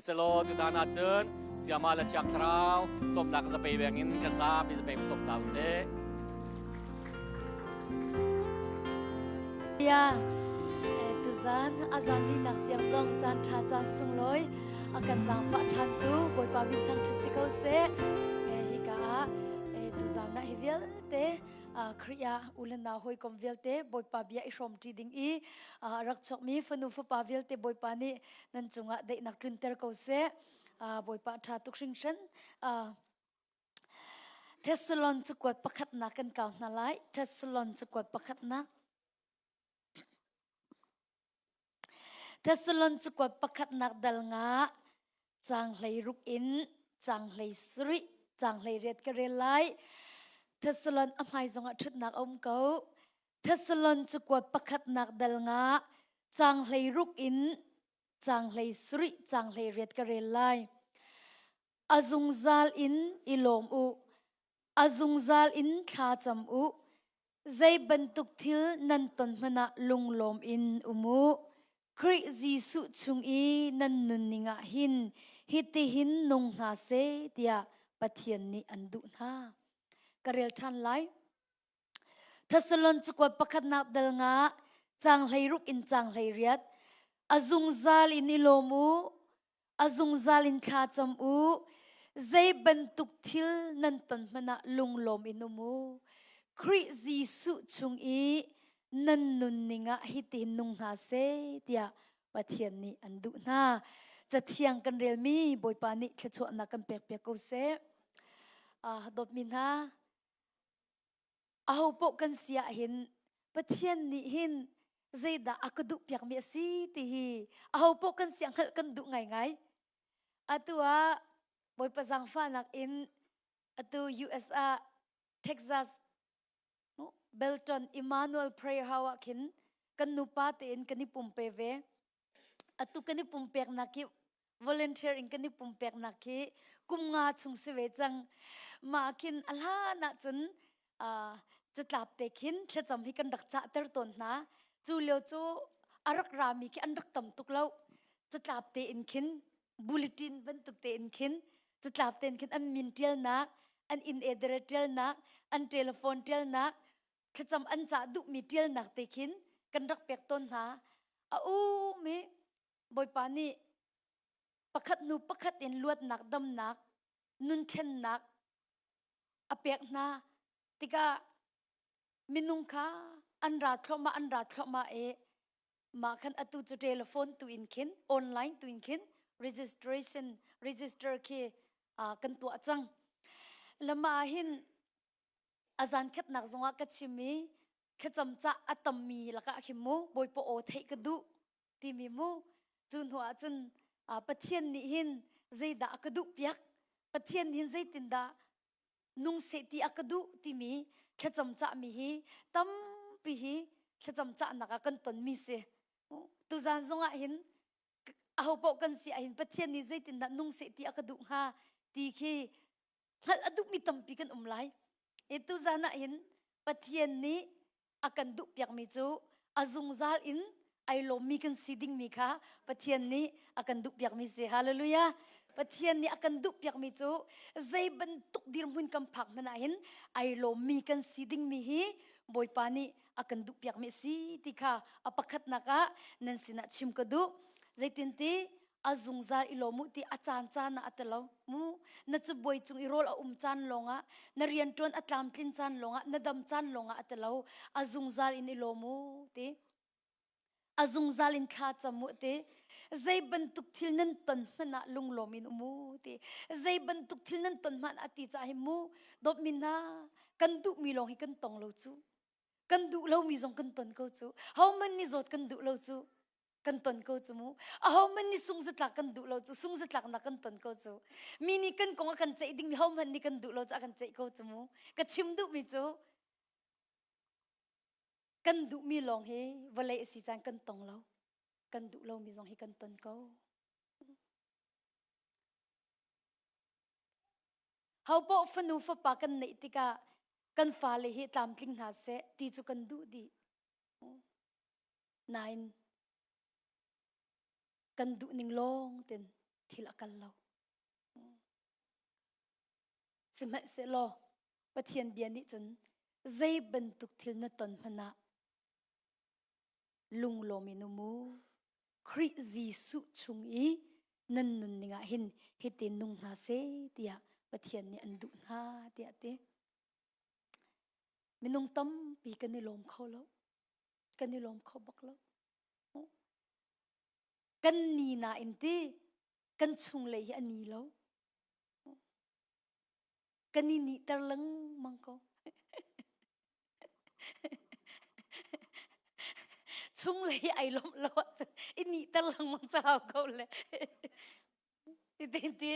Selaw tutan ahcun Siama le Thiang Thlarau sawmnak zapei beng in kan zapi zapei sawm hna usih. Ya, tuzan azan linak tiang zong caan ṭha caan sunglawi a kan zaangfah ṭhan tu Bawipa min thangṭhat si ko seh. Hika ah tuzan ah hi vialte Khrih ah u le nau hawikom vialte Bawipa bia i hrawmṭi ding i rak chuakmi fanu fapa vialte Bawipa nih nan cungah daihnak tlunter ko seh. Bawipa ṭha tuk hringhran. Thessalon cakuat pakhatnak kan kau hna lai. Thessalon cakuat pakhatnak. Thessalon cakuat pakhatnak dal nga cang hlei ruk in cang hlei sarih cang hlei riat ka rel lai. Thessalon a hmai zongah ṭhutnak a um ko. Thessalon cakuat pakhatnak dal nga cang hlei ruk in cang hlei sarih cang hlei riat ka rel lai. A zungzal in i lawm u. A zungzal in thla cam u. Zei bantuk thil nan ton hmanh ah lunglawm in um u. Khrih Jesuh chung i nan nunning ah hin hitihin nung hna seh tiah Pathian nih an duh hna. Ka rel ṭhan lai. Thessalon cakuat pakhatnak dal nga caang 16 in caang 18 a zungzal in i lawm u a zungzal in thla cam u zei bantuk thil nan ton hmanh ah lunglawm in um u Khrih Jesuh chung i nan nunning ah hitin nung hna seh tiah Pathian nih an duh hna. Cathiang kan relmi Bawipa nih thluachuahnak kan pek piak ko seh. Dawtmi hna, Ahopaoh kan si ahhin Pathian nih hin zeidah a ka duhpiakmi a si ti hi ahopaoh kan si ah hngalh kan duh ngaingai. Atu ah Bawipa zaangfahnak in atu US ah Texas Belton Emmanuel Prayer House ah khin kan nupa tein kan i pumpe ve. Atu kan i pumpeknak hi volunteer in kan i pumpeknak hi kum nga chung si ve cang. Mah khin a hlan ahcun catlap te khin thlacam hi kan rak cahter tawn hna. Cu lio cu a rak rami khi an rak tam tuk lo. Catlap te in khin bulletin bantuk te in khin catlap te in khin an min ṭialnak, an inn address ṭialnak, an telephone ṭialnak, thlacam an cah duhmi ṭialnak te khin kan rak pek tawn hna. A um i Bawipa nih pakhat hnu pakhat in luatnak, damnak, nunthlennak a pek hna tikah minung kha an ra thluahmah an ra thluahmah i mah khan atu cu telephone tu in khin online tu in khin registration register khi kan tuah cang. Lama ah hin a zan khatnak zongah ka chim i thlacam cah a tammi lakah khin mu Bawipa aw theih ka duh timi mu cu hnu ah cun Pathian nih hin zeidah a ka duh piak Pathian hin zeitindah nung seh ti a ka duh timi thlacam cahmi hi tampi hi thlacam cahnak ah kan tonmi si tuzan zongah hin aho paoh kan si ah hin Pathian nih zeitindah nung seh ti a ka duh hnga ti khi hngalh a duhmi tampi kan um lai. E tuzan ah hin Pathian nih a kan duhpiakmi cu a zungzal in ai lawmmi kan si dingmi kha Pathian nih a kan duhpiakmi si. Hallelujah. Pathian nih a kan duhpiakmi cu zei bantuk dirhmun kan phak hmanh ah hin ai lawmmi kan si dingmi hi Bawipa nih a kan duhpiakmi a si ti kha a pakhatnak ah nan sinah chim ka duh. Zeitinti a zungzal i lawm u ti a caan caan ah a ti lo mu na cabuai cung i rawl a um caan lawngah na rianṭuan a tlamtlin caan lawngah na dam caan lawngah a ti lo a zungzal in i lawm u ti a zungzal in thla cam u ti zei bantuk thil nan ton hmanh ah lunglawm in um u ti zei bantuk thil nan ton hmanh ah ti caah hi mu dawtmi hna kan duhmi lawng hi kan tong lo cu kan duh lomi zong kan ton ko cu hohmanh nih zawt kan duh lo cu kan ton ko cu mu ahohmanh nih sungzatlak kan duh lo cu sungzatlaknak kan ton ko cu mi nih kan kong a kan ceih dingmi hohmanh nih kan duh lo cu a kan ceih ko cu mu ka chim duhmi cu kan duhmi lawng hi vawlei a si caan kan tong lo kan duh lomi zong hi kan ton ko Hopoh fanu fapa kan neih tikah kan fale hi tlamtling hna seh ti cu kan duh dih. Nain kan duh ning lawng ten. Thil a kal lo. Sihmanhsehlaw Pathian bia nih cun zei bantuk thil na ton hmanh ah lunglawm in um u. Khrih Jesuh chung i nan nunning ah hin hitin nung hna seh tiah Pathian nih an duh hna tiah a ti. Minung tampi kan i lawm kho lo. Kan i lawm kho bak lo. Kan ni nain ti kan chunglei hi a ni lo. Kan i nihter lengmang ko. Chunglei ai lawmh lo ahcun i nihter lengmang ca ko le. Ti ti.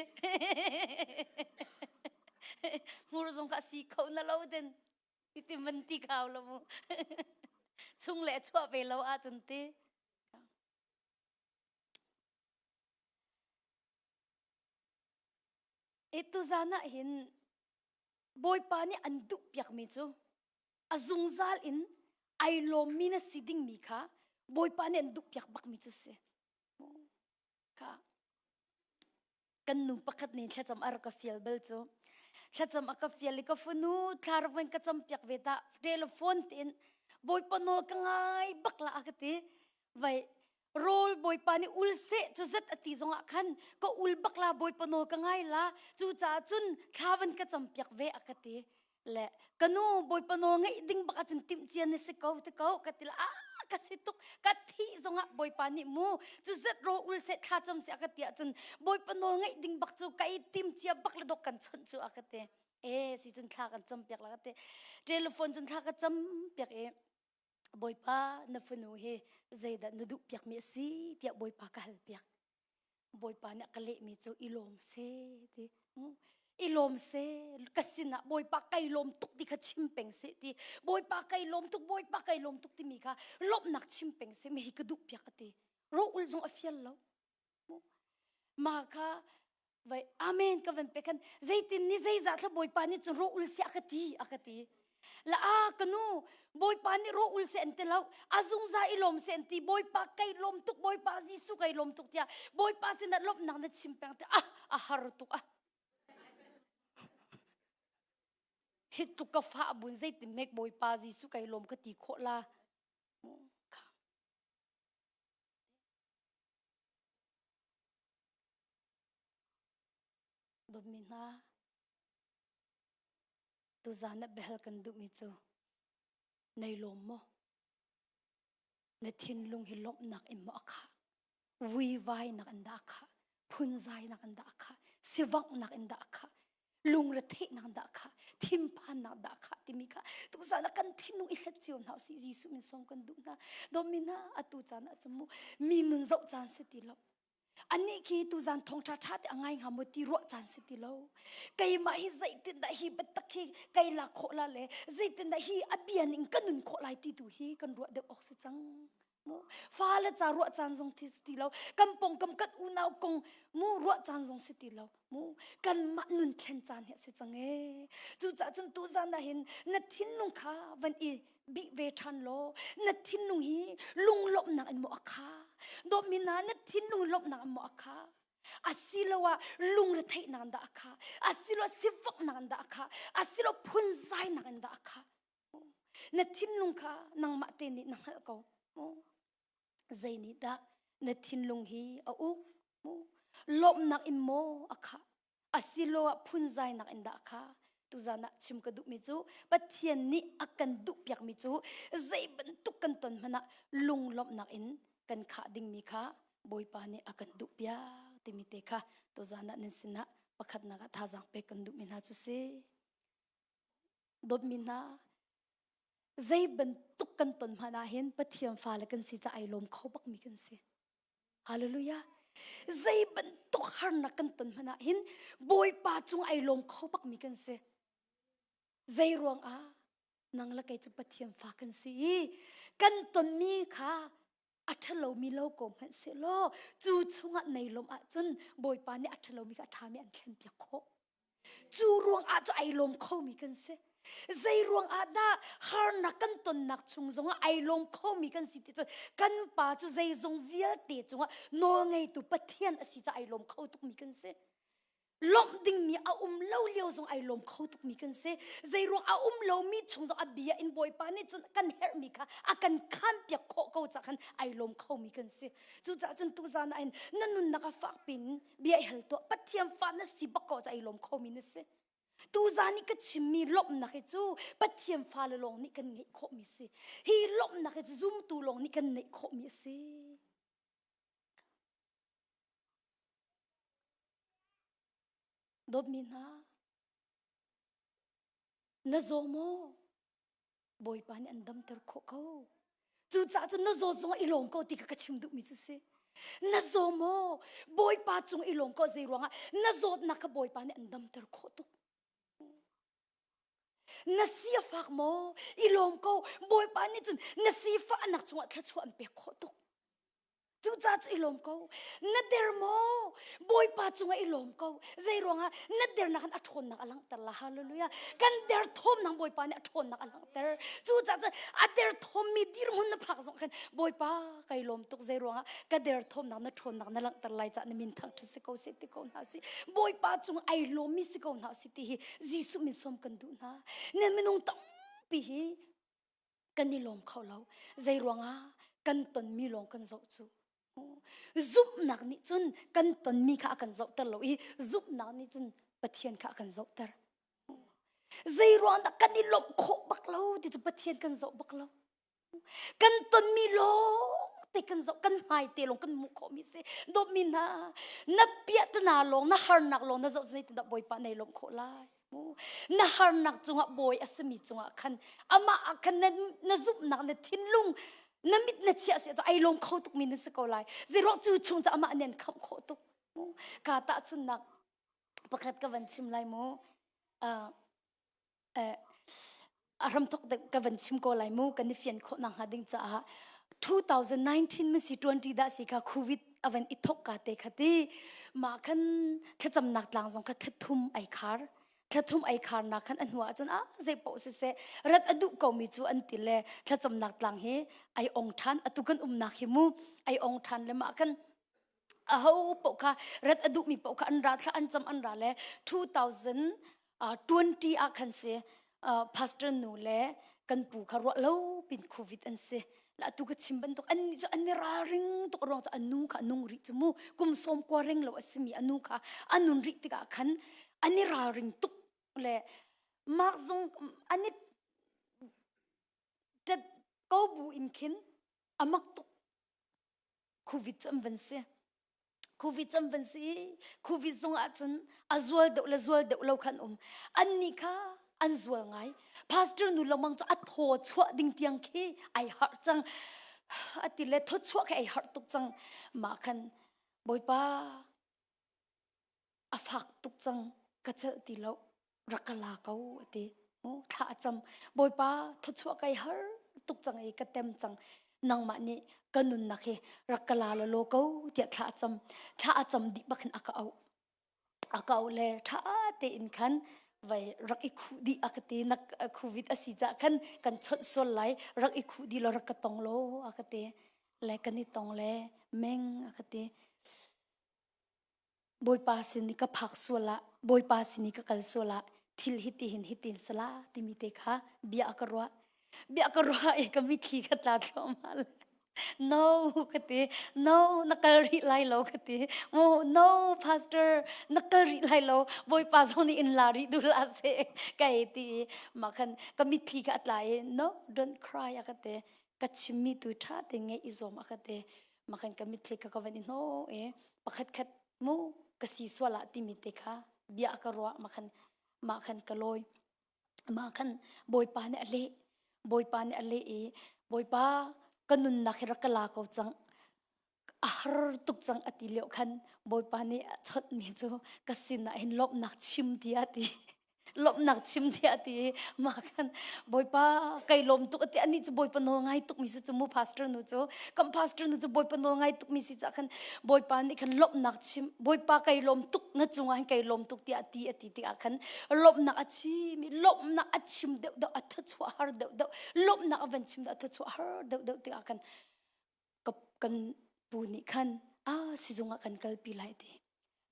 Hmur zong kha si kho na lo den. Ti man ti khau lo mu. Chung le chuah ve lo ahcun ti. E tuzan ah hin Bawipa nih an duh piakmi cu a zungzal in ai lawmmi na si dingmi kha Bawipa nih an duh piak bakmi cu si. Kha kan nu pakhat nih thlacam a rak ka fial bal cu thlacam a ka fial i ka fanu thla rak van ka cam piak ve ta telephone tiin Bawipa nawl ka ngai bak la a ka ti vai rawl bawipa nih ul seh cu zat a ti zongah khan ka ul bak la bawipa nawl ka ngai la cu caah cun thla van ka cam piak ve a ka ti le ka nu bawipa nawl ngeih ding bak ahcun timh cia na si ko ti ko ka ti la ah ka si tuk ka thih zongah bawipa nih mu cu zat rawl ul seh thla cam seh a ka ti ahcun bawipa nawl ngeih ding bak cu ka i tim cia bak le dok kan chawnh cu a ka ti e si cun thla kan cam piak la ka ti telephone cun thla ka cam piak i Bawipa na fanu hi zeidah na duh piakmi a si tiah Bawipa ka hal piak. Bawipa nih a ka lehmi cu i lawm seh ti. I lawm seh ka sinah Bawipa kai lawm tuk ti kha chim peng seh ti. Bawipa kai lawm tuk Bawipa kai lawm tuk timi kha lawmhnak chim peng seh mi hi ka duh piak a ti. Ro-ul zong a fial lo. Ma kha vai amen ka van pe khan zeitin ni zeizah thla bawipa nih cun ro ul se a ka ti a ka ti la a ka nu bawipa nih ro ul se an ti lo a zungza i lawm se an ti bawipa kai lawm tuk bawipa Jesuh kai lawm tuk tiah bawipa sinah lawmhnak na chim peng te ah a har tuk ah hi tluk ka fa bun zeitin mek bawipa Jesuh kai lawm ka ti khawh la kha Dawtmi hna, tuzaan ah biahal kan duhmi cu nei lawm maw? Na thinlung hi lawmhnak in maw a khah? Vuivainak in dah a khah? Phunzainak in dah a khah? Sivanghnak in dah a khah? Lungretheihnak dah a khah? Thinphannak dah a khah timi kha tuzaan ah kan thinlung i hlet cio hna usih Jesuh min sawm kan duh hna. Dawtmi hna, atu caan ah cun mu mi nun zoh caan si ti lo. Anih khi tuzan thawngṭha ṭha te a ngai hnga maw ti ruah caan si ti lo. Keimah hi zeitindah hi biatak hi kai lak khawh la le zeitindah hi a bia ning ka nun khawh lai ti tu hi kan ruah deuh awk si cang. Mu fale ca ruah caan zong ti si ti lo. Kan pawngkam kan unau kong mu ruah caan zong si ti lo. Mu kanmah nun thlen caan hi a si cang ee. Cucaah cun tuzan ah hin na thinlung kha van i bih ve ṭhan law na thinlung hi lunglawmhnak in maw a kha dawtmi hna na thinlung lawmhnak in maw a kha asiloah lungretheihnak in dah a kha asiloah sivaknak in dah a kha asiloah phunzainak in dah a kha na thinlung kha nangmah te nih na hngalh ko zei nih dah na thinlung hi a uk lawmhnak in maw a khah asiloah phunzainak in dah kha tuzan ah chim ka duhmi cu Pathian nih a kan duhpiakmi cu zei bantuk kan ton hmanh ah lunglawmhnak in kan khah dingmi kha Bawipa nih a kan duhpiak timi te kha tuzan ah nan sinah pakhatnak ah thazaang pek kan duhmi hna cu si. Dawtmi hna zei bantuk kan ton hmanh ah hin Pathian fale kan si caah ai lawm kho bakmi kan si. Hallelujah. Zei bantuk harnak kan ton hmanh ah hin Bawipa cung ai lawm kho bakmi kan si. Zei ruang ah nang le kei cu Pathian fa kan si i kan tonmi kha a ṭhalomi lo ko hmanh sehlaw cu chungah nei lawm ahcun Bawipa nih a ṭhalomi kha a ṭhami an thlenpiak khawh. Cu ruang ah cu ai lawm khomi kan si. Zei ruang ah dah harnak kan tonnak chung zongah ai lawm khomi kan si ti cun kan pa cu zeizong vialte cungah nawlngeitu Pathian a si caah ai lawm kho tukmi kan si. Lawmh dingmi a um lo lio zong ai lawm kho tukmi kan si. Zei ruang a um lomi chung zong a bia in Bawipa nih cun kan herhmi kha a kan khanpiak khawh ko caah khan ai lawm khomi kan si. Cucaah cun tuzan ah hin na nunnak a fak pin bia i hal tuah. Pathian fa na si bak ko caah ai lawm khomi na si. Tuzan i ka chimmi lawmhnak hi cu Pathian fale lawng nih kan ngeih khawhmi si. Hi lawmhnak hi cu zumtu lawng nih kan neih khawhmi a si. Dawtmi hna, na zaw maw? Bawipa nih an damter khawh ko. Cucaah cun na zawt zongah i lawm ko ti kha ka chim duhmi cu si. Na zaw maw? Bawipa cung i lawm ko zei ruangah na zawtnak kha Bawipa nih an damter khawh tuk. Na si a fak maw? I lawm ko. Bawipa nih cun na sifahnak cungah thluachuah an pek khawh tuk. Cucaah cu i lawm ko. Na der maw? Bawipa cungah i lawm ko. Zei ruangah na dernak in a ṭhawnnak a langhter la. Hallelujah. Kan derthawmnak Bawipa nih a ṭhawnnak a langhter. Cucaah cun a derthawmmi dirhmun na phak zong khan Bawipa kai lawm tuk zei ruangah ka derthawmnak na ṭhawnnak na langhter lai caah na min thangṭhat si ko seh ti ko hna sih. Bawipa cung ai lawmmi si ko hna sih ti hi Jesuh min sawm kan duh hna. Na minung tampi hi kan i lawm kho lo zei ruangah kan tonmi lawng kan zoh cu zumhnak nih cun kan tonmi kha a kan zohter lo i zumhnak nih cun Pathian kha a kan zohter zei ruang dah kan i lawmh khawh bak lo ti cu Pathian kan zoh bak lo kan tonmi lawng te kan zoh kan hmai te lawng kan hmuh khawhmi si dawtmi hna na piahtana lawng na harnak lawng na zoh zeitindah Bawipa nei lawmh khawh lai Na harnak cungah bawi a simi cungah khan amah ah khan na, na zumhnak na thinlung na mit na chiah si ai lawm kho tukmi na si ko lai. Zeiruang cu chung cu amah nih an khamh khawh tuk. Ka tahchunnak pakhat ka van chim lai mu. Uh, uh, a hramthok ka van chim ko lai mu kan i fian khawh nak hnga ding caah 2019 min si 20 dah si kha covid avan i thok ka te kha ti ma khan thlacamnak tlang zong kha thlathum ai khar thlathum ai khar nak khan a hnu ah cun a zei poh si se rat a duh ko mi cu an ti le thlacamnak tlang hi ai ong than atu kan umnak hi mu ai ong than le ma khan aho paoh kha rat a duhmi paoh kha an ra thla an cam an ra le 2020 ah khan si pastor nu le kan pu kha ruah lo pin covid an si la tu ka chim bantuk an ni cu an ni ralring tuk ruang cu anu kha nung rih cu mu kum sawm kua ring lo a simi anu kha anun rih tikah khan an i ralring tuk le mak zong an i tet ko bu in khin amak tuk Covid cu an van si. Covid cu an van si i Covid zong ahcun a zual deuh le zual deuh lo khan um. Annih kha an zual ngai. Pastor nu lengmang cu a thaw chuah ding tiang khi ai harh cang. A ti le thaw chuah khi ai harh tuk cang. Mah khan Bawipa a fak tuk cang ka celh ti lo rak ka la ko a ti thla a cam bawipa thawchuah kai har tuk cang i ka tem cang nangmah nih ka nunnak hi rak ka la law ko tiah thla a cam thla a cam dih bak hin a ka auh a ka auh le tha tein khan vai rak i khuh dih a ka ti nak covid a si cah khan kan chawnh sual lai rak i khuh dih law rak ka tong law a ka ti le kan i tong le meng a ka ti Bawipa sin i ka phak sual ah Bawipa sin i ka kal sual ah thil hiti hin hitin sala timi te kha bia ka ruah bia ka ruah i ka mitthli ka tla thluahmah le no ka ti no na kal rih lai lo ka ti oh no pastor na kal rih lai lo Bawipa zong nih in la rih duh la se ka hei ti i mah khan ka mitthli kha a tla i no don't cry a ka ti ka chimmi tu ṭha te ngeih i zuam a ka ti mah khan ka mitthli kha ka van i hnawh i pakhat khat mu ka si sual ah timi te kha bia ka ruah mah khan mah khan ka lawi mah khan bawipa nih a leh bawipa nih a leh i bawipa ka nunnak hi rak ka la ko cang a har tuk cang a ti lio khan bawipa nih a chawnh mi cu ka sinah hin lawmhnak chim ti a ti. Lawmhnak chim tiah ti mah khan Bawipa kai lawm tuk ati anih cu Bawipa nawl ngai tuk mi si cu mu pastor nu cu kan pastor nu cu Bawipa nawl ngai tuk mi si ca khan Bawipa nih khan lawmhnak chim Bawipa kai lawm tuk na cungah hin kai lawm tuk tiah ti ati tikah khan lawmhnak a chim i lawmhnak a chim deuh deuh a thachuah har deuh deuh lawmhnak a van chim deuh a thachuah har deuh deuh tikah khan kan pu nih khan a sizung ah kan kalpi lai ti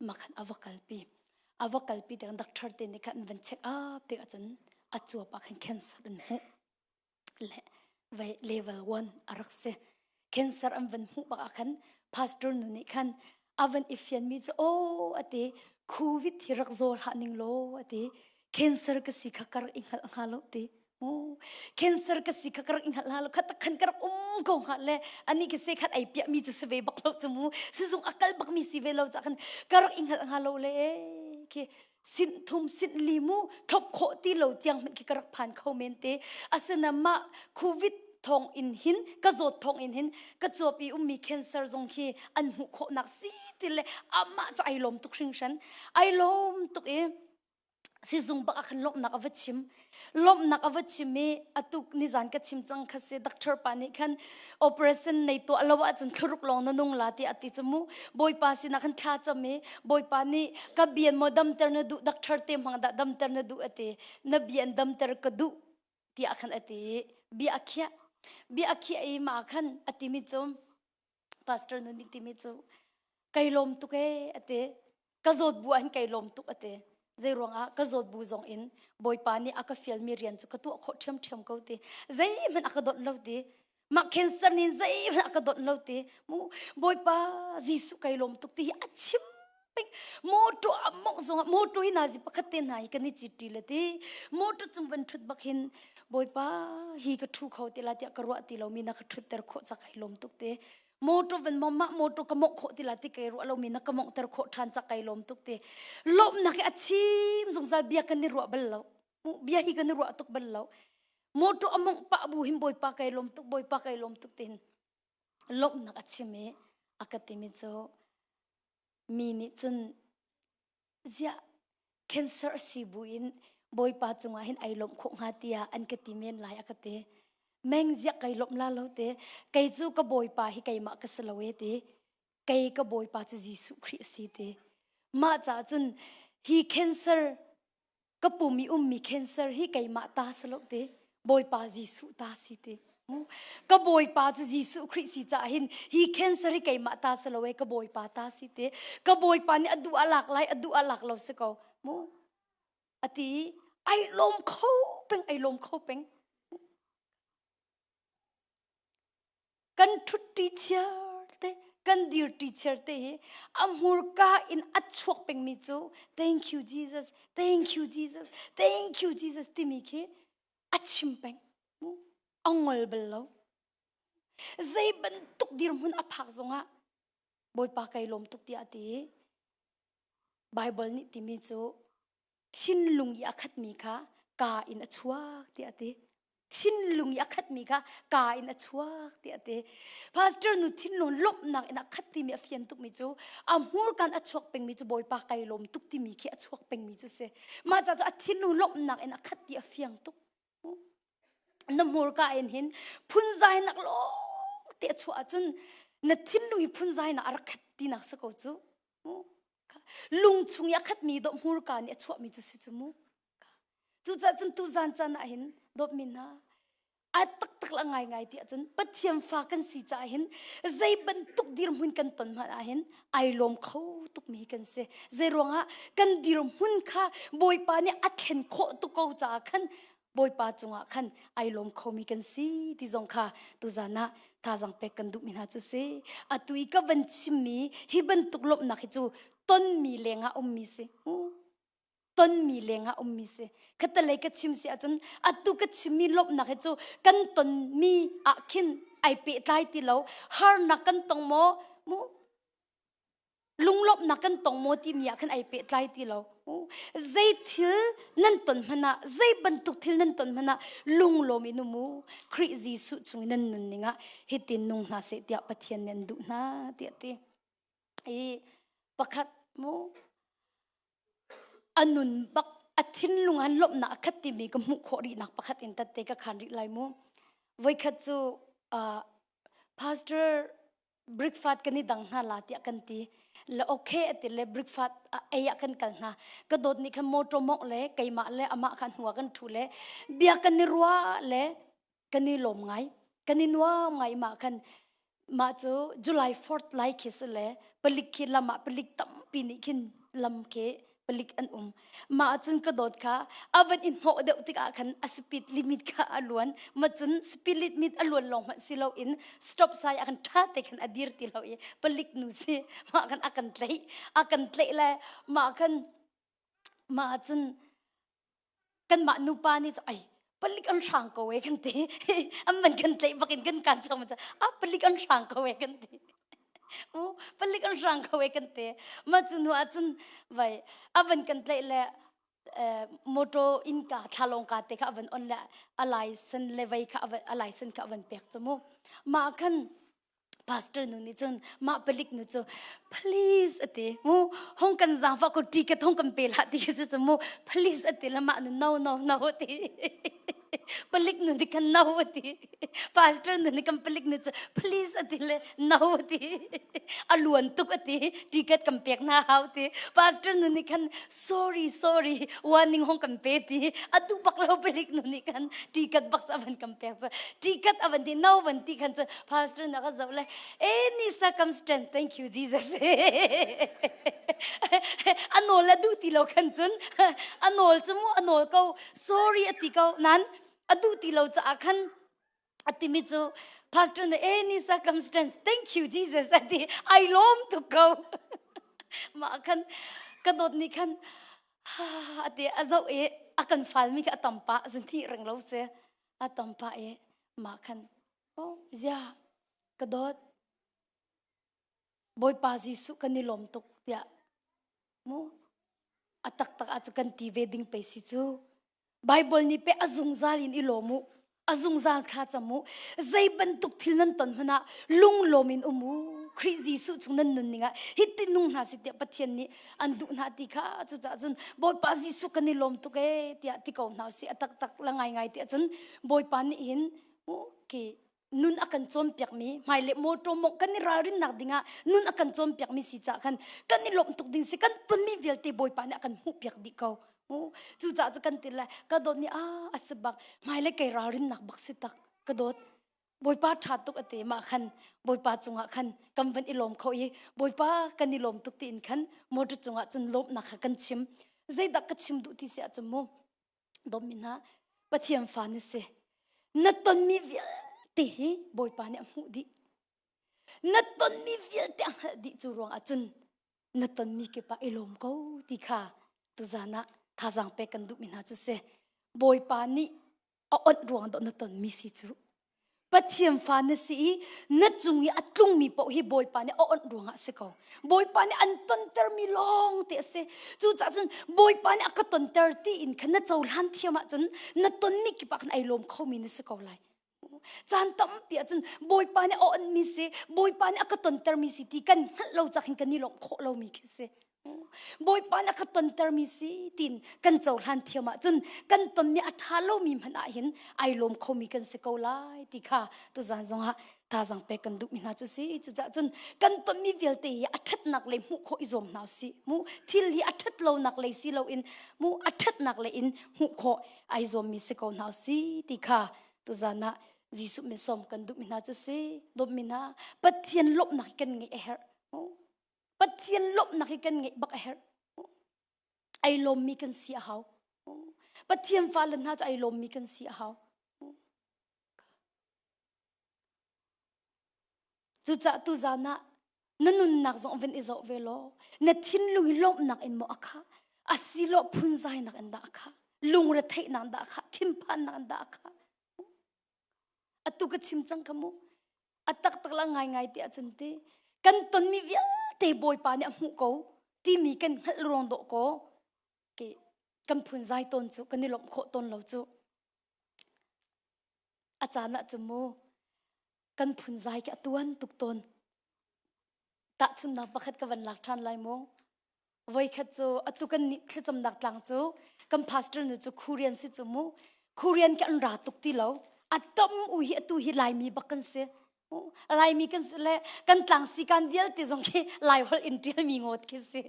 ma khan a va kalpi a va kalpi tikah doctor te nih khan an van check up tikah cun a cuap ah khan cancer an hmuh le vai level 1 a rak si cancer an van hmuh bak ah khan pastor nu nih khan a van i fian mi cu aw ati covid hi rak zaw hlah ning law ati cancer ka si kha ka rak i hngalh hnga lo ti cancer ka si kha ka rak i hngalh hnga lo kha tak khan ka rak um ko hnga le ani ka se khat ai piah mi cu si ve bak lo cu mu sizung a kal bak mi si ve lo ca khan ka rak i hngalh hnga lo le khi sin thum sin li mu thlop khawh ti lo tiang hmanh khi ka rak phan kho men te asina mah covid thong in hin ka zawt thong in hin ka cuap i ummi cancer zong khi an hmuh khawhnak si ti le amah cu ai lawm tuk hringhran ai lawm tuk i sizung bak ah khan lawmhnak a va chim lawmhnak a va chim i atuk nizan ka chim cang kha si doctor pa nih khan operation nei tuah lo ahcun thlaruk lawng na nung la ti a ti cu mu bawipa sinah khan thla cam i bawipa nih ka bian maw damter na duh doctor te hmang dah damter na duh a ti na bian damter ka duh tiah khan a ti bia a khiah bia a khiah i mah khan a timi cu pastor nu nih timi cu kai lawm tuk ee a ti ka zawt bu ah hin kai lawm tuk a ti zei ruangah ka zawt bu zong in bawipa nih a ka fialmi rian cu ka tuah khawh ṭhiamṭhiam ko ti zeihmanh a ka donh lo ti mah cancer nih zeihmanh a ka donh lo ti mu bawipa Jesuh kai lawm tuk ti hi a chim peng motor a mongh zongah motor hi nazi pakhat te hna hi kan i cit ṭi le ti motor cung van ṭhut bak hin bawipa hi ka ṭhu kho ti la tiah ka ruah ti lomi na ka ṭhutter khawh ca kai lawm tuk te motor van mong mah motor ka mongh khawh ti la ti kai ruah lomi na ka monghter khawh ṭhan ca kai lawm tuk te lawmhnak hi a chim zungzal bia kan i ruah bal lo bia hi kan i ruah tuk bal lo motor a mongh pah bu hin bawipa kai lawm tuk bawipa kai lawm tuk tin lawmhnak a chim i a ka timi cu mi nih cun ziah cancer a si buin bawipa cungah hin ai lawmh khawh hnga tiah an ka ti men lai a ka ti meng ziah kai lawmh la lo te kei cu ka bawipa hi keimah ka si lo e ti kei ka bawipa cu Jesuh Khrih a si ti mah caah cun hi cancer ka pum i ummi cancer hi keimah ta si lo ti Bawipa Jesuh ta si ti ka Bawipa cu Jesuh Khrih si caah hin hi cancer hi keimah ta si lo e ka Bawipa ta si ti ka Bawipa nih a duh a lak lai a duh a lak lo si ko mu ati ai lawm kho peng ai lawm kho peng Kan ṭhutṭi chiar te, kan dirṭi chiar te hi a hmurka in a chuak pengmi cu thank you Jesus, thank you Jesus, thank you Jesus timi khi a chim peng. A ngol bal lo. Zei bantuk dirhmun a phak zongah Bawipa kai lawm tuk tiah a ti i Bible nih timi cu thinlung i a khatmi kha kaa in a chuak tiah a ti thinlung i a khatmi kha kaa in a chuak tiah a ti pastor nu thinlung lawmhnak in a khat timi a fian tukmi cu a hmurkan a chuak pengmi cu bawipa kai lawm tuk timi khi a chuak pengmi cu si mah ca cu a thinlung lawmhnak in a khat ti a fiang tuk na hmurka in hin phunzainak lawng te a chuah ahcun na thinlung i phunzainak a rak khat tinak si ko cu lung chung i a khatmi dawh hmurka nih a chuahmi cu si cu mu cucaah cun tuzan caan ah hin dawtmi hna a taktak la ngaingai ti ahcun Pathian fa kan si caah hin zei bantuk dirhmun kan ton hmanh ah hin ai lawm kho tukmi hi kan si zei ruangah kan dirhmun kha Bawipa nih a thlen khawh tuk ko caah khan Bawipa cungah khan ai lawm khomi kan si ti zong kha tuzan ah thazang pek kan duhmi hna cu si atu i ka van chimmi hi bantuk lawmhnak hi cu tonmi lengah ummi si tonmi lengah ummi si khatalei ka chim si ahcun atu ka chimmi lawmhnak hi cu kan tonmi ah khin ai pehtlai ti lo harnak kan tong maw mu lunglawmhnak kan tong maw timi ah khan ai pehtlai ti lo zei thil nan ton hmanh ah zei bantuk thil nan ton hmanh ah lunglawm in um u Khrih Jesuh chung in nan nunning ah hitin nung hna seh tiah Pathian nih an duh hna tiah ti i pakhat mu a nun bak. a thinlung an lawmhnak a khat timi ka hmuh khawh rihnak pakhat in tatte ka khan rih lai mu. Voikhat cu uh, pastor breakfast kan i dang hna la tiah kan ti. Le okay ati le breakfast ei ah kan kal hna. Ka dawt nih khan motor mongh le keimah le amah kha hnu ah kan thu le bia kan i ruah le kan i lawm ngai. Kan i nuam ngai mah khan mah cu July 4th lai khi si le palik khi lam ah palik tampi nih khin lam khi palik an um. Mah ahcun ka dawt kha a van i hnawh deuh tikah khan a speed limit kha a luan. Ma cun speed limit a luan lawng hmanh si loin stop sign ah khan ṭha te khan a dir ti lo i palik nu si mah khan a kan tlaih. A kan tlaih le mah khan mah ahcun kanmah nupa nih cu ai palik an hrang ko e kan ti an man kan tlaih bak in kan kan chong a palik an hrang ko e kan ti u palik an hrang ko e kan ti ma cu hnu ah cun vai a van kan tlaih le motor innka thlalong ka te kha a van on le a license le vei kha a license kha a van pek chu mu ma khan pastor nu nih cun mah palik nu cu please ati mu hong kan zaangfah ko ticket hong kan pe hlah ti khi cu mu please ati la mah nu no no no ati palik nu nih khan no ati pastor nu nih kan palik nu cu please ati le no ati a luan tuk ati ticket kan pek na hau ti pastor nu nih khan sorry sorry warning hong kan pe ti adu bak lo palik nu nih khan ticket bak cu avan kan pek cu ticket avan ti no van ti khan cu pastor na ka zoh le any circumstance thank you Jesus a nawl a duh ti lo khan cun a nawl cu mu a nawl ko sorry a ti ko nan a duh ti lo caah khan a timi cu pastor na any circumstance thank you Jesus a ti ai lawm tuk ko mah khan ka dawt nih khan a ti a zoh i a kan falmi kha a tam pah zan thi reng lo si a tam pah i mah khan Oh, zia, ka dawt. Bawipa Jesuh kan i lawm tuk tiah mu a taktak ah cu kan ti ve ding pei si cu. Bible nih pe a zungzal in i lawm u. A zungzal thla cam u. Zei bantuk thil nan ton hmanh ah lunglawm in um u. Khrih Jesuh chung nan nun ning ah hitin nung hna si tiah Pathian nih an duh hna ti kha cucaah cun Bawipa Jesuh kan i lawm tuk ee tiah ti ko hna usih a taktak la ngaingai tiah cun Bawipa nih hin Okay. Nun a kan cawnpiakmi hmailei motor mawngh kan i ralrinnak dingah nun a kan cawnpiakmi si caah khan kan i lawmh tuk ding si kan tonmi vialte Bawipa nih a kan hmuhpiak dih ko. Cucaah cu kan ti le ka dawt nih a a si bak hmailei kei ralrinnak bak si tak ka dawt Bawipa ṭha tuk a te mah khan Bawipa cungah khan kan van i lawm kho i Bawipa kan i lawm tuk tiin khan motor cungah cun lawmhnak kha kan chim zeidah ka chim duh ti si ahcun mu dawtmi hna Pathian fa na si na tonmi vialte hi Bawipa nih a hmuh dih na tonmi vialte a hngalh dih cu ruang ah cun na tonmi kip ah i lawm ko ti kha tuzan ah thazaang pek kan duhmi hna cu si Bawipa nih a onh ruang dawh na tonmi si cu Pathian fa na si i na cung i a tlungmi paoh hi Bawipa nih a onh ruangah a si ko. Bawipa nih an tontermi lawng te a si. Cucaah cun Bawipa nih a ka tonter ti in khan na cohlan thiam ahcun na tonmi kip ah khan ai lawm khomi na si ko lai. Caan tampi ahcun Bawipa nih a onhmi si, Bawipa nih a ka tontermi si ti kan hngalh lo cak hin kan i lawmh khawh lomi khi si. Bawipa na ka tontermi si tiin kan cohlan thiam ahcun kan tonmi a ṭha lomi hmanh ah hin ai lawm khomi kan si ko lai ti kha tuzan zongah thazaang pek kan duhmi hna cu si cucaah cun kan tonmi vialte hi a ṭhatnak lei hmuh khawh i zuam hna usih mu thil hi a ṭhat lonak lei si loin mu a ṭhatnak lei in hmuh khawh ai zuammi si ko hna usih ti kha tuzan ah Jesuh min sawm kan duhmi hna cu si dawtmi hna Pathian lawmhnak hi kan ngeih a herh Pathian lawmhnak hi kan ngeih bak a herh. Ai lawmmi kan si a hau. Pathian fale hna cu ai lawmmi kan si a hau. Cucaah tuzan ah na nunnak zong van i zoh ve law na thinlung hi lawmhnak in maw a khah asilo phunzainak in dah a khah lungretheihnak in dah a khah thinphannak in dah a khah Atu ka chim cang kha mu. A taktak la ngaingai ti ahcun ti kan tonmi vialte Bawipa nih a hmuh ko timi kan hngalh ruang dawh kaw ke kan phunzai tawn cu kan i lawmh khawh tawn lo cu. A caan ah cu mu kan phunzai khi a tuan tuk tawn. Tahchunhnak pakhat ka van lak ṭhan lai mu. Voikhat cu atu kan nih thlacamnak tlang cu Kan pastor nu cu Korean si cu mu. Korean ke an ra tuk ti lo. A tam u hi atu hi Laimi bak kan si. Laimi kan si le kan tlang si kan vialte zong khi Lai holh in ṭialmi ngawt khi si.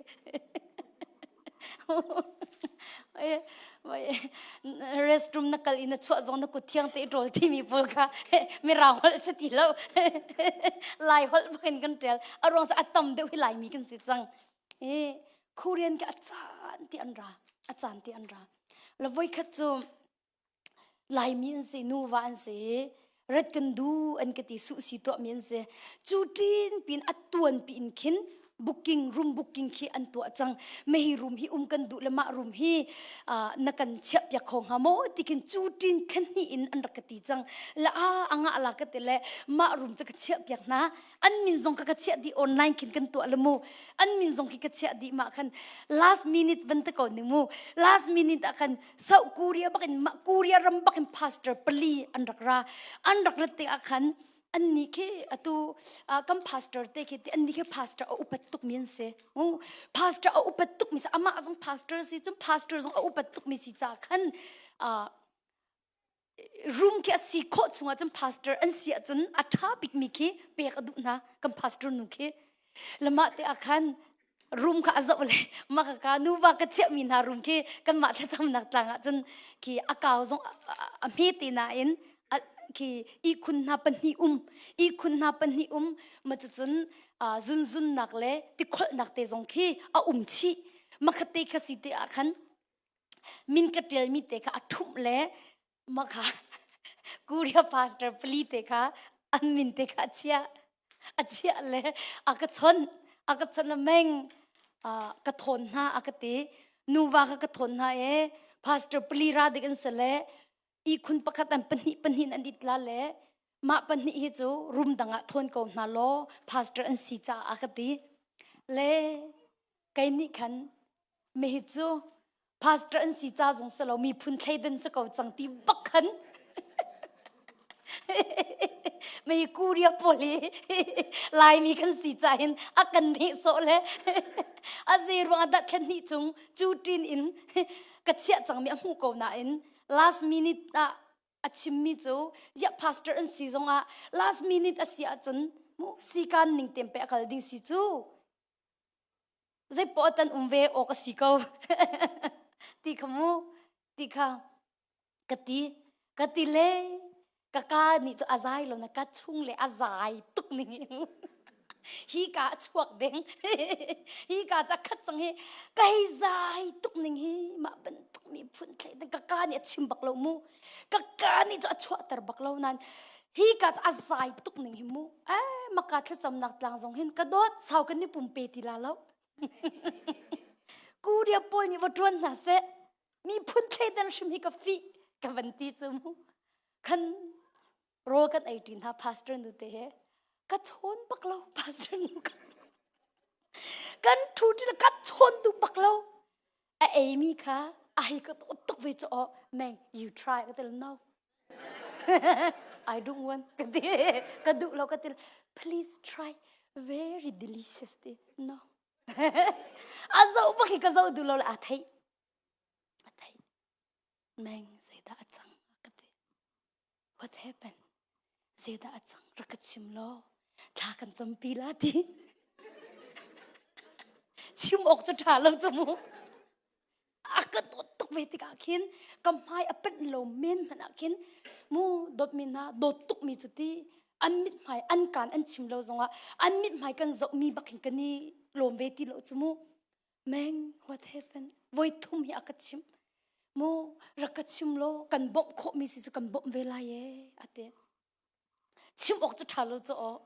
Restroom na kal i na chuah zong na kut thiang te i ṭawl timi pawl kha mirang holh si ti lo. Lai holh bak in kan ṭial. A ruang cu a tam deuh hi Laimi kan si cang. Korean ke a caan ti an ra. A caan ti an ra. La voikhat cu Laimi an si, nuva an si, rat kan du an ka ti suh si tuahmi an si. Cu ṭin pin a tuan piin khin booking room booking khi an tuah cang. Mehi room hi um kan duh le mah room hi na kan chiah piak kho hnga maw ti khin cu ṭin thlen hnih in an rak ka ti cang. La a anga la ka ti le mah room cu ka chiah piak hna. An min zong ka ka chiah dih online khin kan tuah le mu. An min zong khi ka chiah dih mah khan last minute van te ko ning mu. Last minute ah khan South Korea bakin Korea ram bakin pastor pali an rak ra an rak rat te ah khan an nih khi atu kan pastor te khi an nih khi pastor a upat tuk mi an si pastor a upat tuk mi si amah zong pastor si cun pastor zong a upat tuk mi si ca khan room khi a si khawh chungah cun pastor an si ahcun a ṭha bikmi khi pek a duh hna kan pastor nu khi lamah te ah khan room kha a zoh le mah ka ka nuva ka chiahmi hna room khi kanmah thlacamnak tlang ah cun khi a kau zong a hme te nain khi ihkhun hna pahnih um ihkhun hna pahnih um ma cucun zunzunnak le tikholhnak te zong khi a um chih makhat te kha si te ah khan min ka ṭialmi te kha a ṭhumh le mah kha Korea pastor pali te kha an min te kha a chiah a chiah le a ka chawnh a ka chawnh le meng ka thawn hna a ka ti nuva kha ka thawn hna e pastor pali ra dik an si le ihkhun pakhat an pahnih pahnih an it la le mah pahnih hi cu room dang ah thawn ko hna law pastor an si caah a ka ti le kei nih khan mihi cu pastor an si ca zong si lo miphun thleidan si ko cang ti bak khan mei Korea pawl hi Laimi kan si ca hin a kan nih sawh le a zei ruang ah dah thlen hnih chung cu ṭin in ka chiah cangmi a hmuh ko nain last minute ah a chimmi cu ziah pastor an si zong ah last minute a si ahcun mu sikan ning tem pe a kal ding si cu Zeipoah tan um ve awk a si ko ti kha mu ti kha ka ti ka ti le ka ka nih cu a zai lo na ka chung le a zai tuk ning hi ka a chuak ding hi ka ca khat cang hi ka hei zai tuk ning hi mah bantuk mi phun thlei ka ka nih a chim bak lo mu ka ka nih cu a chuahter bak lo nan hi ka cu a zai tuk ning hi mu eh maka thlacamnak tlang zong hin ka dawt sau kan ni pumpe ti la lo Korea pawl nih va tuan hna seh miphun thleidan hrim hi ka fi ka van ti cu mu khan rawl kan ei ṭi hna pastor nu te he ka chawn bak lo pastor nu ka kan ṭhu ṭi ka chawn duh bak lo a eimi kha a hei ka tuk ve cu aw meng you try ka ti no I don't want ka ti ka duh lo ka ti please try very delicious ti no a zoh bak hi ka zoh duh lo le a theih a theih meng zeidah a cang ka ti what happened zeidah a cang rak ka chim law thla kan campi la ti chim awk cu ṭha lo cu mu a ka dawt tuk ve tikah khin ka hmai a panh lo men hmanh ah khin mu dawtmi hna dawt tukmi cu ti an mithmai an kaan an chim lo zongah an mithmai kan zohmi bak hin kan i lawm ve ti lo cu mu Meng, what happened? Voi thum hi a ka chimh. Mu, rak ka chim law kan bawmh khawhmi si cu kan bawmh ve lai e, a ti. Chim awk cu ṭha lo cu aw.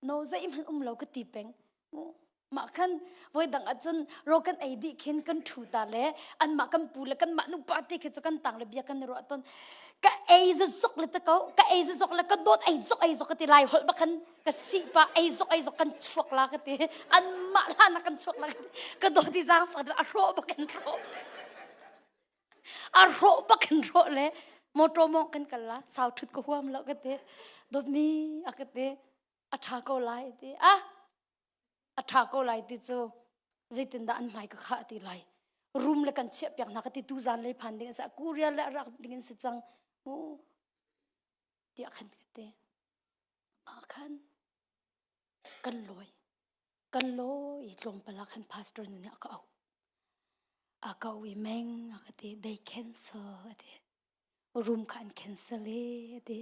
No, zeihmanh um lo ka ti peng. Mu, mah khan voi dang ahcun ro kan ei dih khin kan ṭhu ta le anmah kan pu le kanmah nupa te khi cu kan tang le bia kan i ruah tawn. Ka ei zazok le ta ko, ka ei zazok le ka dawt ei zok ei zok ka ti lai holh bak khan ka si pa ei zok ei zok kan chuak la ka ti an mah hlan ah kan chuak la ka ti ka dawt i zaang fak a hrawh bak kan hrawh a hrawh bak kan hrawh le motor mong kan kal la sau thut ka huam lo ka ti dawtmi a ka ti a tha ko lai ti ah a tha ko lai ti cu zeitindah an hmai ka khah ti lai. Room le kan chiah piak hna ka ti tu zan lei phan ding sa Korea le rak ding in si cang mu tiah khan ka ti. Mah khan kan lawi. Kan lawi i tlawmpal ah khan pastor nu nih a ka auh. A ka auh i meng a ka ti they cancel a ti. Room kha an cancel i a ti.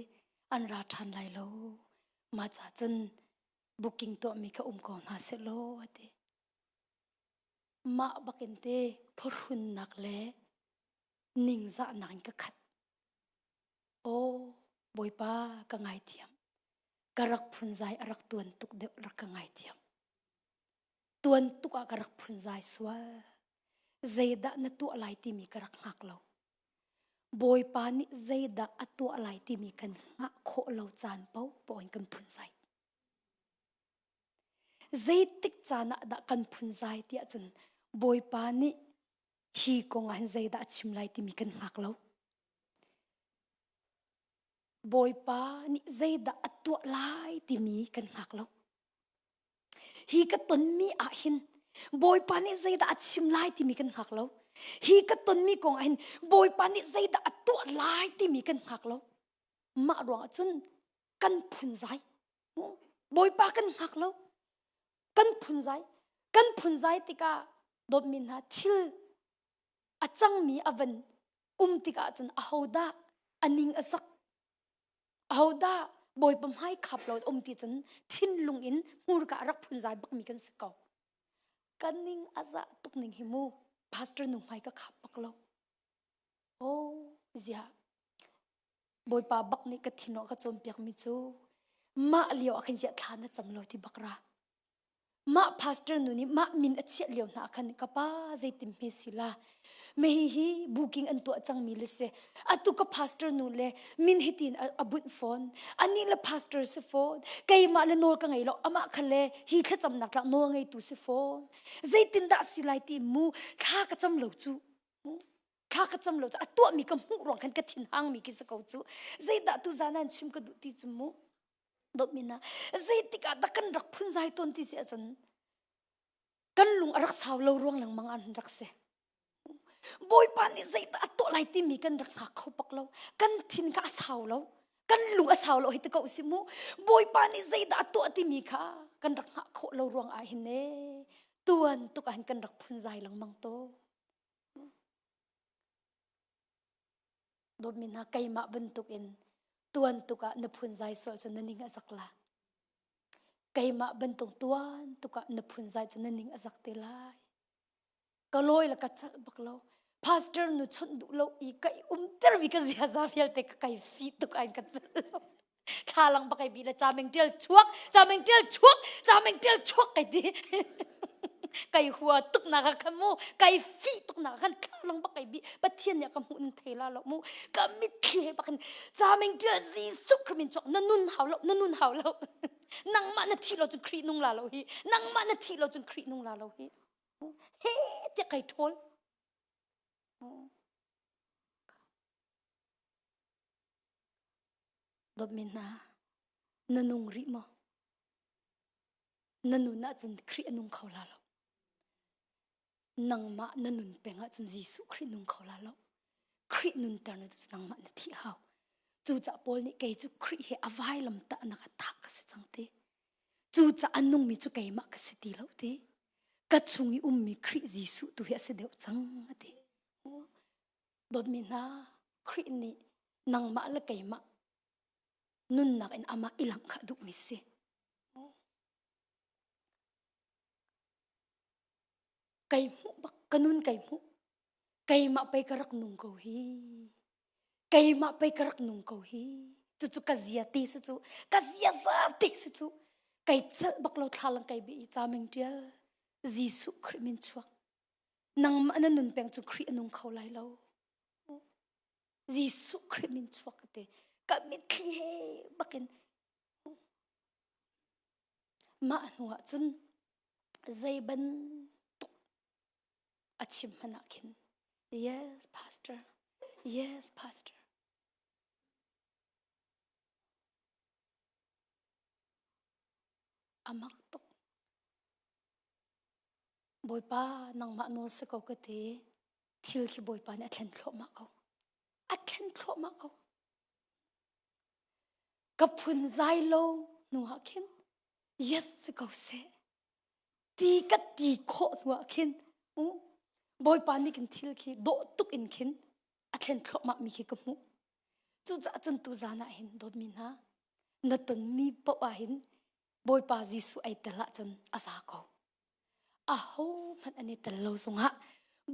An ra ṭhan lai lo. Mah ca cun booking tuahmi kha um ko hna sehlaw a ti. Mah bakin te phuhrunnak le ningzahnak in ka khat. Aw Bawipa ka ngaithiam. Ka rak phunzai a rak tuan tuk deuh rak ka ngaithiam. Tuan tuk ah ka rak phunzai sual. Zeidah na tuah lai timi ka rak hngak lo. Bawipa nih zeidah a tuah lai timi kan hngah khawh lo caan paohpaoh in kan phunzai. Zeitik caan ah dah kan phunzai tiah cun Bawipa nih hi kong ah hin zeidah a chim lai timi kan hngak lo. Bawipa nih zeidah a tuah lai timi kan hngak lo. Hi ka tonmi ah hin Bawipa nih zeidah a chim lai timi kan hngak lo. Hi ka tonmi kong ah hin Bawipa nih zeidah a tuah lai timi kan hngak lo. Mah ruangah cun kan phunzai. Bawipa kan hngak lo. Kan phunzai. Kan phunzai tikah dawtmi hna thil a cangmi a van um tikah cun ahodah a ning a zak ahodah bawipa hmai khap lo um ti cun thinlung in hmurka a rak phunzai bakmi kan si ko kan ning a zah tuk ning hi mu pastor nu hmai ka khap bak lo oh zia bawipa bak nih ka thin ka cawnpiak mi cu mah lio ah khin zia thla na cam lo ti bak ra Mah pastor nu nih mah min a chiah lio hna khan ka pa zeitin hme si la me hi hi booking an tuah cangmi le si atu ka pastor nu le min hi tin a bunh fawn anih le pastor si fawn keimah le nawl ka ngei lo amah kha le hi thlacamnak tlak nawl ngeitu si fawn zeitin dah si lai ti mu thla ka cam lo cu thla ka cam lo cu a tuahmi ka hmuh ruang khan ka thin hangmi khi si ko cu zeidah tu zan an chim ka duh ti cu mu dawtmi hna zeitik ah dah kan rak phunzai tawn ti si ahcun kan lung a rak sau lo ruang lengmang an rak si bawipa nih zeidah a tuah lai timi kan rak hngak kho bak lo kan thin kha a sau lo kan lung a sau lo hi ti ko si mu bawipa nih zeidah a tuah timi kha kan rak hngah khawh lo ruang ah hin ne tuan tuk ah hin kan rak phunzai lengmang to Dawtmi hna keimah bantukin tuan tuk ah na phunzai sual cu na ning a zak la. Keimah bantuk tuan tuk ah na phunzai cu na ning a zak te lai. Ka lawi le ka chalh bak lo. Pastor nu chawnh duh lo i ka i umtermi ka ziaza vialte ka kai fi tuk ain ka chalh lo. Thlalang bak ai bi le cameng tial chuak cameng tial chuak cameng tial chuak kai ti kai hua tuk na ka khan mu kai fi tuk na khan thlalang bak ai bi pathian nih ka hmuh nan thei la lo mu ka mitthli he bak cameng tial Jesuh Christ min chuak na nun hau lo na nun hau lo nangmah na thi lo cun Khrih nung la lo hi nangmah na thi lo cun Khrih nung la lo hi he tiah kai ṭhawl Dawtmi hna, na nung rih maw? Na nun ahcun Khrih a nung kho la lo. Nangmah na nun peng ahcun Jesuh Khrih nung kho la lo. Khrih nunter na cu nangmah na thih hau. Cucaah Paul nih kei cu Khrih he a vailam tahnak ah thah ka si cang ti. Cucaah a nungmi cu keimah ka si ti lo ti. Ka chung i ummi Khrih Jesuh tu hi a si deuh cang a ti. Dawtmi hna, Khrih nih nangmah le keimah nunnak in amah i langh kha duhmi si. Kai hmuh bak, ka nun kai hmuh. Keimah pei ka rak nung ko hi. Keimah pei ka rak nung ko hi. Cucu ka zia te si cu. Ka zia za te si cu. Kai celh bak lo thlalang kai bi i caming tial. Jesuh Khrih min chuak. Nangmah na nun peng cu Khrih a nung kho lai lo. Jesuh Khrih min chuak ka ti. Ka mitthli he bakin mah hnu ah cun zei bantuk a chim hmanh ah khin yes pastor yes pastor a mak tuk Bawipa nangmah nawl si ko ka ti. Thil khi Bawipa nih a thlen thluahmah ko. A thlen thluahmah ko. Ka phun zai lo hnu ah khin yes si ko seh. Ti ka ti khawh hnu ah khin u Bawipa nih kin thil khi dawh tuk in khin a thlen thluahmah mi khi ka hmuh. Cucaah cun tuzan ah hin dawtmi hna na tonmi paoh ah hin Bawipa Jesuh ai tel ahcun a za ko. Aho hmanh an i tel lo zongah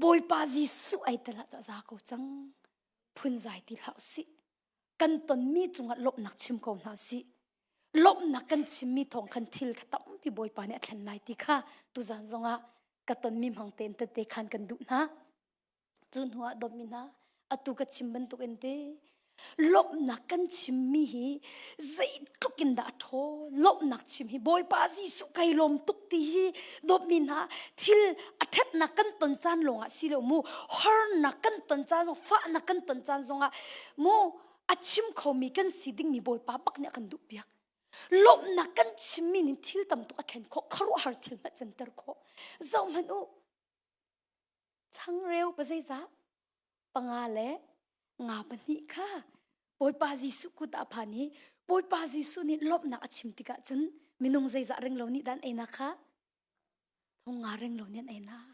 Bawipa Jesuh ai tel ahcun a za ko cang. Phunzai ti hlah usih. Kan tonmi cungah lawmhnak chim ko hna usih. Lawmhnak kan chimmi thawng khan thil kha tampi Bawipa nih a thlen lai ti kha tuzan zongah ka tonmi hmang tein tette khan kan duh hna. Cu hnuah dawtmi hna, atu ka chim bantukin te lawmhnak kan chimmi hi zeitluk in dah a ṭhaw lawmhnak chim hi Bawipa Jesuh kai lawm tuk ti hi dawtmi hna thil a ṭhatnak kan ton caan lawngah si lo mu harnak kan ton caan zong fahnak kan ton caan zongah mu a chim khomi kan si dingmi Bawipa bak nih a kan duh piak lawmhnak kan chimmi nih thil tam tuk a thlen khawh khuaruahhar thil hmanh canter khawh zoh hmanh u Changreu pa zeizah? Panga le nga pahnih kha Bawipa Jesuh kut ah phan i Bawipa Jesuh nih lawmhnak a chim tikah cun minung zeizah ring lo nih dah an einak kha thong nga ring lo nih an einak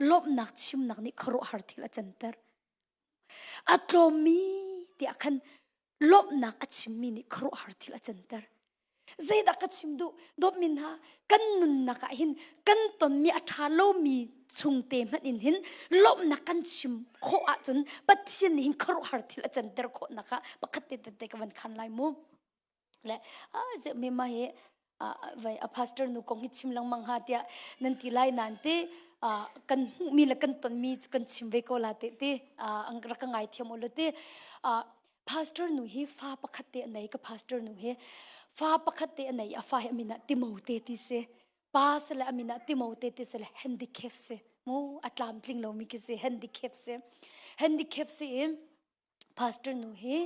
lawmhnak chimnak nih khuaruahhar thil a canter a tlawmmi tiah khan lawmhnak a chimmi nih khuaruahhar thil a canter. Zeidah ka chim duh? Dawtmi hna, kan nunnak ah hin kan tonmi a ṭha lomi chungte hmanh in hin lawmhnak kan chim khawh ahcun Pathian nih hin khuaruahhar thil a canter khawhnak ah pakhat te tete ka van khan lai mu. Le ah mi ma hi vai a pastor nu kong hi chim lengmang ha tiah nan ti lai nan ti kan hmuhmi le kan tonmi kan chim ve ko la te ti ang rak ka ngai thiam u ti pastor nu hi fa pakhat te a nei ka pastor nu hi fa pakhat te a nei a fa hi amin ah Timote ti si pa se le amin ah Timote ti se le handicap si mu a tlamtling lomi ki si handicap si handicap si i pastor nu hi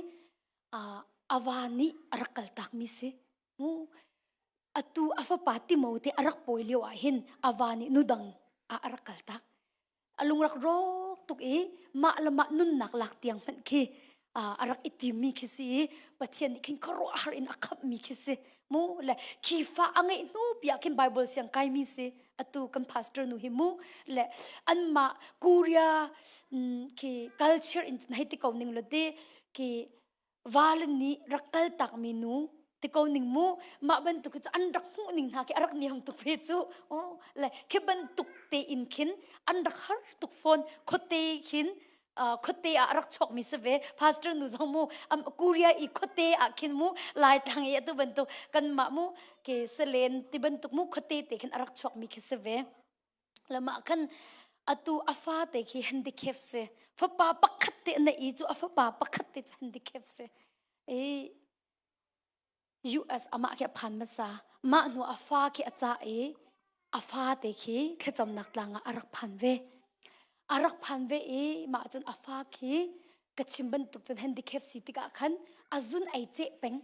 a va nih a rak kaltak mi si mu atu a fapa Timote a rak pawi lio ah hin a va nih nudang ah a rak kaltak a lung rak rawk tuk i mah le mah nunnak lak tiang hmanh khi a rak i timmi khi si i Pathian nih khin khuaruahhar in a khamhmi khi si mu le khi fa a ngeih hnu pi ah khin Bible siang kaimi si atu kan pastor nu hi mu le anmah Korea khi culture in hei ti ko ning lo ti khi vale nih rak kal takmi nu ti ko ning mu mah bantuk cu an rak hmuh ning hna khi a rak niam tuk ve cu oh le khi bantuk te in khin an rak har tuk fawn khuate khin khuate ah rak chuak mi si ve pastor nu zong mu am Korea i khuate ah khin mu lai tlang i atu bantuk kan mah mu ke selen ti bantuk mu khuate te khin a rak chuak mi khi si ve Lamah khan atu a fate khi handicap si. Fapa pakhat te na i cu a fapa pakhat te cu handicap si. I US amah khi a phan hmasa. Mah hnu a fa khi a cah i a fate khi thlacamnak tlang ah a rak phan ve. A rak phan ve i mah cun a fa khi ka chim bantuk cun handicap si tikah khan a zun ei ceh peng.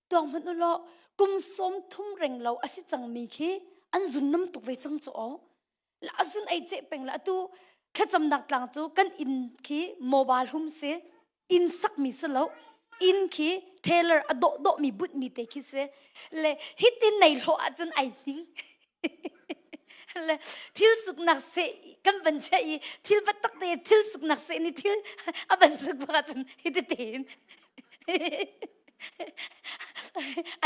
Tuang hmanh u law kum 30 reng lo a si cangmi khi an zun nam tuk ve cang cu aw. La a zun ei ceh peng la atu thlacamnak tlang cu kan inn khi mobile home si inn sakmi si lo inn khi tailor a dawh dawhmi bunhmi te khi si le hitin nei hlawh ahcun ai hning le thil suknak seh kan van chiah i thil va tak te thil suknak seh ni thil a van suk bak ahcun hiti tein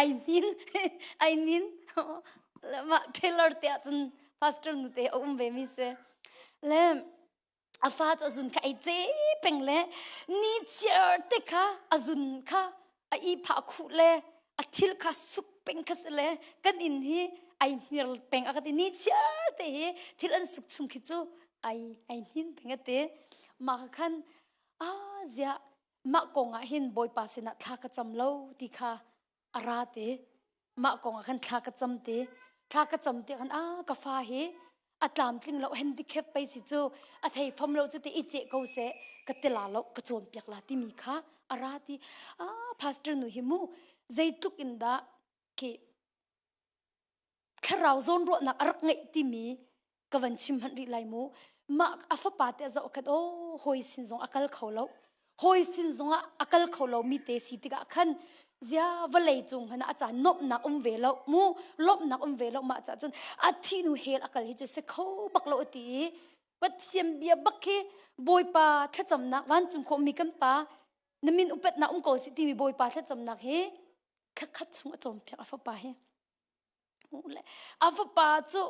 ai hnin ai hnin le mah tailor te ahcun pastor nu te a um ve mi si le a fa cu a zun kha ei ce peng le ni chiar te kha a zun kha a i phah khuh le a thil kha suk peng kha si le kan inn hi ai hmir peng a ka ti ni chiar te hi thil an suk chung khi cu ai ai hnin peng a ti mah kha khan a ziah mah kong ah hin Bawipa sinah thla ka cam lo ti kha a ra te mah kong ah khan thla ka cam te thla ka cam te khan a ka fa hi a tlamtling lo handicap pei si cu a thei fam lo cu te i ceh ko seh ka ti la lo ka cawn piak la timi kha a ra ti a pastor nu hi mu zeitluk in dah khi thlarau zawnruahnak a rak ngeih timi ka van chim hmanh rih lai mu. Mah a fapa te a zoh khan aw hawi sin zong a kal kho lo. Hawi sin zong ah a kal kho lo mi te si tikah khan zia vawlei cung hmanh ah a caan nuamhnak um ve lo mu lawmhnak um ve lo mah cah cun a thih nu hell a kal hi cu si kho bak lo a ti i Pathian bia bak khi Bawipa thlacamnak vancung khawhmi kan pa na min upatnak um ko si timi Bawipa thlacamnak hi thlakhat chung a cawnpiak a fapa hi. A fapa cu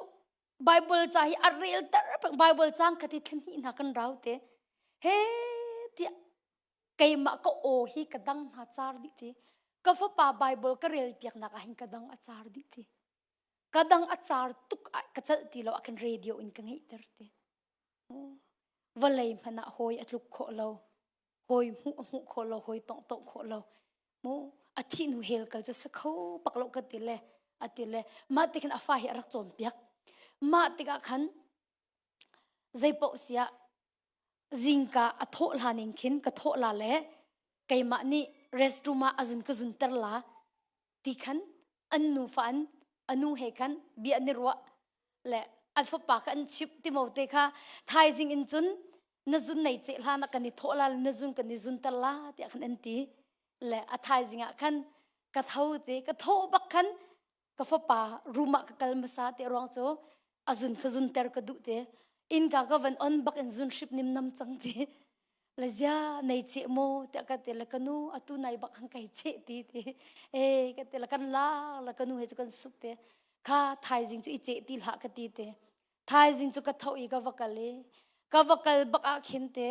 Bible ca hi a rel ter peng Bible cang khat hi thla hnih hna kan rau te. He tiah keimah ka aw hi ka dang hna car dih ti. Ka fapa Bible ka rel piaknak ah hin ka dang a car dih ti. Ka dang a car tuk ah ka celh ti lo ah khan radio in ka ngeihter ti. Vawlei hmanh ah hawi a tluk khawh lo. Hawi hmuh a hmuh khawh lo, hawi tongh tongh khawh lo. Mu a thih hnu hell kal cu si kho bak lo ka ti le a ti le mah ti khin a fa hi a rak cawnpiak. Mah tikah khan zeipaoh siah zingka a thawh hlan in khin ka thawh la le keimah nih restroom ah a zun ka zunter la ti khan an nufa an a nu he khan bia an i ruah le an fapa kha an chimh timote kha thaizing in cun na zun nei ceh hlan ah kan i thawh la na zun kan i zunter la tiah khan an ti le a thaizing ah khan ka tho te ka thawh bak khan ka fapa room ah ka kal hmasa te ruang cu a zun ka zunter ka duh te innka ka van on bak in zun hrip nim nam cang ti le zia nei che maw tiah ka ti le ka nu atu nai bak han kai che ti ti e ka ti le kan la la ka nu he cu kan suk te kha thaizing cu i che ti hlah ka ti te thaizing cu ka tho i ka va kal i ka va kal bak ah khin te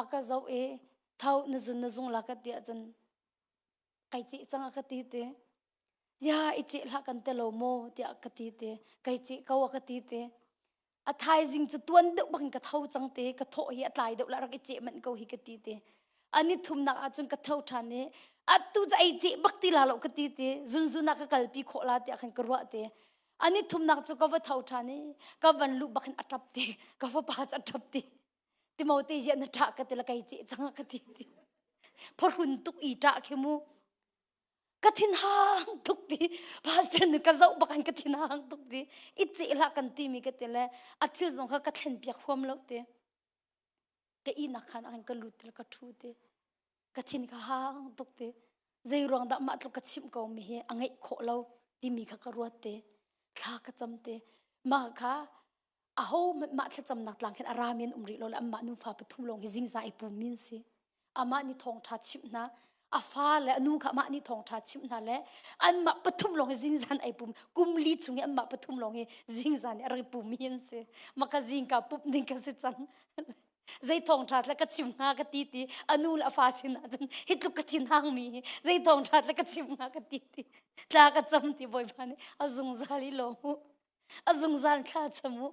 a ka zoh i tho na zun na zung la ka ti ahcun kai ceh cang a ka ti te zia i ceh hlah kan te lo maw tiah ka ti te kai ceh ko a ka ti te a thaizing cu tuan deuh bak in ka tho cang te ka thawh hi a tlai deuh la rak i ceh manh ko hi ka ti te ani thumnak ahcun ka tho ṭhan i atu cu ei ceh bak ti la lo ka ti te zunzun ah ka kalpi khawh la tiah khan ka ruah te ani thumnak cu ka va tho ṭhan i ka van luh bak in a ṭap ti ka fapa cu a ṭap ti Timote ziah na ṭah ka ti la kai ceh cang ka ti ti. Phahrun tuk i ṭah khi mu. Ka thin hang tuk ti. Pastor nih ka zoh bak in ka thin hang tuk ti. I ceh hlah kan ti mi ka ti le a thil zong kha ka thlen piak huam lo ti. Ka ihnak khan ah ka lut ti ka ṭhu ti. Ka thin kha hang tuk ti. Zei ruang dah mah tluk ka chimh ko mi hi a ngeih khawh lo timi kha ka ruat ti. Thla ka cam ti. Mah kha aho mah thlacamnak tlang khin a rami an um rih lo le anmah nufa pathum lawng hi zingza i pummi an si amah nih thawngṭha chimh hna a fa le a nu kha amah nih thawngṭha chimh hna le anmah pathum lawng hi zingzan ai pum kum li chung i anmah pathum lawng hi zingzan i a rak i pummi an si maka zingka pup ning ka si cang zei thawngṭha tla ka chim hnga ka ti ti a nu le a fa sin ahcun hi tluk ka thin hangmi hi zei thawngṭha tla ka chim hnga ka ti ti tla ka cam ti bawipa nih a zungzal i lawm u A zungzal thla cam u.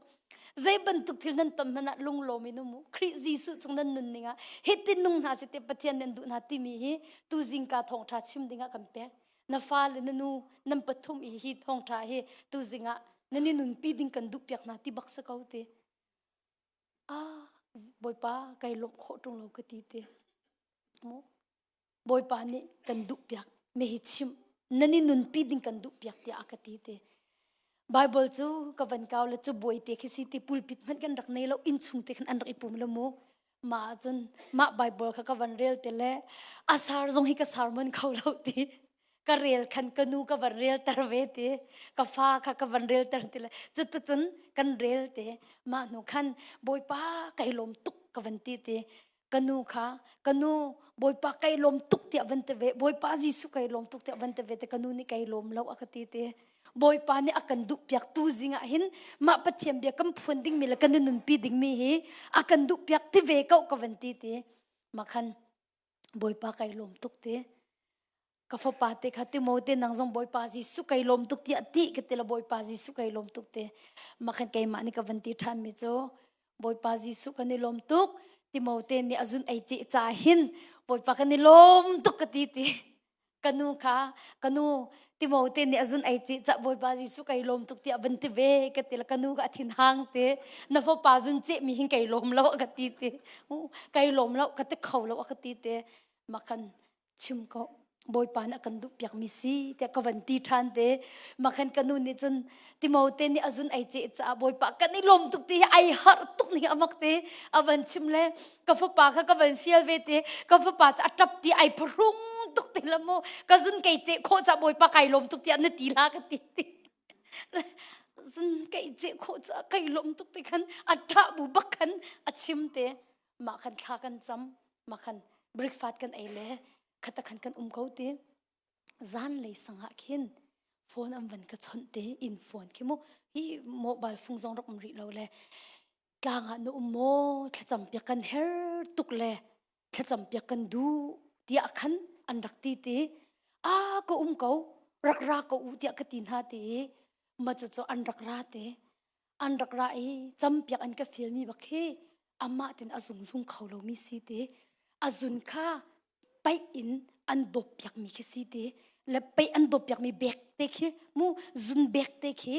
Zei bantuk thil nan ton hmanh ah lunglawm in um u. Khrih Jesuh chung nan nun ning ah hitin nung hna seh tiah Pathian nih an duh hna timi hi tu zingka thawngṭha chim ding ah kan pek. Na fale na nu nan pathum i hi thawngṭha hi tu zing ah nan i nunpi ding kan duh piak hna ti bak si ko ti. Ah, Bawipa kai lawmh khawh ṭung lo ka ti ti. Mu. Bawipa nih kan duhpiak mi hi chimh nan i nunpi ding kan duhpiak tiah a ka ti te. Bible cu ka van kau le cu buai te khi si ti pulpit hmanh kan rak nei lo inn chung te khan an rak i pum lo mu mah ahcun mah Bible kha ka van rel te le a sar zong hi ka sar mon kho lo ti ka rel khan ka nu ka van rel ter ve ti ka fa kha ka van rel ter ti le cuticun kan rel te mah hnu khan Bawipa kai lawm tuk ka van ti ti ka nu kha ka nu bawipa kai lawm tuk tiah van ti ve bawipa Jesuh kai lawm tuk tiah van ti ve te ka nu nih kai lawm lo a ka ti te bawipa nih a kan duh piak tu zing ah hin mah pathian bia kan phuan ding mi le kan nunpi ding mi hi a kan duh piak ti ve ko ka van ti te ma khan bawipa kai lawm tuk te ka fapa te kha Timote nang zong Bawipa Jesuh kai lawm tuk tiah ti ka ti la Bawipa Jesuh kai lawm tuk te makhan keimah nih ka van ti ṭhan mi cu Bawipa Jesuh kan i lawm tuk Timote nih a zun ei ceh ca hin Bawipa kan i lawm tuk ka ti ti ka nu kha ka nu Timote nih a zun ei ceh ca Bawipa Jesuh kai lawm tuk tiah van ti ve ka ti la ka nu ka a thin hang te na fapa zun ceh mi hin kai lawm lo a ka ti te kai lawm lo ka ti kho lo a ka ti te makhan chim ko. Bawipa nih a kan duh piakmi si tiah ka van ti ṭhan te. Makhan ka nu nih cun Timote nih a zun ei ceh caah Bawipa kan i lawm tuk ti hi ai harh tuk ning amak te a van chim le ka fapa kha ka van fial ve te ka fapa cu a ṭap ti ai phrung tuk ti la mu ka zun kei ceh khawh caah Bawipa kai lawm tuk tiah na ti la ka ti ti zun kei ceh khawh caah kai lawm tuk ti khan a ṭah bu bak khan a chim te mah khan thla kan cam mah khan breakfast kan ei le khata khan kan um ko ti zanlei sangah khin phone an van ka chawnh te in phone khi mu hi mobile phone zong rak um rih lo le tlang ah na um maw thlacam piak kan her tuk le thlacam piak kan duh tiah khan an rak ti ti a ka um ko rak ra ko u tiah ka ti hna ti ma cu cu an rak ra te an rak ra i campiak an ka fialmi bak hi amah tin a zungzung kho lomi si ti a zun kha paih in an dawp piakmi khi si ti le paih an dawp piakmi bek te khi mu zun bek te khi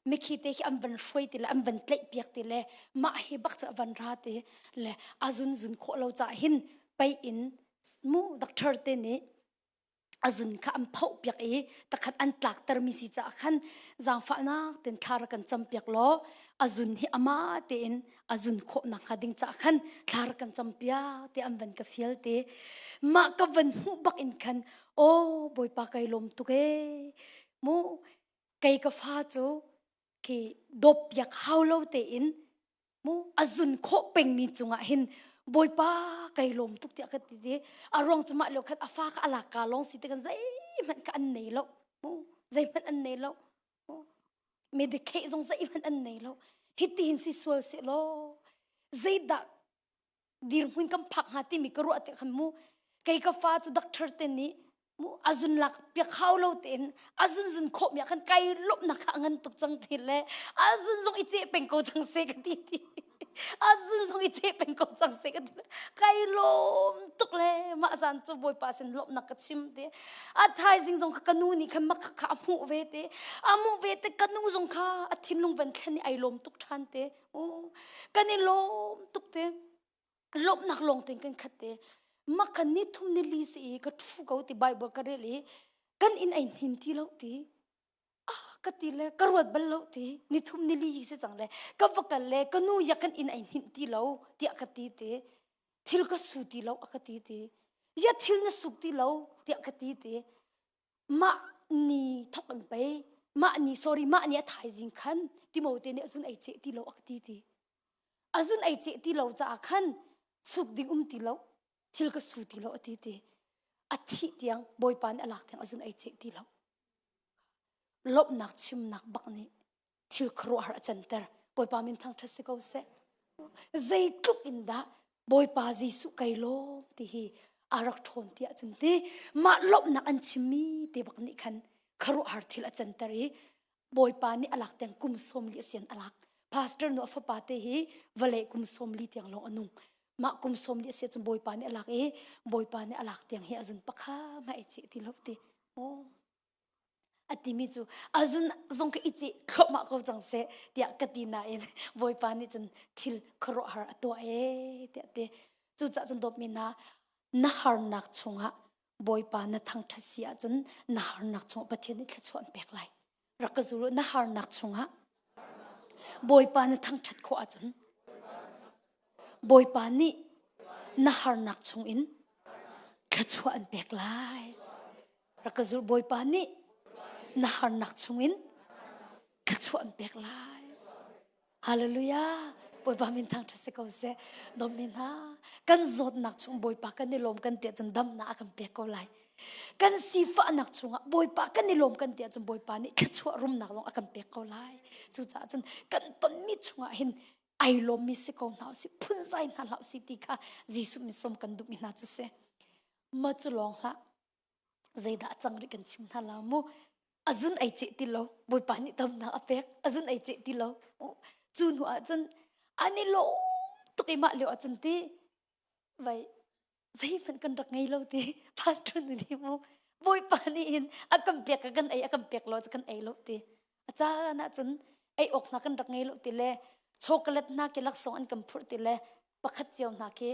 mikhi te khi an van hruai ti le an van tlaih piak ti le mah hi bak cu a van ra ti le a zun zun khawh lo caah hin paih in mu doctor te nih a zun kha an phoh piak i takhat an tlaktermi si caah khan zaangfahnak ten thla rak kan cam piak law a zun hi ama tein a zun khawh nak hnga ding caah khan thla rak kan cam piak te an van ka fial te mah ka van hmuh bak in khan aw bawipa kai lawm tuk e mu kei ka fa cu khi dawp piak hau lo tein mu a zun khawh pengmi cungah hin bawipa kai lawm tuk tiah ka ti ti a ruang cu mah lio khan a fa kha a lak ka lawng si te kan zeihmanh kha an nei lo mu zeihmanh an nei lo medikheh zong zeihmanh an nei lo hiti hin si sual seh law zeidah dirhmun kan phak hnga timi ka ruah te khan mu kei ka fa cu doctor te nih mu azun lak piak hau lo tein azun zun khawh mi khan kai lawmhnak kha ngan tuk cang ti le azun zong i ceh peng ko cang se ka ti ti azun zong i ceh peng ko cang se ka ti kai lawm tuk le mah zan cu bawipa sin lawmhnak ka chim te a thaizing zong kha ka nu nih khan mak kha a hmuh ve te a hmuh ve te ka nu zong kha a thinlung van thlen i ai lawm tuk ṭhan te kan i lawm tuk te lawmhnak lawng tein kan khat te makhan ni thum ni li si i ka ṭhu ko ti bible ka rel i kan inn ai hnin ti lo ti ah ka ti le ka ruat bal lo ti ni thum ni li si cang le ka va kal le ka nu ya kan inn ai hnin ti lo tiah ka ti te thil ka su ti lo a ka ti ti ya thil na suk ti lo tiah ka ti te mah ni thok in pei mah ni sorry mah ni a thaizing khan Timote nih azun ei ceh ti lo a ka ti ti azun ei ceh ti lo caah khan suk ding um ti lo thil ka su ti lo a ti ti a thih tiang bawipa nih a lak tiang azun ei ceh ti lo lawmhnak chimnak bak nih thil khuaruahhar a canter bawipa min thangṭhat si ko seh zeitluk in dah bawipa Jesuh kai lawm ti hi a rak ṭhawn ti ahcun ti mah lawmhnak an chimmi te bak nih khan khuaruahhar thil a canter i bawipa nih a lak tiang kum 40 a sian a lak pastor nu a fapa te hi vawlei kum 40 tiang lawng a nung mah kum 40 a si ahcun bawipa nih a lak i bawipa nih a lak tiang hi a zun pakha ma ei chih ti lo ti a timi cu azun zong ka ici thluahmah ko cang seh tiah ka ti nain bawipa nih cun thil khuaruahhar a tuah ee tiah ti cucaah cun dawtmi hna na harnak chungah bawipa na thangṭhat si ahcun na harnak chungah Pathian nih thluachuah an pek lai rak ka zul na harnak chungah bawipa na thangṭhat khawh ahcun bawipa nih na harnak chungin thluachuah an pek lai rak ka zulh bawipa nih na harnak chungin thluachuah an pek lai hallelujah bawipa min thangṭhat si ko seh dawtmi hna kan zawtnak chung bawipa kan i lawm kan ti ahcun damnak a kan pek ko lai kan sifahnak chungah bawipa kan i lawm kan ti ahcun bawipa nih thluachuah rumnak zong a kan pek ko lai cucaah cun kan tonmi chungah hin ai lawmmi si ko hna usih phunzai hna hlah usih ti kha Jesuh min sawm kan duhmi hna cu si ma cu lawng hlah zeidah cang rih kan chim hna la mu azun ei ceh ti lo bawipa nih damnak a pek azun ei ceh ti lo cu hnu ah cun an i lawm tuk i mah lio ah cun ti vai zeihmanh kan rak ngei lo ti pastor nu nih mu bawipa nih hin a kan pek ka kan ei a kan pek lo cu kan ei lo ti a caan ah cun ei awk hna kan rak ngei lo ti le chocolate hna ki laksawng an kan phurh ti le pakhat cio hna khi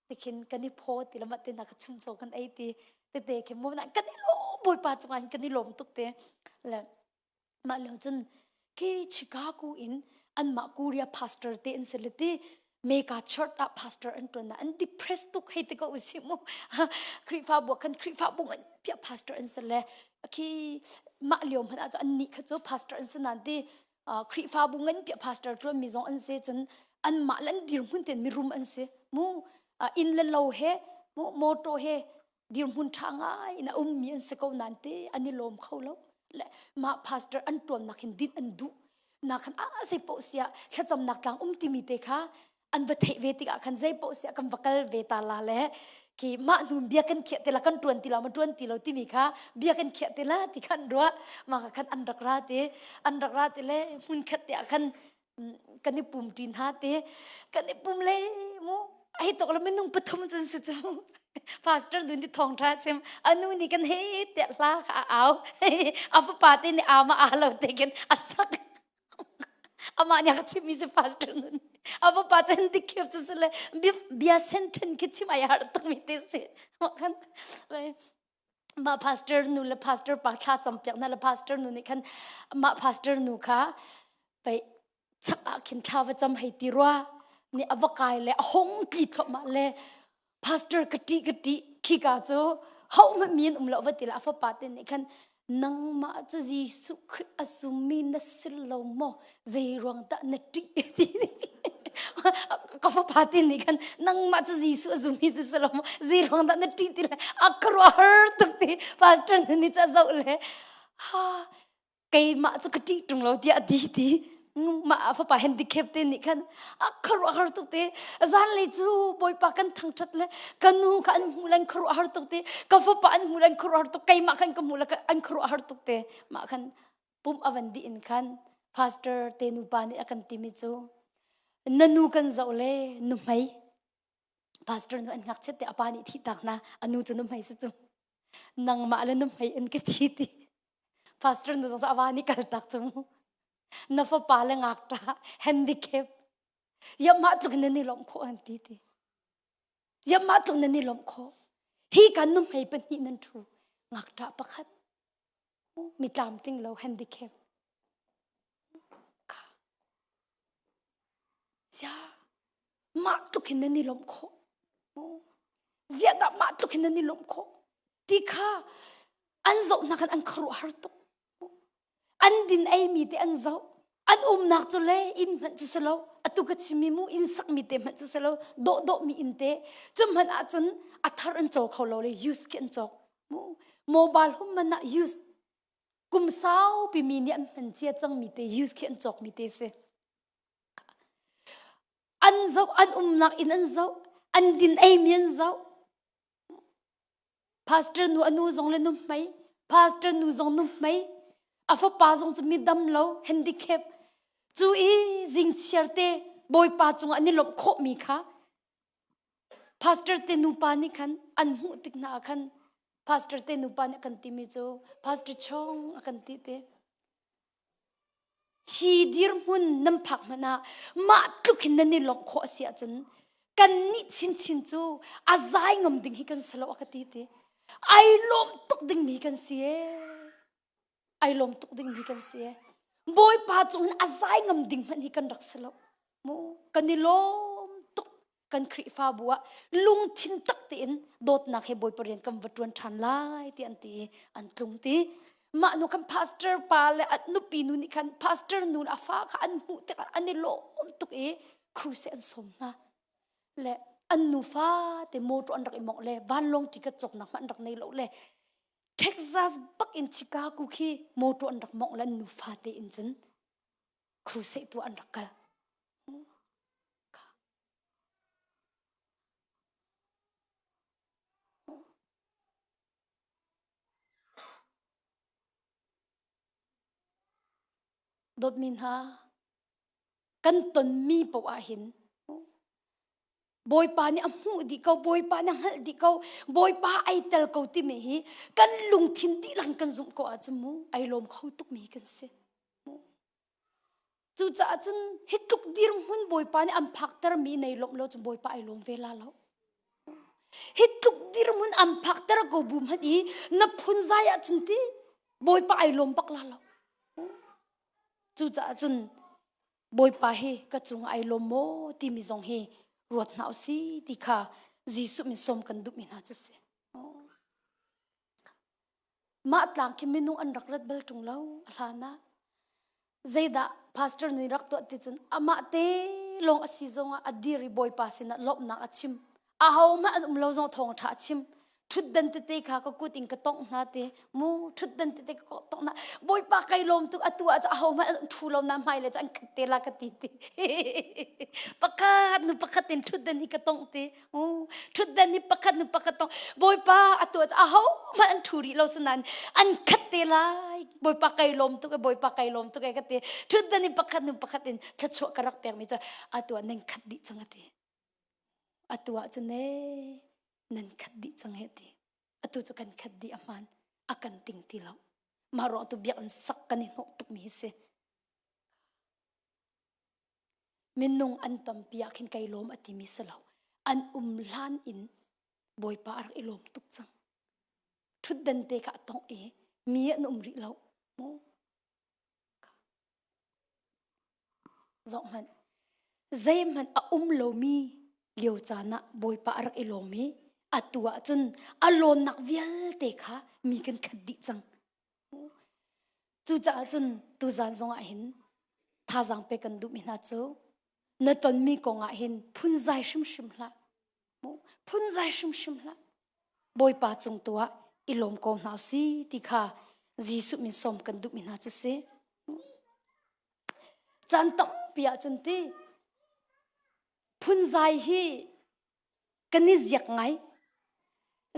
tikhin kan i phaw ti le mah te hna kha chunchaw kan ei ti. Tete khi mu na kan i lawm Bawipa cungah hin kan i lawm tuk te. Le mah lio cun khi Chicago in anmah Korea pastor te an si le ti mega church ah pastor an tuan na an depressed tuk hei te ko usi mu Khrihfabu khan Khrihfabu ngan pia pastor an si le khi mah lio hmanh ah cu an nih kha cu pastor an si nan ti Khrihfabu ngan pia pastor tuan mi zong an si cun an mah lan dirhmun ten mirum an si mu inn le lo he mu motor he dirhmun ṭha ngai in a ummi an si ko nain te an i lawm kho lo le mah pastor an ṭuannak hin din an duh na khan a zei paoh siah thlacamnak tlang um timi te kha an va theih ve tikah khan zei paoh siah kan va kal ve ta la le khi mah hnu bia kan khiah te la kan ṭuan ti lo ma ṭuan ti lo timi kha bia kan khiah te la ti khan ruah mah kha khan an rak ra te an rak ra te le hmun khat te ah khan kan i pum ṭi hna te kan i pum le mu ai tok lo minung pathum cun si cu pastor nu nih thawngṭha chim anu nih kan he tiah hla kha a au a fapa te nih ama a lo te khin a sak amah nih a ka chimmi si pastor nu nih a fapa cu handicap cu si le bia sentence khi chim ai har tuk mi te si khan mah pastor nu le pastor pa thla campiak hna le pastor nu nih khan mah pastor nu kha pei chak ah khin thla va cam hei ti rua nih a va kai le a hong tli thluahmah le pastor ka ṭih ka ṭih khika cu ho hmanh mi an um lo va ti le a fapa te nih khan nangmah cu Jesuh Khrih a summi na si lo maw zei ruang dah na ṭih ti ka fapa te nih khan nangmah cu Jesuh a zummi na si lo maw zei ruang dah na ṭih ti le a khuaruahhar tuk ti pastor nu nih cu a zoh le ha keimah cu ka ṭih ṭung lo tiah a ti ti mah a fapa handicap te nih khan a khuaruahhar tuk te zanlei cu bawipa kan thangṭhat le ka nu kha an hmuh le an khuaruahhar tuk te ka fapa an hmuh le an khuaruahhar tuk keimah khan ka hmuh le an khuaruahhar tuk te mah khan pum a van dih in khan pastor te nupa nih a kan timi cu na nu kan zoh le nuhmei pastor nu an ngakchiat te a pa nih thih tak na a nu cu nuhmei si cu nangmah le nuhmei an ka thi ti pastor nu zong a va nih kal tak cu mu na fapa le ngakṭa handicap yamah tluk in nan i lawmh khawh an ti ti yamah tluk nan i lawmh khawh hi kan nuhmei pahnih nan ṭhu ngakṭah pakhat mi tlamtling lo handicap kha sia mah tluk hin nan i lawmh khawh ziah dah mah tluk hin nan i lawmh khawh ti kha an zoh hna khan an khuaruahhar tuk an din eimi te an zoh an umnak cu le inn hmanh cu si lo atu ka chimmi mu inn sakmi te hmanh cu si lo dawh dawhmi inn te cu hmanh ahcun a thar an caw kho lo le use khi an cawk mu mobile hum man ah use kum saupi mi nih an hman cia cangmi te use khi an cawkmi te si an zoh an umnak inn an zoh an din eimi an zoh Pastor nu a nu zong le nu hmei pastor nu zong nu hmei a fapa zong cu mi dam lo handicap cu i zingchiar te bawipa cungah an i lawmh khawhmi kha pastor te nupa nih khan an hmuh tik hna ah khan pastor te nupa nih a kan timi cu pastor chong a kan ti te Hi dirhmun nan phak hmanh ah mah tluk hin nan i lawmh khawh a si ahcun kannih chinchin cu a zai ngam ding hi kan si lo a ka ti ti. Ai lawm tuk dingmi kan si ee. Ai lawm tuk dingmi kan si ee. Bawipa cung hin a zai ngam ding hmanh hi kan rak si lo. Mu kan i lawm tuk. Kan Khrihfabu ah lungthin tak tein dawtnak he Bawipa rian kan va ṭuan ṭhan lai ti an ti i an tlung ti. Mah nu khan pastor pa le a nupi nu nih khan pastor nu le a fa kha an hmuh tikah an i lawm tuk i crusade an sawm hna. Le an nufa te motor an rak i mongh le vanlawng ticket cawknak hmanh an rak nei lo le Texas bak in Chicago khi motor an rak mongh le an nufa te in cun crusade tu an rak kal. Dawtmi hna, kan tonmi paoh ah hin Bawipa nih a hmuh dih ko, Bawipa nih a hngalh dih ko, Bawipa ai tel ko timi hi kan lungthin dihlak in kan zumh ko ahcun mu ai lawm kho tukmi kan si. Cucaah cun hi tluk dirhmun Bawipa nih an phaktermi nei lawmh lo cun Bawipa ai lawm ve la lo. Hi tluk dirhmun an phak ter ko bu hmanh i na phunzai ahcun ti Bawipa ai lawm bak la lo. Cucaah cun Bawipa hi ka cung ai lawm maw timi zong hi ruat hna usi ti kha Jesuh min sawm kan duhmi hna cu si. Mah tlang khi minung an rak rat bal ṭung lo a hlan ah. Zeidah pastor nih rak tuah ti cun amah te lawng a si zongah a dir i Bawipa sinah lawmhnak a chim. Ahohmanh an um lo zong thawngṭha a chim. Ṭhutdan tete kha ka kut in ka tongh hna te mu ṭhutdan tete ka tongh hna. Bawipa kai lawm tuk atu ah cun ahohmanh an ṭhu lo na hmai le cu an khat te la ka ti ti. Pakhat nu pakhat in ṭhutdan hi ka tongh ti. Ṭhutdan hi pakhat nu pakhat tong Bawipa atu ah ahohmanh an ṭhu rih lo sinain an khat te lai Bawipa kai lawm tuk e Bawipa kai lawm tuk e ka ti ṭhutdan hi pakhat nu pakhat in thluachuah ka rak pekmi cu atu ah nan khat dih cang a ti atu ah cun e nan khat dih cang he ti atu cu kan khat dih a hmaan a kan ting ti lo mah ruang tu biakinn sak kan i hnawh tukmi hi si Minung an tampi ah khin kai lawm a timi si lo. An um hlan in Bawipa a rak i lawm tuk cang. Ṭhutdan te kha a tongh i mi an um rih lo. Mu. Zoh hmanh. Zeihmanh a um lomi lio caan ah Bawipa a rak i lawm i atu ah cun a lawnnak vialte kha mi kan khat dih cang. Cucaah cun tuzan zongah hin thazaang pek kan duhmi hna cu na tonmi kong ah hin phunzai hrimhrim hlah. Phunzai hrimhrim hlah. Bawipa cung tu ah i lawm ko hna si ti kha Jesuh min sawm kan duhmi hna cu si. Caan tampi ah cun ti phunzai hi kan i ziak ngai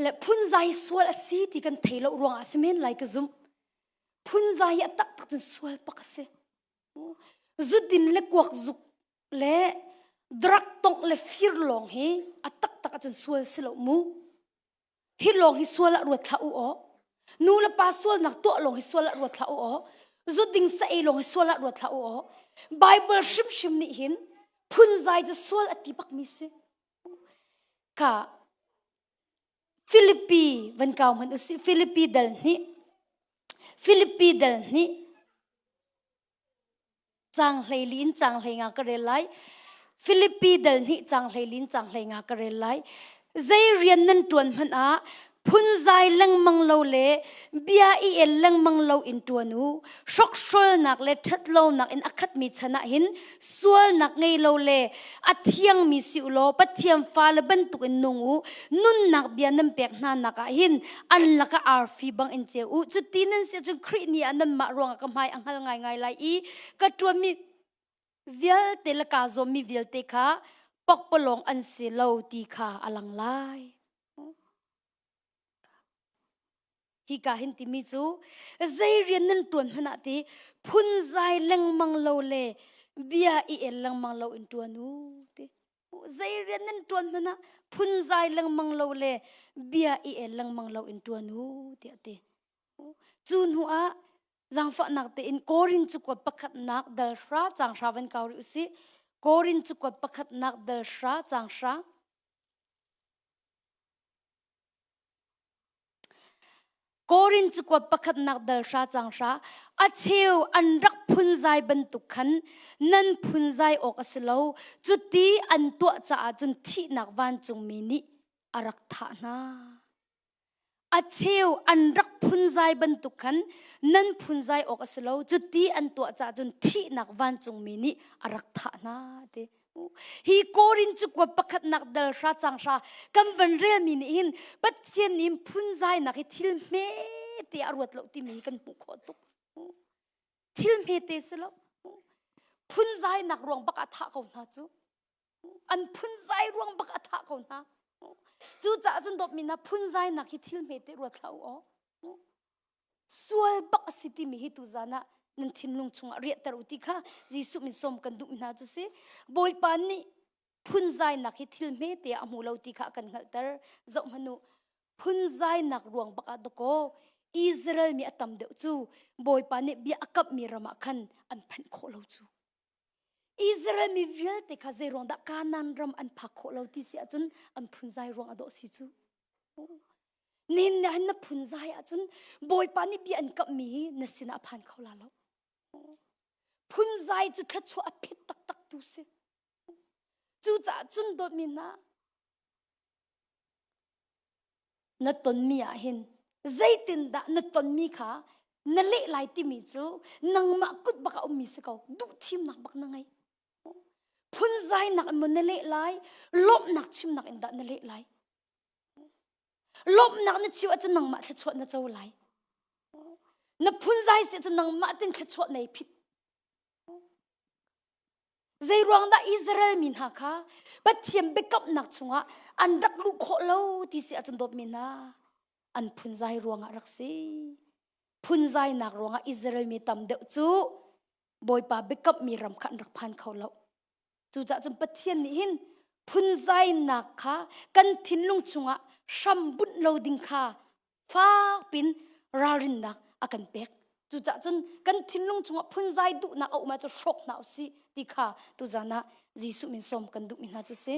le phunzai sual a si ti kan thei lo ruangah si men lai ka zumh phunzai hi a taktak cun sual pak a si zudin le kuak zuk le drug tongh le fir lawng hi a taktak ahcun sual si lo mu hi lawng hi sual ah ruat hlah u aw nu le pa sualnak tuah lawng hi sual ah ruat hlah u aw zu ding sa ei lawng hi sual ah ruat hlah u aw Bible hrimhrim nih hin phunzai cu sual a ti bak mi si ka Philippi van kau hmanh usih Philippi dal hnih Philippi dal hnih Caang hleili in caang hleinga ka rel lai. Filipi dal hnih caang hleili in caang hleinga ka rel lai. Zei rian nan ṭuan hmanh ah phunzai lengmang lo le bia i el lengmang lo in ṭuan u. Hrokhrolnak le ṭhatlonak in a khatmi chan ah hin sualnak ngei lo le a thiangmi si u law Pathian fale bantuk in nung u. Nunnak bia nan pek hna nak ah hin an lakah arfi bang in ceu u. Cuti nan si ahcun Khrih ni ah nanmah ruangah ka hmai a hngal ngaingai lai i ka ṭuanmi vialte le kaa zuammi vialte kha pokpalawng an si lo ti kha a lang lai. Hika hin timi cu zei rian nan ṭuan hmanh ah ti phunzai lengmang lo le bia i el lengmang lo in ṭuan u ti. Zei rian nan ṭuan hmanh ah phunzai lengmang lo le bia i el lengmang lo in ṭuan u tiah ti. Cu hnu ah zaangfahnak tein Korin cakuat pakhatnak dal hra caang hra van kau rih usih. Korin cakuat pakhatnak dal hra caang hra. Korin cakuat pakhatnak dal hra caang hra a cheu an rak phunzai bantuk khan nan phunzai awk a si lo cuti an tuah caah cun thihnak vancungmi nih a rak thah hna. A cheu an rak phunzai bantuk khan nan phunzai awk a si lo cuti an tuah caah cun thihnak vancungmi nih a rak thah hna ti. Hi Korin cukua pakhatnak dal hra cang hra kan van relmi nih hin Pathian nih phunzainak hi thil hme te a ruat lo timi hi kan hmuh khawh tuk. Thil hme te si lo. Phunzainak ruang bak ah thah ko hna cu. An phunzai ruang bak a thah ko hna. Cucaah cun dawtmi hna phunzainak hi thil hme te ruat hlah u aw. Sual bak a si timi hi tuzan ah nan thinlung chungah riahter u ti kha Jesuh min sawm kan duh hna cu si. Bawipa nih phunzainak hi thil hmete ah a hmu lo ti kha a kan hngalhter. Zoh hmanh u, phunzainak ruang bak ah dakaw Israel mi a tam deuh cu Bawipa nih bia a kamhmi ram ah khan an phanh khawh lo cu. Israel mi vialte kha zei ruang dah Kanaan ram an phak khawh lo ti si ahcun an phunzai ruang a dawh si cu. Nihin ni ah hin na phunzai ahcun Bawipa nih bia an kamhmi hi na sinah a phan kho la lo. Phunzai cu thluachuah a phit taktak tu si. Cucaah cun dawtmi hna na tonmi ah hin zeitindah na tonmi kha na leh lai timi cu nangmah kut bak a ummi si ko duh thimnak bak na ngei phunzainak in maw na leh lai lawmhnak chimnak in dah na leh lai lawmhnak na chim ahcun nangmah thluachuah na co lai na phunzai si ahcun nangmah tin thluachuah nei phit Zeiruang dah Israel mi hna kha Pathian biakamnak chungah an rak luh khawh lo ti si ahcun dawtmi hna an phunzai ruangah rak si. Phunzainak ruangah Israel mi tam deuh cu Bawipa biakammi ram kha an rak phan kho lo. Cucaah cun Pathian nih hin phunzainak kha kan thinlung chungah hram bunh lo ding kha fakpin ralrinnak a kan pek. Cucaah cun kan thinlung chungah phunzai duhnak a um ahcun hrawk hna usih ti kha tuzan ah Jesuh min sawm kan duhmi hna cu si.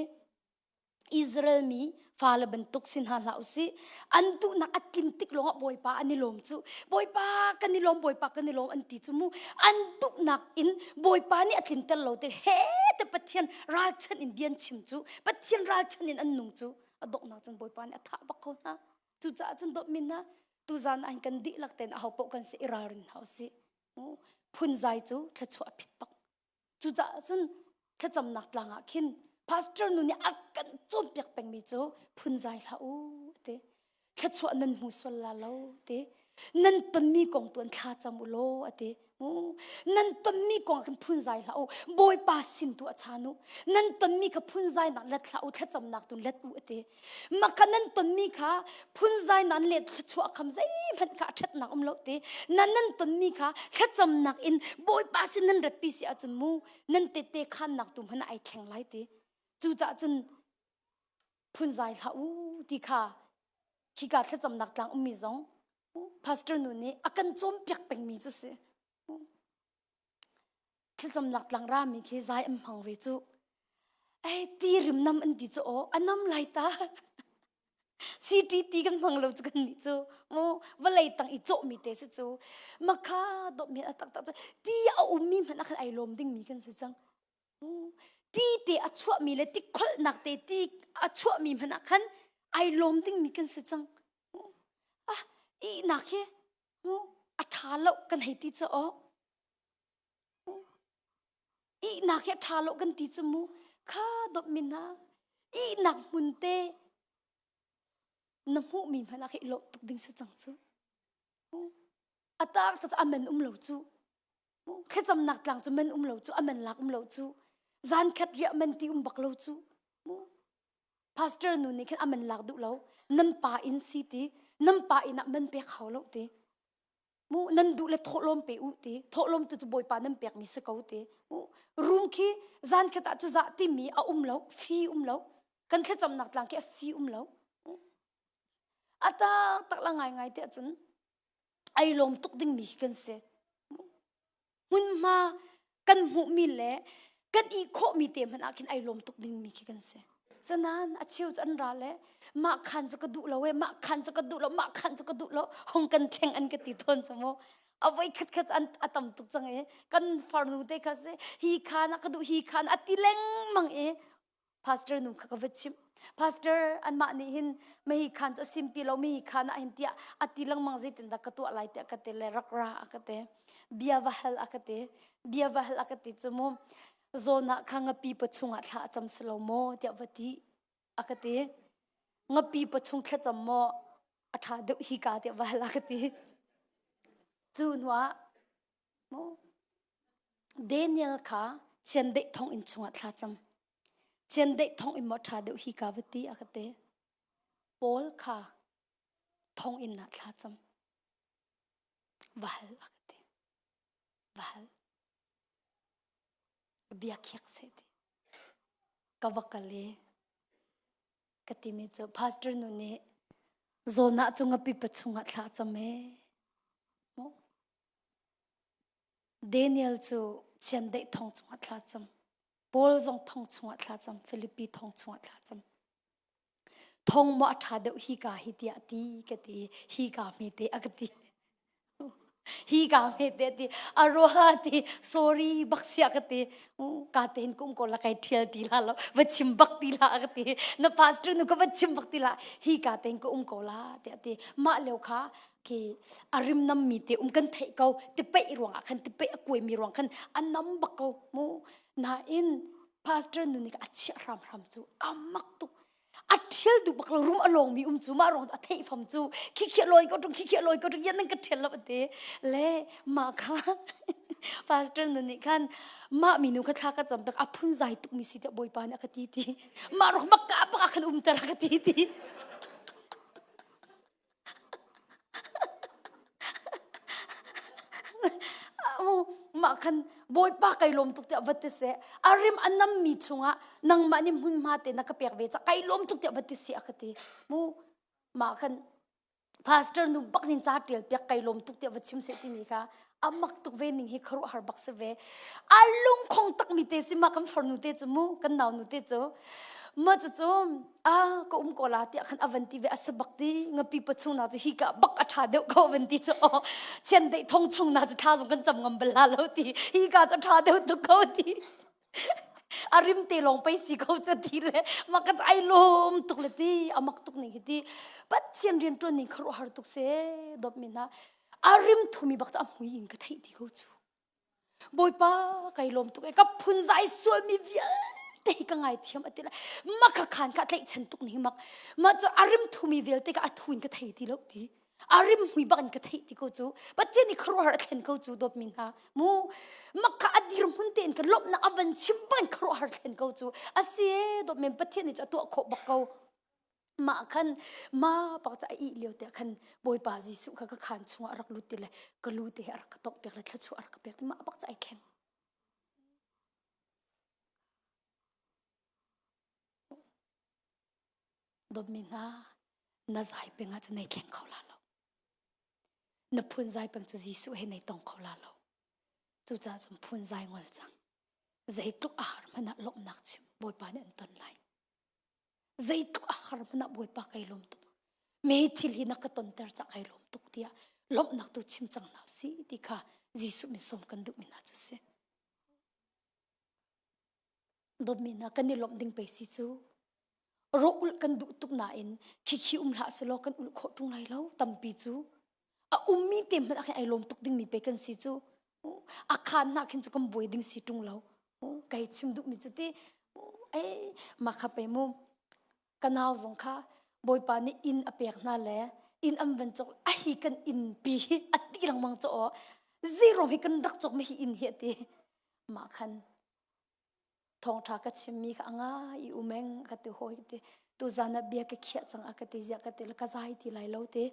Israel mi fale bantuk si hna hlah usih. An duhnak a tlin tik lawngah Bawipa an i lawm cu. Bawipa kan i lawm, Bawipa kan i lawm an ti cu mu. An duhnak in Bawipa nih a tlinter lo te he te Pathian ralchanh in bia an chim cu. Pathian ralchanh in an nung cu. A donghnak cun Bawipa nih a thah bak ko hna. Cucaah cun dawtmi hna, tuzan ah hin kan dihlak tein aho paoh kan si i ralring hna usih. Phunzai cu thluachuah a phit bak. Cucaah cun thlacamnak tlang ah khin pastor nu nih a kan cawnpiak pengmi cu phunzai hlah u ti. Thluachuah nan hmu sual la lo ti. Nan tonmi kong tu an thla cam u law a ti. Nan tonmi kong ah khin phunzai hlah u. Bawipa sin tu a chan u. Nan tonmi kha phunzainak let hlah u, thlacamnak tu let u a ti. Mah kha nan tonmi kha phunzai nan le thluachuah kham zeihmanh kha a ṭhatnak um lo ti. Nan nan tonmi kha thlacamnak in Bawipa sin nan ratpi si ahcun mu nan tette khannak tu hmanh ah ai thleng lai ti. Cucaah cun phunzai hlah u ti kha khika thlacamnak tlang ummi zong pastor nu nih a kan cawnpiak pengmi cu si. Thlacamnak tlang rami khi zai an hmang ve cu. Ei ti rim nam an ti cu aw a nam lai ta. CTT kan hmang lo cu kan nih cu. Mu vawlei tang i cawhmi te si cu. Makha dawtmi a taktak cu ti a ummi hmanh ah khan ai lawm dingmi kan si cang. Ti te a chuahmi le ti kholhnak te ti a chuahmi hmanh ah khan ai lawm dingmi kan si cang. Ah, ihnak hi a ṭha lo kan hei ti cu aw. Ihnak hi a ṭha lo kan ti cu mu. Kha dawtmi hna, ihnak hmun te na hmuhmi hmanh ah khin i lawmh tuk ding si cang cu. A tak tak a man um lo cu. Thlacamnak tlang cu man um lo cu, a man lak um lo cu. Zan khat riah man ti um bak lo cu. Pastor nu nih khin a man lak duh lo. Nan pa inn si ti, nan pa inn ah man pek hau lo ti. Mu nan duh le thawhlawm pe u ti. Thawhlawm tu cu Bawipa nan pekmi si ko ti. Mu room khi zan khat ah cu zah timi a um lo, fee um lo. Kan thlacamnak tlang khi a fee um lo. A tak tak la ngai ngai te ahcun ai lawm tuk dingmi hi kan si. Hmunhma kan hmuhmi le kan i khawhmi te hmanh ah khin ai lawm tuk dingmi khi kan si. Sanan a cheu cu an ra le mah khan cu ka duh lo e mah khan cu ka duh lo mah khan cu ka duh lo hong kan thleng an ka ti tawn cu mu a voi khat khat an a tam tuk cang e kan farnu te kha si hi khan ah ka duh hi khan a ti lengmang e pastor nu kha ka va chimh pastor anmah nih hin mahi khan cu a simpi lo mahi khan ah hin tiah a ti lengmang zeitin dah ka tuah lai tiah ka ti le rak ra a ka ti bia va hal a ka ti bia va hal a ka ti cu mu zawn ah kha ngapi pachung ah thla a cam si lo maw tiah va ti a ka ti ngapi pachung thlacam maw a ṭha deuh hi ka tiah va hal a ka ti cu hnuah mu Daniel kha chiandeih thonginn chungah thla cam. Chiandeih thonginn maw ṭha deuh hi ka va ti a ka ti. Paul kha thonginn ah thla cam. Va hal a ka ti. Va hal. Bia khiak seh ti. Ka va kal i ka timi cu pastor nu nih zawn ah cu ngapi pa chungah thla cam ee. Daniel cu chiandeih thong chungah thla cam. Paul zong thong chungah thlacam, Filipi thong chungah thlacam. Thong maw a ṭha deuh hi ka hi tiah ti ka ti hi ka hme te a ka ti. Hi ka hme te ti a rua ti sorry bak sia ka ti ka te hin kum ko la kai thial ti la lo va chim bak ti la ka ti na pastor nu ka va chim bak ti la hi ka te hin ka um ko la ti a ti mah leo kha khi a rim nam mi te um kan theih ko ti peih ruangah khan ti peih a kuai mi ruang khan a nam bak ko mu nain pastor nu nih a chiah hramhram cu a mak tuk a thial duh bak lo rum a lawng mi um cu mah ruang a theih fam cu khi khi loi ko tung khi khi loi ko tung yan nang ka thial lo te le mah kha pastor nu nih khan mah minu kha thla ka cam pek a phun zai tuk mi si te bawipa nih a ka ti ti mah rok mak ka bak khan um ter a ka ti ti Mah khan Bawipa kai lawm tuk tiah va ti seh. A rim a nammi chungah nangmah nih hmunhma te na ka pek ve ca kai lawm tuk tiah va ti seh a ka ti. Mu mah khan pastor nu bak nin ca tial piak kai lawm tuk tiah va chim seh timi kha a mak tuk ve ning hi khuaruahhar bak si ve. A lungkhong tak mi te si ma kan farnu te cu mu kan nau nu te cu ma cu cu a ka um ko la tiah khan a van ti ve a si bak ti ngapi pa chung na cu hi ka bak a tha deuh ko van ti cu o chian deih thong chung na cu tha zong kan cam ngam bal la lo ti hi ka cu tha deuh tuk ko ti a rim te lawng pei si ko cu ti le ma ka ai lawm tuk le ti a mak tuk ning hi ti Pathian rian tuan ning khuaruahhar tuk se dawt mi hna a rim thumi bak cu a hmui in ka theih ti ko cu Bawipa kai lawm tuk e ka phunzai sualmi vialte hi ka ngaithiam a ti lai ma kha khan kha tlaihchan tuk ning mak ma cu a rim thumi vialte ka a thu in ka thei ti lo ti a rim hmui bak in ka theih ti ko cu Pathian nih khuaruahhar a thlen ko cu dawtmi hna mu mak kha a dir hmun tein ka lawmhnak a van chim bak in khuaruahhar thlen ko cu a si e dawtmi Pathian nih cu a tuah khawh bak ko mah khan ma pak ca a ih lio te khan Bawipa Jesuh kha ka khaan chungah a rak lut ti le ka lu te he a rak ka tongh piak le thluachuah a rak ka pek mah bak ca ai thleng dawtmi hna na zai peng ah cun nei thleng kho la lo na phun zai peng cu Jesuh he nei tong kho la lo cucaah cun phun zai ngol cang zeitluk a har hmanh ah lawmhnak chim Bawipa nih an ton lai zeitluk a har hmanh ah Bawipa kai lawm tuk me thil hi na ka tonter ca kai lawm tuk tiah lawmhnak tu chim cang hna si ti kha Jesuh min sawm kan duhmi hna cu si dawtmi hna kan i lawmh ding pei si cu rawh ulh kan duh tuk nain khikhi um hlah selaw kan ulh khawh ṭung lai lo tampi cu a ummi te hmanh ah khin ai lawm tuk dingmi pe kan si cu a khaan hna khin cu kan buai ding si ṭung lo kai chim duhmi cu ti ei mah kha pe mu ka nau zong kha bawipa nih inn a pek hna le inn an van cawk a hi kan inn pi hi a ti lengmang cu aw zero hi kan rak cawk mi hi inn hi a ti mah khan thawngṭha ka chimmi kha a ngai i umeng ka ti hawi ka ti tuzan ah bia ka khiah cang a ka ti ziah ka ti ka zai ti lai lo ti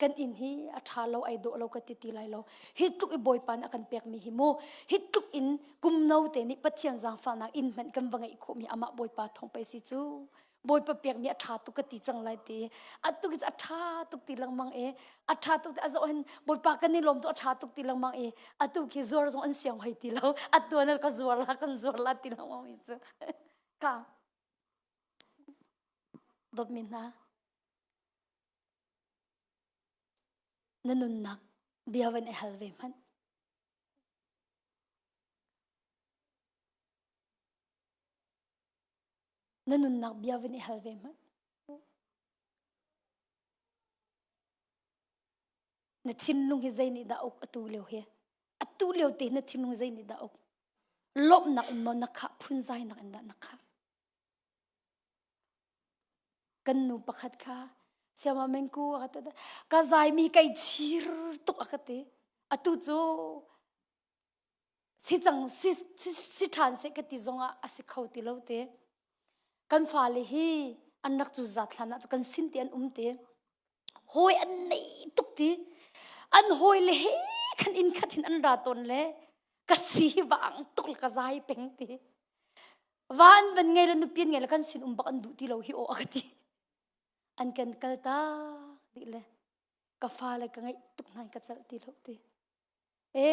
kan inn hi a ṭha lo ai dawh lo ka ti ti lai lo hi tluk i bawipa nih a kan pekmi hi mu hi tluk in kum no te nih Pathian zaangfahnak inn hmanh kan va ngeih khawhmi amah bawipa thawng pei si cu Bawipa pekmi a ṭha tuk ka ti cang lai ti. Atu a ṭha tuk ti lengmang i a ṭha tuk ti a zoh hin Bawipa kan i lawm tuk a ṭha tuk ti lengmang i atu khi zuar zong an siang hoi ti lo. Atu an ka zuar la kan zuar la ti lengmang mi cu. Ka dawtmi hna na nunnak bia van i hal ve hmanh. Na nunnak bia van i hal ve hmanh. Na thinlung hi zei nih dah uk atu lio hi? Atu lio te na thinlung zei nih dah uk? Lawmhnak in maw na khah, phunzainak in dah na khah? Kan nu pakhat kha siama mengku a ka ti ka zaimi kai chir tuk a ka ti. Atu cu si cang si si ṭhan seh ka ti zongah a si kho ti lo te kan fale hi an rak cu zat hlan ah kan sin te an um te hawi an nei tuk ti an hawi le he khan inn khat hin an ra tawn le ka si hi vang tuk le ka zai peng ti va an van ngei le nupi an ngei le kan sin um bak an duh ti lo hi aw a ka ti an kan kal tak dih le ka fale ka ngaih tuk hna ka celh ti lo ti. E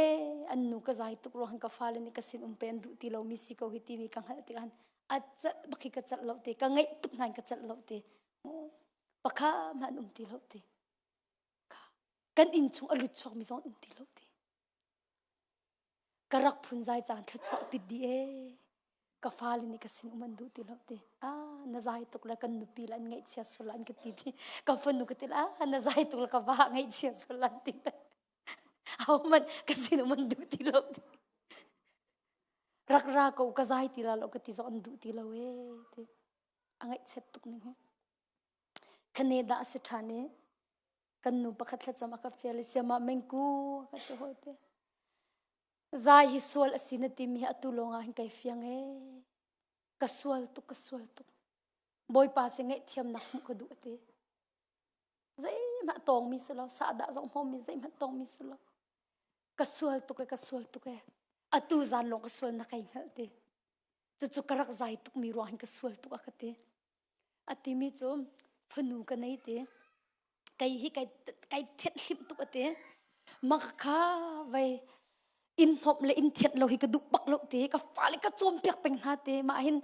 an nu ka zai tuk ruang ka fale nih ka sin um pe an duh ti lo mi si ko hi timi ka hngalh tikah a celh bak hi ka celh lo te ka ngaih tuk hna in ka celh lo te pakha hmanh an um ti lo te kan inn chung a lut chuak mi zong an um ti lo te ka rak phunzai caan thluachuah pit dih ee ka fale nih ka sin um an duh ti lo ti ah na zai tuk le kan nupi le an ngaihchia sual an ka ti ti ka fanu ka ti ah na zai tuk le ka va ngaihchia sual an ti le aho man ka sin um an duh ti lo ti rak ra ko ka zai ti la lo ka ti zong an duh ti lo ee ti a ngaihchiat tuk ning hi khane dah a si ṭhan i kan nu pakhat thlacam a ka fial i siamah mengku a ka ti hawi te zai hi sual a si na timi hi atu lawng ah hin kai fiang ee ka sual tuk ka sual tuk bawipa si ngaihthiamnak hmuh ka duh a ti zeihmah tawngmi si lo sahdah zong hmawmmi zeihmah tawngmi si lo ka sual tuk e ka sual tuk e atu zan lawng ka sual na kai hngalh ti cucu ka rak zai tuk mi ruang hin ka sual tuk a ka ti A timi cu fanu ka nei ti. Kei hi kai kai thianh hlimh tuk a ti. Mak kha vei inn hnawmh le inn thianh lo hi ka duh bak lo ti. Ka fale ka cawnpiak peng hna ti. Mah hin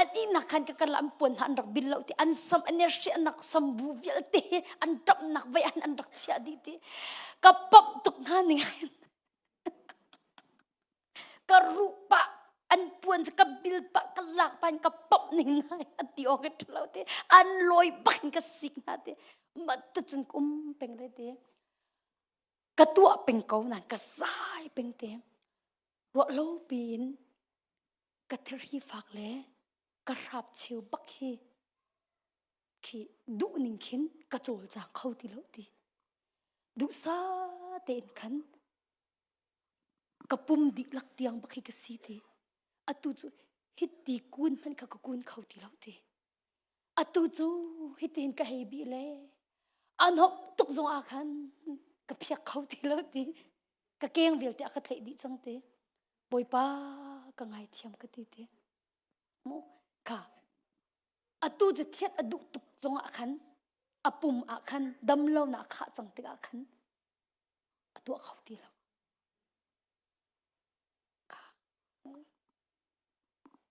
an ihnak khan ka kal an puan hna an rak bil lo ti. An sam an i hriahnak sambu vialte hi an ṭamhnak vei an an rak chiah dih ti. Ka pamh tuk hna ning hin. Ka ruh pah an puan cu ka bil pah ka lak pah in ka pamh ning hna an ti awk ka ṭha lo ti an lawi bak in ka sik hna ti mah tu cun ka um peng le ti ka tuah peng ko nain ka zai peng ti ruah lo piin ka thirhi fak le ka hrap cheu bak hi khi duh ning khin ka cawlcang kho ti lo ti duhsa tein khan Ka pum dihlak tiang bak hi ka si ti. Atu cu hiti kun hmanh kha ka kun kho ti lo ti. Atu cu hitihin ka hei bih le an hawmh tuk zong ah khan ka phiak kho ti lo ti. Ka keng vialte a ka tlaih dih cang ti. Bawipa ka ngaithiam ka ti ti. Mu kha atu cu thiat a duh tuk zong ah khan a pum ah khan dam lo nak a khah cang tikah khan a tuah kho ti lo.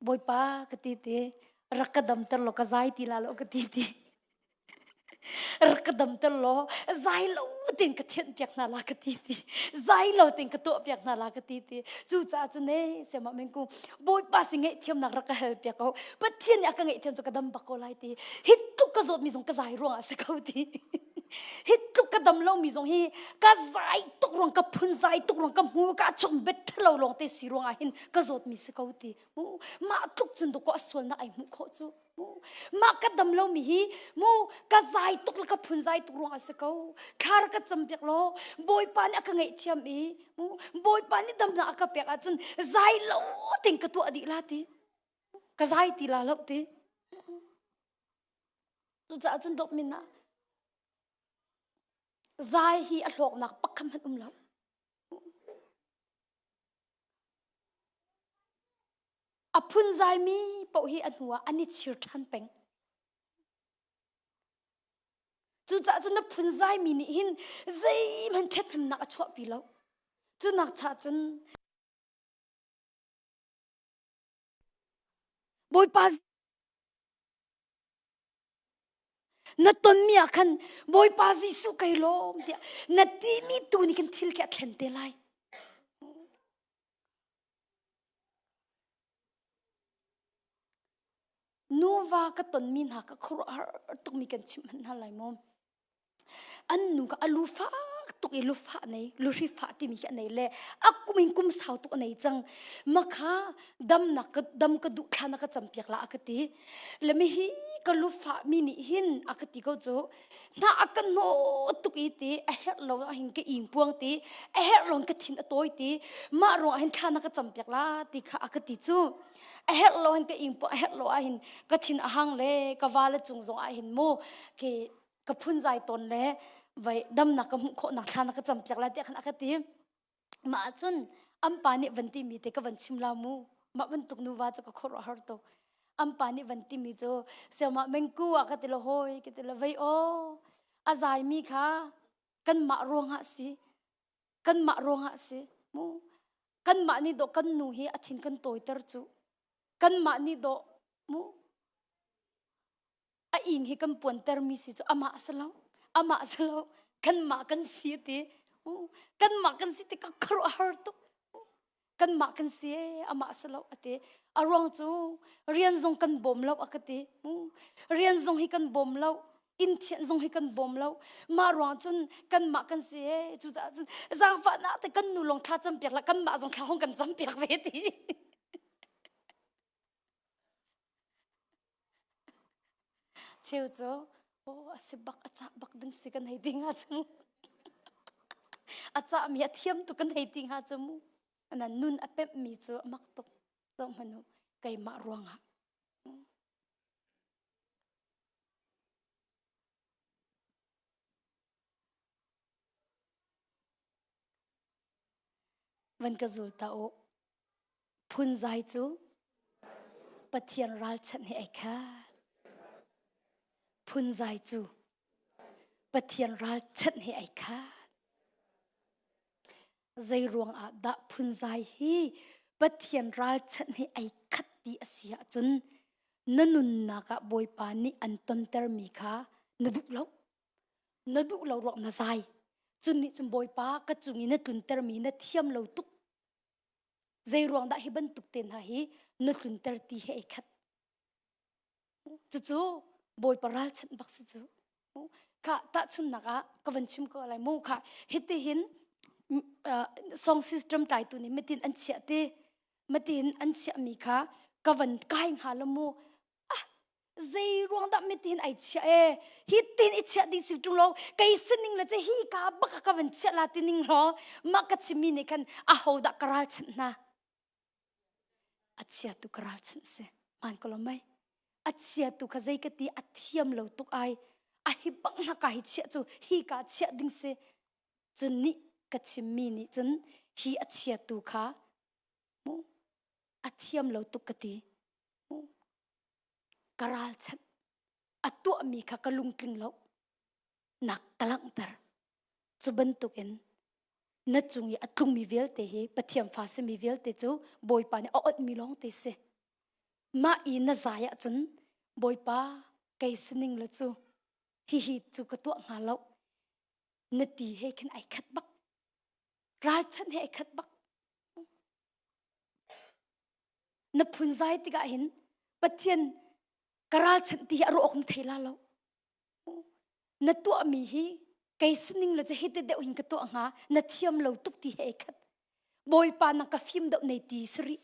Bawipa ka ti ti rak ka damter law ka zai ti la lo ka ti ti rak ka damter law zai lo tein ka thianh piak hna la ka ti ti zai lo tein ka tuah piak hna la ka ti ti cucaah cun ne siamah mengku Bawipa si ngaihthiamnak rak ka hal piak ko Pathian nih a ka ngaihthiam cu ka dam bak ko lai ti hi tluk ka zawtmi zong ka zai ruangah a si ko ti hi tluk ka dam lomi zong hi ka zai tuk ruang ka phun zai tuk ruang ka hmu ka chung bet ṭhalo lawng te si ruangah hin ka zawtmi si ko ti mu mah tluk cun dawkaw a sualnak ai hmuh khawh cu mu mah ka dam lomi hi mu ka zai tuk le ka phun zai tuk ruangah si ko thla rak ka cam piak law bawipa nih a ka ngaihthiam i mu bawipa nih damnak a ka pek ahcun zai lo ting ka tuah dih la ti ka zai ti la lo ti Cucaah cun dawtmin ah zai hi a hlawknak pakhat hmanh um lo. A phunzaimi paoh hi a hnu ah an i chir ṭhan peng. Cucaah cun na phunzaimi nih hin zeihmanh ṭhathnemnak a chuahpi lo. Cu nak chah cun Bawipa Na tonmi ah khan Bawipa Jesuh kai lawm tiah na timi tu nih khin thil khi a thlen te lai. Nuva ka tonmi hna ka khuaruahhar tukmi kan chimh hmanh hna lai maw? An nu kha a lu fak tuk i lufah nei luhri fah timi khi a nei le a kum in kum sau tuk a nei cang ma kha damnak ka dam ka duh thla na ka campiak la a ka ti le mi hi ka lufah mi nih hin a ka ti ko cu hna a ka hnawh tuk i ti a herh lo ah hin ka ing puang ti a herh lo ka thin a tawi ti mah ruang ah hin thla na ka campiak la ti kha a ka ti cu a herh lo hin ka ing puang a herh lo ah hin ka thin a hang le ka va le cung zong ah hin mu ke ka phunzai tawn le vai damnak ka hmuh khawhnak thla na ka campiak lai tiah khan a ka ti mah cun an pa nih van timi te ka van chim la mu mah bantuk nuva cu ka khuaruah har tuk an pa nih van timi cu siamah mengku ah ka ti lo hoi ka ti lo vei aw a zaimi kha kanmah ruangah si kanmah ruangah si. Mu kanmah nih dawh kan nu hi a thin kan tawiter cu. Kanmah nih dawh mu a ing hi kan puanter mi si cu amah a si lo. Amah a si lo. Kanmah kan si ti. Kanmah kan si ti ka khuaruahhar tuk. Kanmah kan si ee amah a si lo a ti. A ruang cu rian zong kan bawm lo a ka ti. Rian zong hi kan bawm lo. Inn thianh zong hi kan bawm lo. Mah ruang cun kanmah kan si ee. Cucaah cun zaangfahnak te kan nu lawng thla campiak la kanmah zong thla hong kan campiak ve ti. Cheu cu aw a si bak a cah bak ding si kan hei ti hnga cu. A cahmi a thiam tuk kan hei ti hnga cu mu. Na nun a pemhmi cu a mak tuk. Zoh hmanh u, keimah ruangah. Van ka zul ta u. Phunzai cu Pathian ralchanh he ai khat. Phunzai cu Pathian ralchanh he ai khat. Zei ruangah dah phunzai hi Pathian ralchanh he ai khat ti a si ahcun na nunnak ah Bawipa nih an tontermi kha na duh lo. Na duh lo ruang na zai. Cun nih cun Bawipa ka cung i na tluntermi na thiam lo tuk Zei ruang dah hi bantuk te hna hi na tlunter ti he ei khat. Cucu Bawipa ralchanh bak si cu. Kha tahchunnak ah ka van chim ko lai mu kha hiti hin song system tlaitu nih mitin an chiah ti matin an chiah mi kha ka van kai hnga lo mu ah zei ruang dah mitin ai chiah e hi tin i chiah ding si tung lo kei sining le che hi ka bak ka van chiah la ti ning lo mah ka chimmi nih khan a ho dah ka ral chanh hna a chia tu ka ral chanh si man ko lo mai a chia tu kha zei ka ti a thiam lo tuk ai a hi bang hna ka hi chiah cu hi ka chiah ding si cun nih ka chimmi nih cun hi a chia tu kha mu a thiam lo tuk ka ti Ka ralchanh a tuahmi kha ka lungtling lo nak ka langhter. Cu bantukin na cung i a tlungmi vialte hi Pathian fa simi vialte cu Bawipa nih a onhmi lawng te si. Mah i na zai ahcun Bawipa kei sining le cu hihi cu ka tuah hnga lo na ti he khin ai khat bak. Ralchanh he ai khat bak. Na phunzai tikah hin Pathian ka ralchanh ti hi a ruah awk na thei la lo. Na tuahmi hi kei sining le cu hiti deuh hin ka tuah hnga na thiam lo tuk ti he ai khat. Bawipa na ka fim deuh nei ti sari.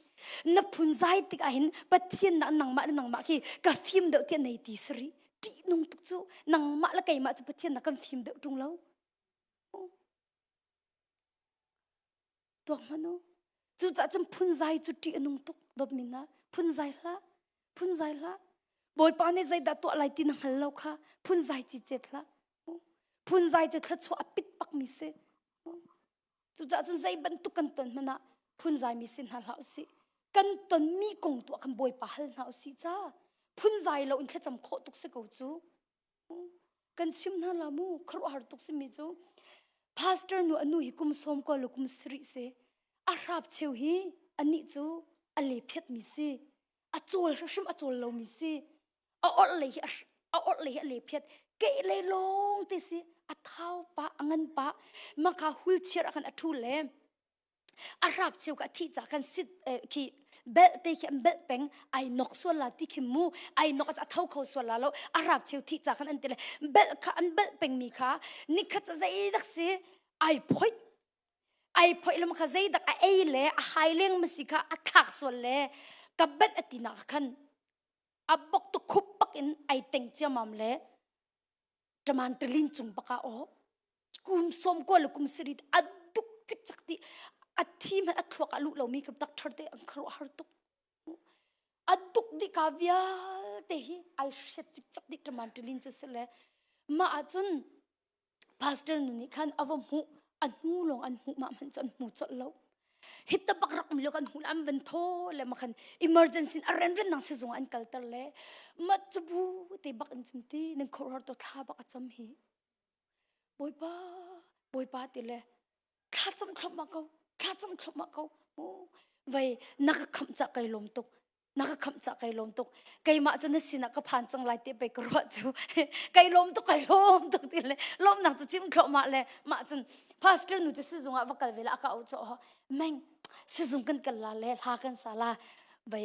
Na phunzai tikah hin Pathian na nangmah le nangmah khi ka fim deuh tiah nei ti sari. Ṭihnung tuk cu nangmah le keimah cu Pathian na kan fim deuh ṭung lo. Tuak hmanh u. Cucaah cun phunzai cu ṭih a nung tuk dawtmi hna. Phunzai hlah. Phunzai hlah. Bawipa nih zeidah tuah lai ti na hngal lo kha phunzai cicet hlah. Phunzai cu thluachuah a pit bakmi si. Cucaah cun zei bantuk kan ton hmanh ah phunzai mi si hna hlah usih. Kan tonmi kong tuah khan Bawipa hal hna usih ca. Phunzai lo in thlacam khawh tuk si ko cu. Kan chim hna la mu khuaruahhar tuk simi cu pastor nu anu hi kum sawm ko le kum sarih si a hrap cheu hi anih cu a le phiat mi si a cawl hrim a cawl lo mi si a orh lei hi a orh lei hi a le phiat ke lei lawng te si a thau pa a ngan pa maka wheelchair ah khan a thu le a hrap cheu ka thi cha kan sit khi belt te khi an belt peng ai nok sual la ti khi mu ai nok a tho kho sual la lo a hrap cheu thi cha kan an ti le belt kha an belt peng mi kha nikhat chu zei dak si ai phoi ai phoi lam kha zei dak a ei le a hai leng ma si kha a thlak sual le ka bet ati na khan a bok tu khup pak in ai teng chiamam le taman talin cung baka o kum som ko le kum siri a duk cik cak ti a thi man a thluak a luh lomi ka doctor te an kharu har tuk a duk di ka vialte hi ai hriat cik cak di taman talin chu sile ma ahcun pastor nu nih khan a va hmuh a hnu lawng an hmuh ma hmanh cu an hmu colh lo hitta bak rak um lio kan hmuh an van tho le ma khan emergency a ren ren nang sizung an kalter le ma chubu te bak in cun ti nan khor to thla bak a cham hi Bawipa, Bawipa ti le thlacam thlop ma ko. Thlacam thluahmah ko. Vai na ka khamh cah kai lawm tuk. Na ka khamh cah kai lawm tuk. Keimah cu na sinah ka phan cang lai te pei ka ruah cu. Kai lawm tuk kai lawm tuk ti le lawmnak cu chim thluahmah le mah cun pastor nu cu sizung ah va kal ve la a ka auh cawh. Meng sizung kan kal la le hla kan sa la vai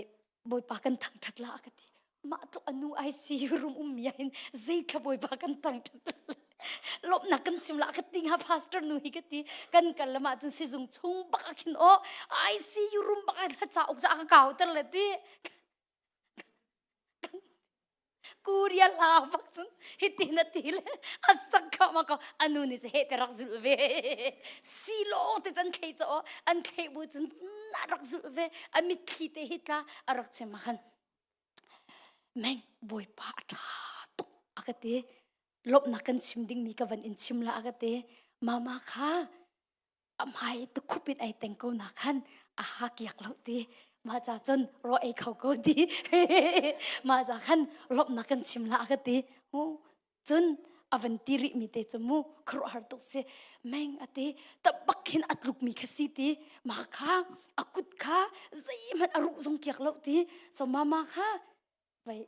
Bawipa kan thangṭhat la a ka ti. Mah tluk a nu ICU room ummi ah hin zeithla Bawipa kan thangṭhat la. Lawmhnak kan chim la ka ti hnga pastor nu hi ka ti. Kan kal le mah cun sizung chung bak ah khin aw ICU room bak ah hla cauk ca ka kau ter le ti. Korea hla bak cun hiti na ti le a sak kha ma ko anu nih cu he te rak zulh ve si lawng te can thlei cho an thlei bu cun na rak zulh ve a mitthli te hi tla a rak chim ah khan meng bawipa a ṭha tuk a ka ti lawmhnak kan chim dingmi ka van in chim la a ka ti mama kha a hmai tukhup in ai teng ko na khan a ha kiak lo ti mah ca cun ro ei kho ko ti mah ca khan lawmhnak kan chim la ka ti cun a van ti rih mi te cu mu khuaruahhar tuk si meng ati tabak hin a tluk mi kha si ti ma kha a kut kha zeihmanh a ruh zong kiak lo ti so mama kha vai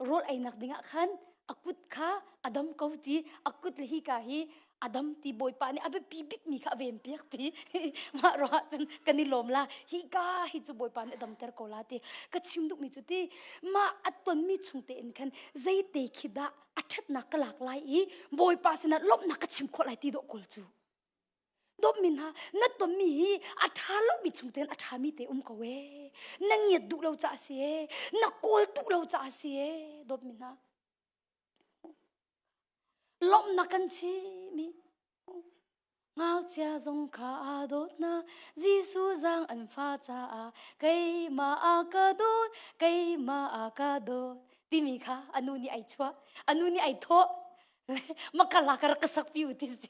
rawl einak dingah khan a kut kha a dam ko ti a kut le hi ka hi a dam ti bawipa nih a biapi bikmi kha a ven piak ti mah ruah cun kan i lawm la hi ka hi cu bawipa nih a damter ko la ti ka chim duhmi cu ti mah a tonmi chung tein khan zeite khi dah a ṭhatnak ka lak lai i bawipa sinah lawmhnak ka chim khawh lai ti dawh kawl cu Dawtmi hna, na tonmi hi a ṭha lomi chung tein a ṭhami te um ko ee. Na ngiat duh lo caah si ee. Na kawl duh lo caah si ee. Dawtmi hna. Lawmhnak kan chim i ngakchia zong kha aa dawt hna. Jesuh zaang an fa caah keimah a ka dawt, keimah a ka dawt timi kha a nu nih ai chuah, a nu nih ai thawh. Makala ka rak ka sak pi u ti si.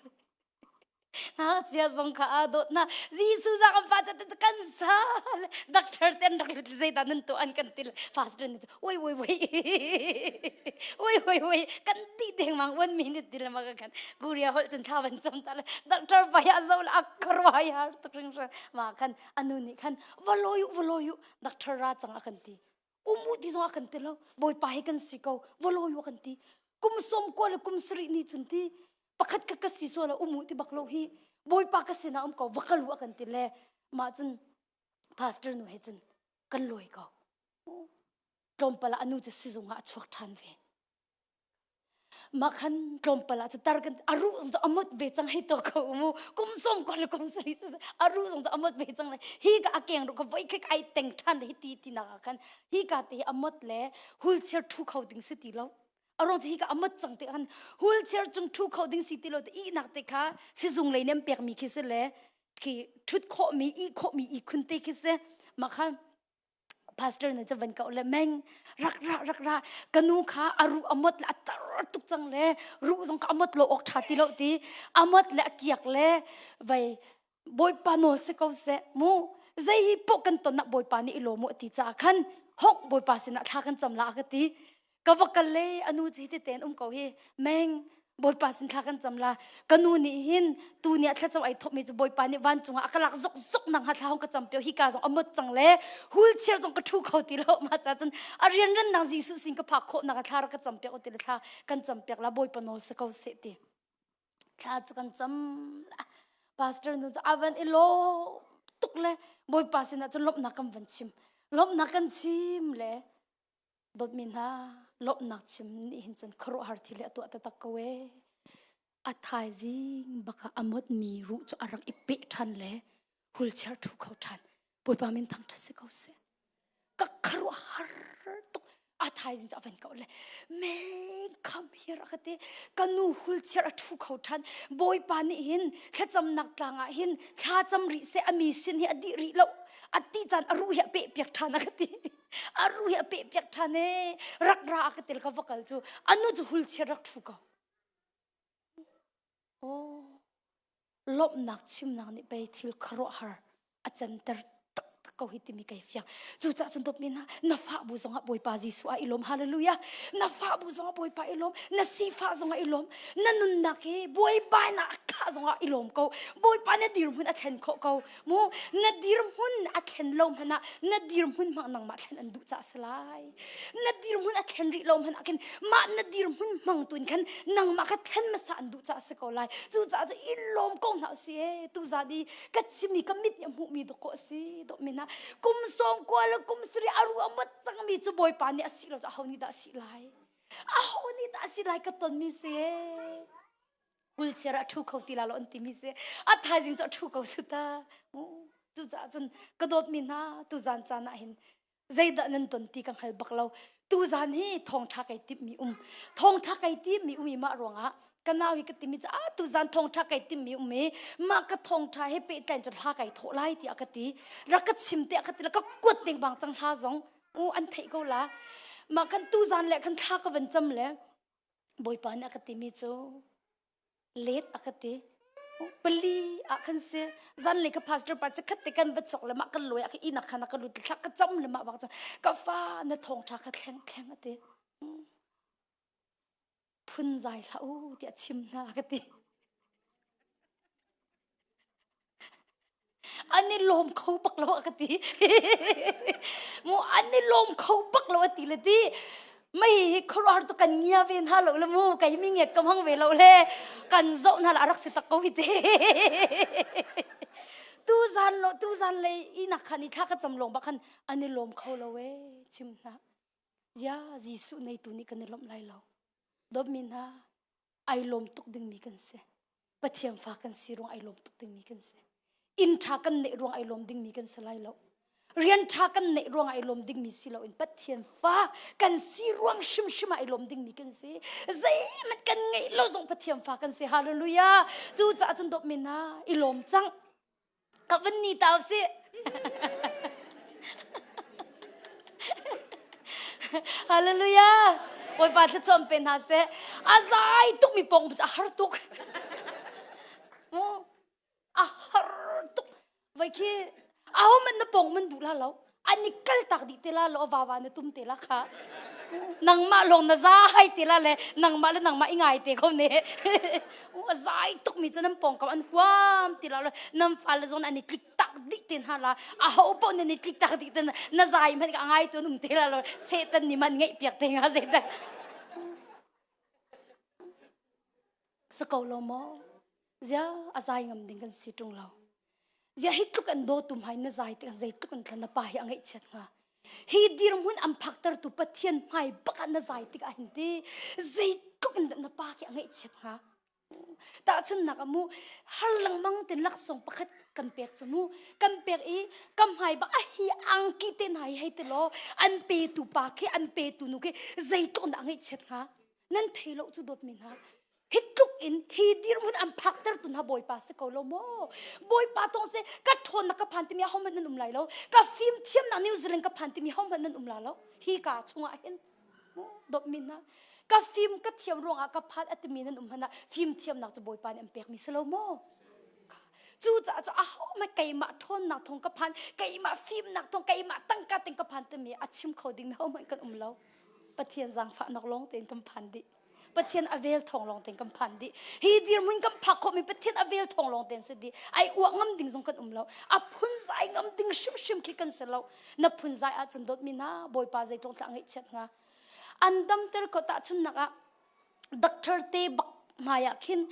Ngakchia zong kha aa dawt hna. Jesuh zang an fa ca kan sa. Doctor ten rak lut zeidah nan tuah an kan ti le pastor nih oi oi oi oi oi oi kan ti dengmang one minute ti le ma kan Korea holh cun thla van cam ta le doctor pa ya zo le akkarwa har tuk hringhran ma khan anu nih khan va lawi u va lawi u doctor ra cang a kan ti um u ti zong a kan ti lo bawipa hi kan si ko va lawi u kan ti kum som ko le kum sarih ni cun ti pakhat ka ka si sual um u ti bak lo hi bawipa ka sinah um ko va kal u a kan ti le mah cun pastor nu he cun kan lawi ko tlawmpal ah anu cu sizung ah a chuak ṭhan ve mah khan tlawmpal ah cu tar kan a ruh zong cu a mot ve cang hei to ko mu kum som ko le kum sari a ruh zong cu a mot ve cang le hi ka a keng ru ka voi khe ai teng ṭhan hi ti ti nak ah khan hi ka te a mot le wheelchair ṭhu kho ding si ti lo a ruang cu hi ka a mot cang te khan wheelchair cung ṭhu kho ding si ti lo te ihnak te kha sizung lei nih an pekmi khi si le khi ṭhut khawhmi ih khawhmi ihkhun te khi si mah kha pastor nih cu van ko le meng rak ra rak ra ka nu kha a ruh a mot le a tar tuk cang le ruh zong kha a mot lo awk ṭha ti lo ti a mot le a kiak le vai Bawipa nawl si ko seh mu zei poh kan ton ah Bawipa nih i lawm u ti caah khan hong Bawipa sinah thla kan cam la a ka ti ka va kal le a nu cu hiti tein um ko hi meng Bawipa sin thla kan cam la ka nu nih hin tu ni ah thlacam ai thawhmi cu Bawipa nih vancung ah a ka lak zok zok nang ha thla hong ka cam pio hi ka zong a mot cang le wheelchair zong ka thu kho ti lo ma ca cun a rianran nang Jesuh sin ka phak khawh nak thla rak ka cam piak u ti le thla kan cam piak la Bawipa nawl si ko seh ti thla cu kan cam pastor nu cu a van i lawm tuk le bawipa sinah cun lawmhnak kan van chim lawmhnak kan chim le dawtmi hna lawmhnak chim nih hin cun khuaruahhar thil hi a tuah taktak ko ee a thaizing bak ah a motmi ruh cu a rak i peh ṭhan le wheelchair ṭhu kho ṭhan Bawipa min thangṭhat si ko seh ka khuaruahhar tuk a thaizing cu a van ko le meng come here a ka ti ka nu wheelchair a ṭhu kho ṭhan Bawipa nih hin thlacamnak tlang ah hin thla cam rih seh a mi sin hi a dih rih lo a ti caan a ruh hi a peh piak ṭhan a ka ti a ruh hi a peh piak ṭhan ee rak ra a ka ti le ka va kal cu a nu cu wheelchair rak ṭhu ko Oh, lawmhnak chimnak nih pei thil khuaruahhar a canter taktak ko hi timi kai fiang. Cucaah cun dawtmi hna, na fah bu zongah Bawipa Jesuh ah i lawm. Hallelujah. Na fah bu zongah Bawipa i lawm. Na sifah zongah i lawm. Na nunnak hi buaibainak a khat. thah zongah i lawm ko. Bawipa na dirhmun a thlen khawh ko. Mu na dirhmun a thlen lo hmanh ah na dirhmun hmang nangmah thlen an duh caah si lai. Na dirhmun a thlen rih lo hmanh ah khin mah na dirhmun hmang tu in khan nangmah kha thlen hmasa an duh caah si ko lai. Cucaah cu i lawm ko hna usih ee. Tuzan i ka chimmi ka mit nih a hmuhmi dawkaw a si. Dawh min ah kum sawm kua le kum sarih a ruah mat cangmi cu Bawipa nih a si lo cu aho nih dah a si lai? Aho nih dah a si lai ka tonmi si ee. Wheelchair ah ṭhu kho ti la lo an timi si. A thaizing cu a ṭhu ko su ta. Cucaah cun ka dawtmi hna tuzan caan ah hin zeidah nan ton ti ka hngal bak lo. Tuzan hi thawngṭha kai timhmi um. Thawngṭha kai timhmi um i mah ruangah ka nau hi ka timi cu ah tuzan thawngṭha kai timhmi um i mah ka thawngṭha he pehtlai cu hla kai thawh lai tiah ka ti. Rak ka chim tiah ka ti la ka kuat ding bang cang hla zong. U an theih ko la. Mah kan tuzan le kan thla ka van cam le Bawipa nih a ka timi cu let a ka ti. Pali ah khan si zanlei ka pastor pa chikkhat te kan va chok le mah kan lawi ah ka inn ah khan a ka lut thla ka cam le mah bak cun ka fa na thawngṭha kha thleng thleng a ti. Phun zai hlah u tiah chim hna ka ti. An i lawm kho bak lo a ka ti. Mu an i lawm kho bak lo a ti le ti. Mei hi khuaruahhar tu kan ngia ve hna lo le mu kei mi ngiat ka hmang ve lo le kan zoh hna la a rak si tak ko hi te. Tu zan lo tu zan lei inak khan i thla ka cam lawng bak khan an i lawm kho lo e chim hna. Zia Jesuh nei tu nih kan i lawmh lai lo. Dawtmi hna ai lawm tuk dingmi kan si. Pathian fa kan si ruang ai lawm tuk dingmi kan si. Inn ṭha kan neih ruang ai lawm dingmi kan si lai lo. Rian ṭha kan neih ruang ai lawm dingmi si loin Pathian fa kan si ruang hrimhrim ai lawm dingmi kan si. Zeihmanh kan ngeih lo zong Pathian fa kan si. Hallelujah. Cucaah cun dawtmi hna i lawm cang. Ka van ni tau si. Hallelujah. Bawipa thluachuah pe hna seh. A zai tuk mi pong a har tuk. Mu a har tuk. Vai khi aho man na pong man duh la lo. An i kal tak dih te la lo va va na tum te la kha. Nangmah lawng na zai te la le nangmah le nangmah i ngai te ko ne. U a zai tuk mi cu nan pawng kam an huam ti la lo nan fale zong an i tlik tak dih te hna la a ho paoh nan i tlik tak dih te na zai hmanh ka ngai tu an um te la lo Satan nih man ngeih piak te nga Satan sa ko lo maw zia a zai ngam ding kan si ṭung lo zia hi tluk an daw tum hai na zai te zei tluk an thlan na pa hi a ngaihchiat hnga hi dirhmun an phaktertu Pathian hmai bak ah na zai tik ah hin ti zei tluk in na pa khi a ngaihchiat hnga tahchunnak ah mu har lengmang ten laksawng pakhat kan pek cu mu kan pek i ka hmai bak a hi angki te hna hi hei ti law an petu pa khi an petu nu khi zeitluk dah a ngaihchiat hnga nan thei lo cu dawtmi hna hi tluk in hi dirhmun an phakter tu hna bawipa si ko lo maw bawipa tong se ka ṭhawnnak ka phan timi ahohmanh nan um lai lo ka fim thiamnak New Zealand ka phan timi ahohmanh nan um la lo hi ka chungah hin dawtmi hna ka fim ka thiam ruangah ka phan a timi nan um hmanh ah fim thiamnak cu bawipa nih an pekmi si lo maw cucaah cu ahohmanh keimah ṭhawnnak thawng ka phan keimah fimnak thawng keimah tangka ting ka phan timi a chim kho dingmi ahohmanh kan um lo Pathian zaangfahnak lawng tein kan phan dih Pathian a vel thawng lawng tein kan phan dih. Hi dirhmun kan phak khawhmi Pathian a vel thawng lawng tein si dih. Ai uah ngam ding zong kan um lo. A phunzai ngam ding hrimhrim khi kan si lo. Na phunzai ahcun dawtmi hna Bawipa zeitluk thlah ngaihchiat hnga. An damter ko tahchunnak ah doctor te bak hmai ah khin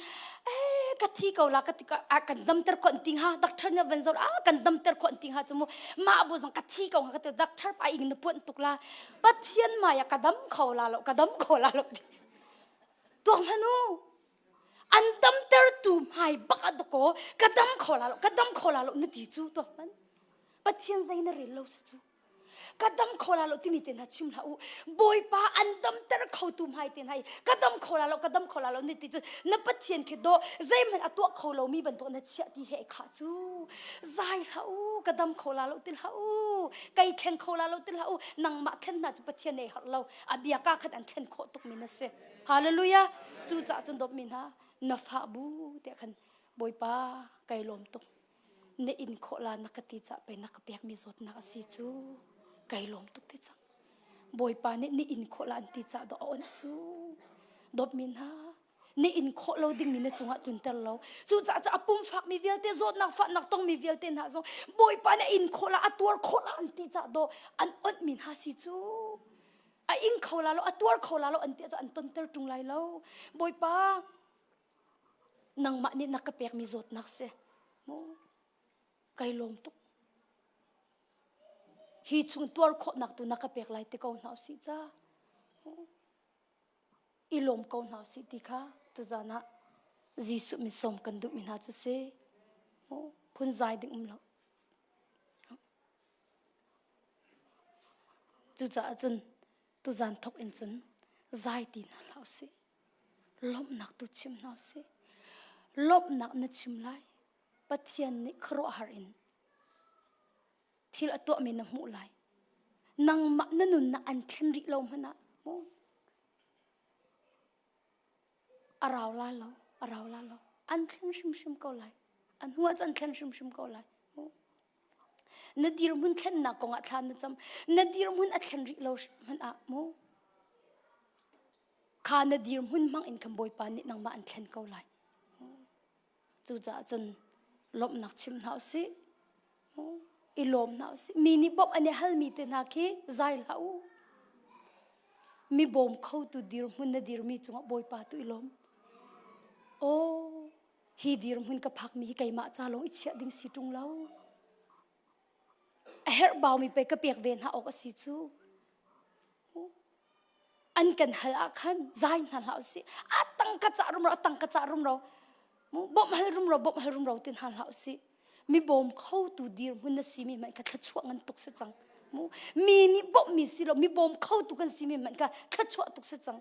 eh ka thi ko la ka ti ka kan damter ko an ti hnga doctor nih van zor ah kan damter ko an ti hnga chu mu mah bu zong ka thi ko hnga ka ti doctor pa ing na puan tuk la Pathian hmai ah ka dam kho la lo ka dam kho la lo tuak hmanu an damtertu hmai bak ah dakaw ka dam kho la lo ka dam kho la lo na ti cu tuak hman Pathian zei na rel lo si cu ka dam kho la lo timi te hna chim hlah u Bawipa an damter kho tu hmai te hna i ka dam kho la lo ka dam kho la lo na ti cu na Pathian khi dawh zeihmanh a tuah kho lomi bantuk na chiah ti he kha cu zai hlah u ka dam kho la lo ti hlah u kei thleng kho la lo ti hlah u nangmah thlen hna cu Pathian ei harh lo a bia ka khat an thlen khawh tuk mi na si hallelujah cu caah cun dawt mi hna na fah bu tiah khan Bawipa kai lawm tuk na in khawh la na ka ti ca pe na ka pek mi zawtnak a si cu kai lawm tuk ti cang Bawipa nih ni in khawh la an ti ca do a on cu dawt mi hna. Na in khawh lo dingmi na cungah tlunter lo. Cucaah cu a pum fakmi vialte, zawtnak fahnak tongmi vialte hna zong Bawipa nih a in khawh la, a tuar khawh la an ti cah dawh an onhmi hna si cu. A ing kho la lo, a tuar kho la lo an ti cu an tonter ṭung lai lo. Bawipa, nangmah nih na ka pekmi zawtnak si. Mu, kai lawm tuk. Hi chung tuar khawhnak tu na ka pek lai ti ko hna usih ca. I lawm ko hna usih ti kha tuzan ah Jesuh min sawm kan duhmi hna cu si. Phun zai ding um lo. Cucaah cun tuzan thok in cun zai ti hna hlah usih. Lawmhnak tu chim hna usih. Lawmhnak na chim lai. Pathian nih khuaruahhar in thil a tuahmi na hmuh lai. Nangmah na nunnak an thlen rih lo hmanh ah mu a rau la lo, a rau la lo. An thlen hrimhrim ko lai. A hnu ah cun an thlen hrimhrim ko lai. Mu. Na dirhmun thlennak kong ah thla na cam. Na dirhmun a thlen rih lo hmanh ah mu kha na dirhmun hmang in khan Bawipa nih nangmah an thlen ko lai. Cucaah cun lawmhnak chim hna usih. I lawm hna usih. Mi nih bawmh an i halmi te hna khi zai hlah u. Mi bawm khotu dirhmun na dirmi cungah Bawipa tu i lawm. Aw, hi dirhmun ka phakmi hi keimah ca lawng i chiah ding si ṭung lo. A herh baumi pei ka pek ve hna awk a si cu. An kan hal ah khan zai hna hlah usih. A tang ka cah rumro, a tang ka cah rumro. Bawmh hal rumro, bawmh hal rumro tin hna hlah usih. Mi bawm khotu dirhmun na simi hmanh kha thluachuah ngan tuk si cang. Mu mi nih bawmhmi si lo, mi bawm khotu kan simi hmanh kha thluachuah tuk si cang.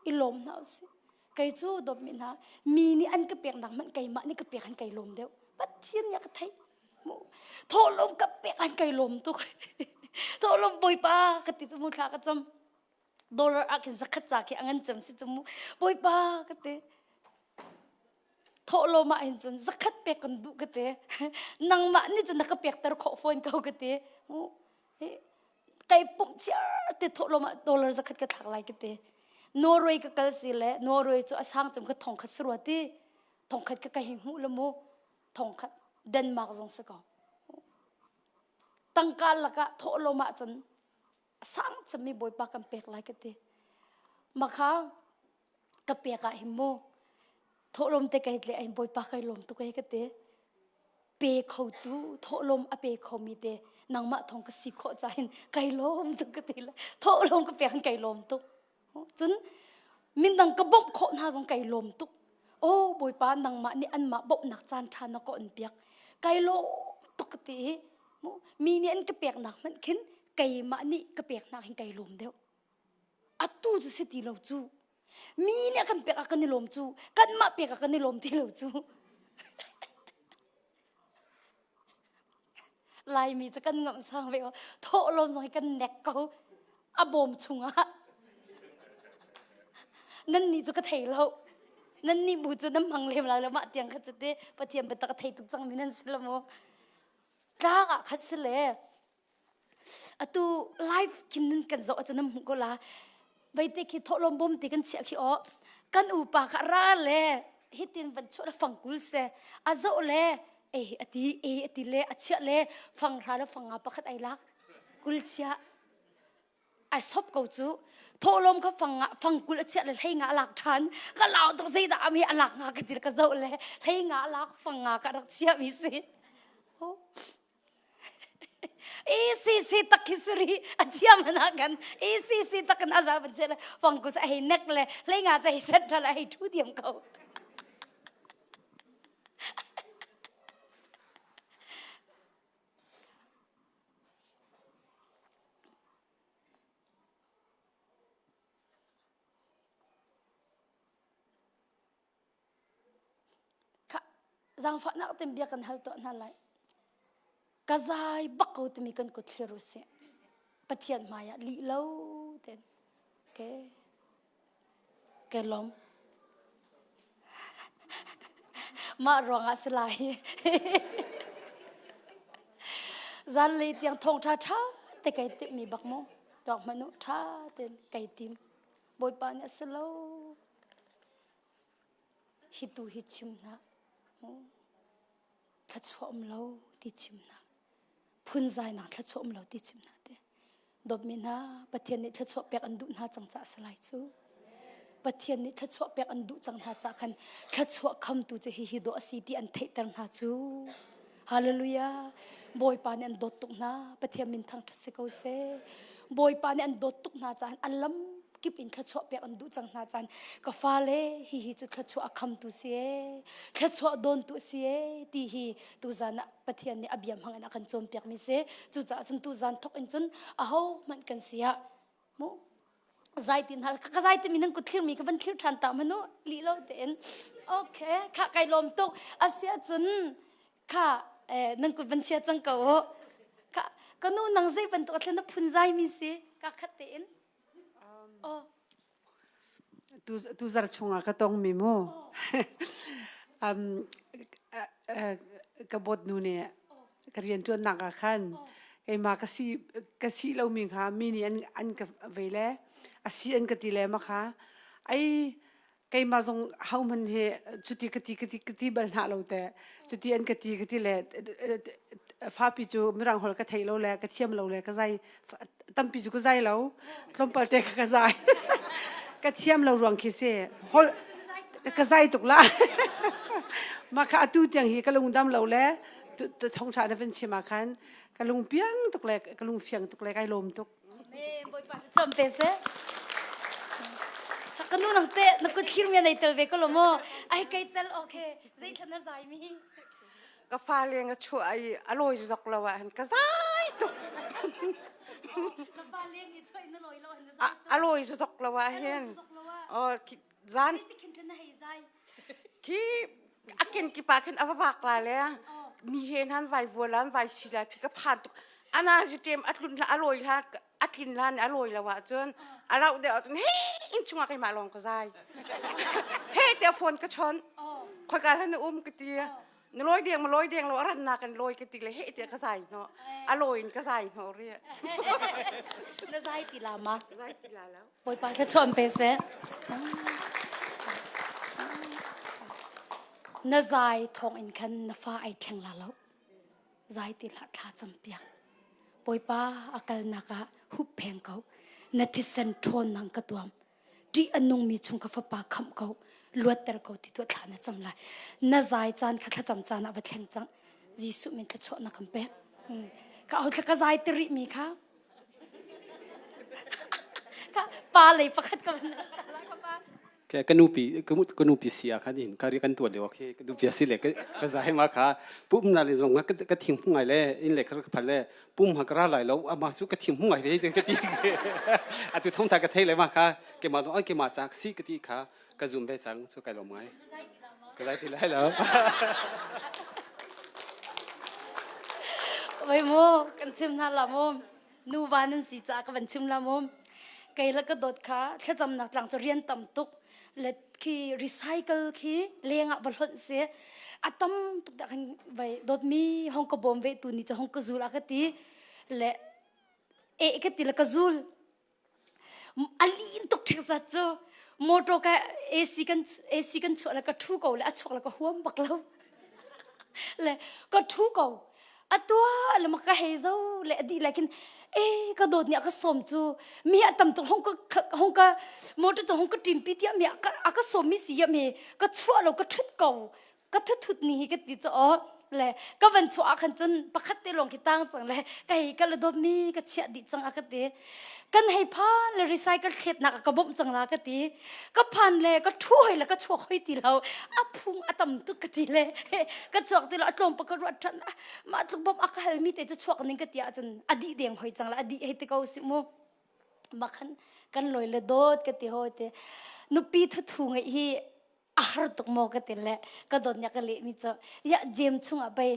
I lawm hna usih. Kei cu dawtmi hna, mi nih an ka peknak hmanh keimah nih ka pek han kai lawm deuh. Pathian nih a ka theih. Thawhlawm ka pek an kai lawm tuk. Thawhlawm bawipa ka ti cu mu thla ka cam. Dollar ah khin zakhat ca khi a ngan cem si cu mu. Bawipa ka ti. Thawhlawm ah hin cun zakhat pek kan duh ka ti. Nangmah nih cun na ka pekter khawh fawn ko ka ti. Kai pumh chiar te thawhlawm ah dollar zakhat ka thlak lai ka ti. Norway ka kal si le Norway cu a sang cem ka thong khat sarua ti. Thong khat ka ka hi hmuh le mu. Thongkhat Denmark zong si ko. Tangka lakah thawhlawm ahcun a sang cemmi Bawipa kan pek lai ka ti. Makha ka pek ah hin mu thawhlawm te kai tle ai Bawipa kai lawm tuk ai ka ti. Pe khotu thawhlawm a pe khomi te nangmah thong ka si khawh ca hin kai lawm tuk ka ti le thawhlawm ka pek hin kai lawm tuk. Cun mindang ka bawmh khawh hna zong kai lawm tuk. Aw Bawipa nangmah nih anmah bawmhnak caan ṭha na ka on piak. Kai lawm tuk ka ti i mi nih an ka peknak hmanh khin keimah nih ka peknak hin kai lawm deuh. Atu cu si ti lo cu. Mi nih a kan pek ah kan i lawm cu. Kanmah pek ah kan i lawm ti lo cu. Laimi cu kan ngamh sang ve thawhlawm zong hi kan nek ko a bawm chungah nan nih cu ka thei lo nan nih bu cu nan hmang lem lai lo mah tiang kha cu te Pathian biatak a thei tuk cang mi nan si lo mu tlak ah khat si le Atu live khin nan kan zoh ahcun nan hmuh ko la. Veite khi thawhlawm bawm te kan chiah khi aw. Kan upa kha ra le hitin van chuah le fangkul se. A zoh le e ati e ati le a chiah le fanghra le fanga pakhat ai lak. Kul chiah. Ai sop ko cu. Thawhlawm kha fang fangkul a chiah le hlei nga a lak ṭhan. Ka lau tuk zeidah ami a lak nga ka ti ka zoh le hlei nga a lak fang nga ka rak chiah mi si. Oh. ECC tak khi suri a chia mana kan ECC tak kan azar ban che le fangku sa hei nek le hlei nga cha hei set tha la hei thu diam ko Zaangfahnak ten bia kan hal tuah hna lai. Ka zai bak ko timi kan kut thlir usih. Pathian hmai ah lih lo ten. Ke ke lom. Mah ruangah si lai. Zanlei tiang thawng ṭha ṭha te kai timhmi bak mu. Tuak hmanh u ṭha ten kai tim. Bawipa nih a si lo. Hi tu hi chim hna. Thluachuah um lo ti chim hna. Phunzainak thluachuah um lo ti chim hna te. Dawtmi hna, Pathian nih thluachuah pek an duh hna cang caah si lai cu. Pathian nih thluachuah pek an duh cang hna caah khan thluachuah khamtu cu hihi dawh a si ti an theihter hna cu. Hallelujah. Bawipa nih an dawt tuk hna. Pathian min thangṭhat si ko seh. Bawipa nih an dawt tuk hna caah an lam kip in thluachuah pek an duh cang hna caan ka fale hihi cu thluachuah a khamtu si ee thluachuah dawntu si ee ti hi tuzan ah Pathian nih a bia hmang in a kan cawnpiak mi si cucaah cun tuzan thok in cun aho hmanh kan si ah mu zai tin hal ka zai timi nan kut thlir mi ka van thlir than ta manu li lo tein okay kha kai lawm tuk asia cun kha nan kut van chia cang ko kha ka nu nang zei bantuk a thlen na phun zai mi si ka khat tein oh Tu tuzar chungah ka tongmi mu. um, ka bot nu nih ka rianṭuannak ah khan keimah ka si ka si lomi kha mi nih an an ka ve le a si an ka ti le ma kha ai keimah zong hohmanh he cuti ka ti ka ti ka ti bal hna lo te cuti an ka ti ka ti le fapi cu mirang holh ka thei lo le ka thiam lo le ka zai tampi cu ka zai lo tlawmpal te ka zai ka thiam lo ruang khi si holh ka zai tuk la mah kha atu tiang hi ka lung dam lo le thongtha na van chim ah khan ka lung piang tuk le ka lung fiang tuk le kai lawm tuk Amen. Bawipa cu cawm pe seh. Ka nu nang te na kut thlir mi nei tel ve ko lo mo. Ai kai tel okay. Zei thlan na zai mi. Ka fa leng a chuah ai a lawi zok lo ah han ka zai tuk. Na fa leng i chuah na lawi lo han na zai tuk. A lawi zok lo ah hin. Oh zan khi a ken ki pa khin a va vak la le mi he han vai vualan vai si la ki ka phan tuk ana ji tem a tlun la a loi la a tlin la a loi lo ah cun a rauh deuh cun he in chungah keimah lawng ka zai he te phone ka chon khoi ka hlan um ka ti na loi deng ma loi deng lo a ran na kan loi ka ti le he te ka zai no a loi in ka zai no ri na zai ti la ma zai ti la lo Bawipa thluachuah an pe seh. Na zai thawng in khan na fa ai thleng la lo. Zai ti hlah thla cam piak. Bawipa a kalnak ah hup pheng ko. Na thisen ṭhawn nang ka tuam. Ṭih a nungmi chung ka fapa khamh ko. Luatter ko ti tuah thla na cam lai. Na zai caan kha thlacam caan ah va thleng cang. Jesuh min thluachuah na kan pek. Ka au thla ka zai ti rih mi kha Pa lei pakhat ka van ka nupi ka nupi si ah khan hin ka ri kan tuan lio khi ka nupi si le ka zai ma kha pum na le zong ka thing hung ngai le in le ka phal le pum ha ka ra lai lo ama su ka thing hung ngai ve ka ti atu thong tha ka thei le ma kha ke ma zong ke ma chak si ka ti kha ka zum ve cang chu kai lo mai ka zai ti lai lo Vai mu kan chim hna la mu nuva nan si caah ka van chim la mu kei le ka dawt kha thlacamnak tlang cu rian tam tuk le khi recycle khi leng ah va hlonh si a tam tuk dah kan vai dawtmi hong ka bawm ve tu ni cu hong ka zul a ka ti le e ka ti le ka zul a lin tuk ṭhek zat cu motor ka AC kan AC kan chuah le ka ṭhu ko le a chuak le ka huam bak lo le ka ṭhu ko a tua le ma ka hei zo le a dih lai khin e ka dawt nih a ka sawm cu mi a tam tuk hong ka hong ka motor cu hong ka ṭim pi tiah mi a ka sawm mi si ya mi ka chuah lo ka ṭhut ko ka thut ni hi ka ti cu aw le ka van chuah ah khan cun pakhat te lawng khi tang cang le ka hei ka le dawt mi ka chiah dih cang a ka ti kan hei phan le recycle thletnak a ka bawmh cang la ka ti ka phan le ka thu hoi le ka chuak hoi ti lo a phung a tam tuk ka ti le ka chuak ti lo a tlawm pa ka ruat than mah tluk bawmh a ka hal mi te cu chuak ning ka ti ahcun a dih deng hoi cang la a dih hei ti ko si mu ma khan kan loi le dawt ka ti hoi te nupi thuthu ngeih hi a har tuk maw ka ti le ka dawt nih ka lehmi cu ya jem chungah pei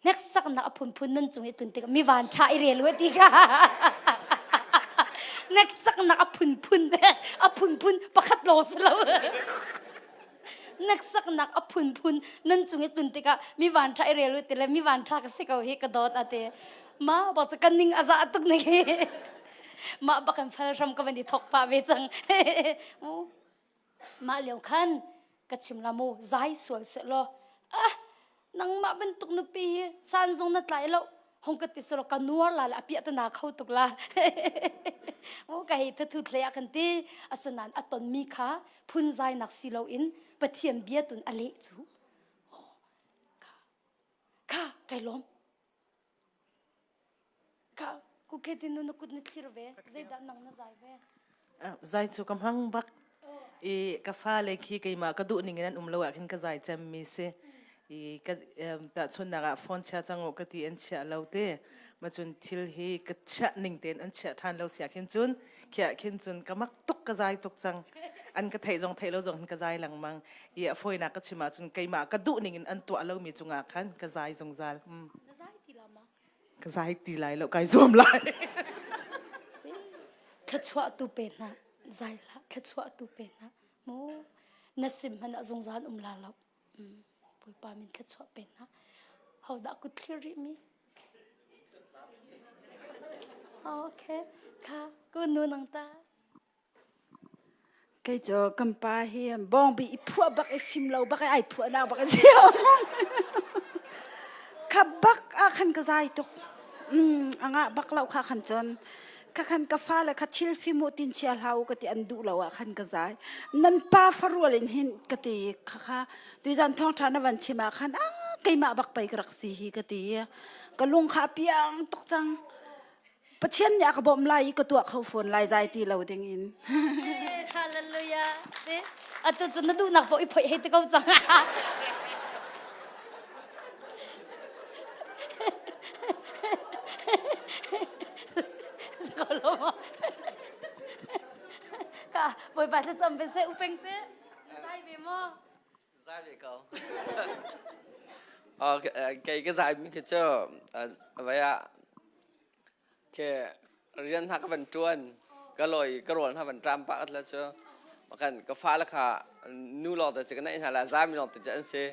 hneksaknak a phunphun nan cung i tlun tik mi van ṭha i rel ti kha hneksaknak a phunphun a phunphun pakhat lawng si lo hneksaknak a phunphun nan cung i tlun tikah mi van ṭha i rel ti le mi van ṭha ka si ko hi ka dawt a ti ma bak cu kan ning a za tuk ning mah bak in fal hram ka van i thok pah ve cang Mah lio khan Ka chim la mu zai sual seh law ah nangmah bantuk nupi hi san zong na tlai lo hong ka ti selo ka nuar la le a piah tana kho tuk la mu ka hei thathu thle ah kan ti asinain a ton mi kha phunzai nak si loin Pathian bia tun a leh cu kha kha kai lawm Ka ku ke tin na kut na thlir ve zeidah nang na zai ve Zai cu ka hmang bak i ka fale khi keimah ka duh ning in an um lo ah khin ka zai cem mi si i ka tahchunnak ah phone chia cang u ka ti an chiah lo te ma cun thil hi ka chiah ning tein an chiah ṭhan lo sia khin cun khiah khin cun ka mak tuk ka zai tuk cang an ka theih zong theih lo zong hin ka zai lengmang i a fawinak ka chim ahcun keimah ka duh ning in an tuah lomi cungah khan ka zai zungzal mm. Na zai ti la ma? Ka zai ti lai lo, kai zuam lai. Thluachuah tu pe hna, zai hlah, thluachuah tu pe hna. Mu na sim hmanh ah zungzal um la lo. Mm. Bawipa min thluachuah pe hna. Hodah kut thlir rih mi? Okay. Kha ku nu nang ta. Kei cu kan pa hi bawngbi i phuah bak i fim lo bak i ai phuahnak bak a si. Kha bak ah khan ka zai tuk. Mm, a ngah bak lo kha khan cun kha khan ka fale kha thil fim u tin chia hlah u ka ti an duh lo ah khan ka zai. Nan pa farual in hin ka ti kha kha tuizan thawngṭha na van chim ah khan ah keimah bak pei ka rak si hi ka ti. Ka lung kha a piang tuk cang. Pathian nih a ka bawmh lai i ka tuah kho fawn lai zai ti lo ding in. Hallelujah. Atu cu na duhnak paoh i phoih hei ti ko cang. Ka Bawipa thlacam ve seh upeng te. Zai ve maw? Zai ve ko. Kei ka zai mi khi cu vai ah ke rian hna ka van ṭuan ka lawi ka rawl hna van ṭam pah la cu kan ka fale kha nu lawng te cu ka neih hna la zami lawng te cu an si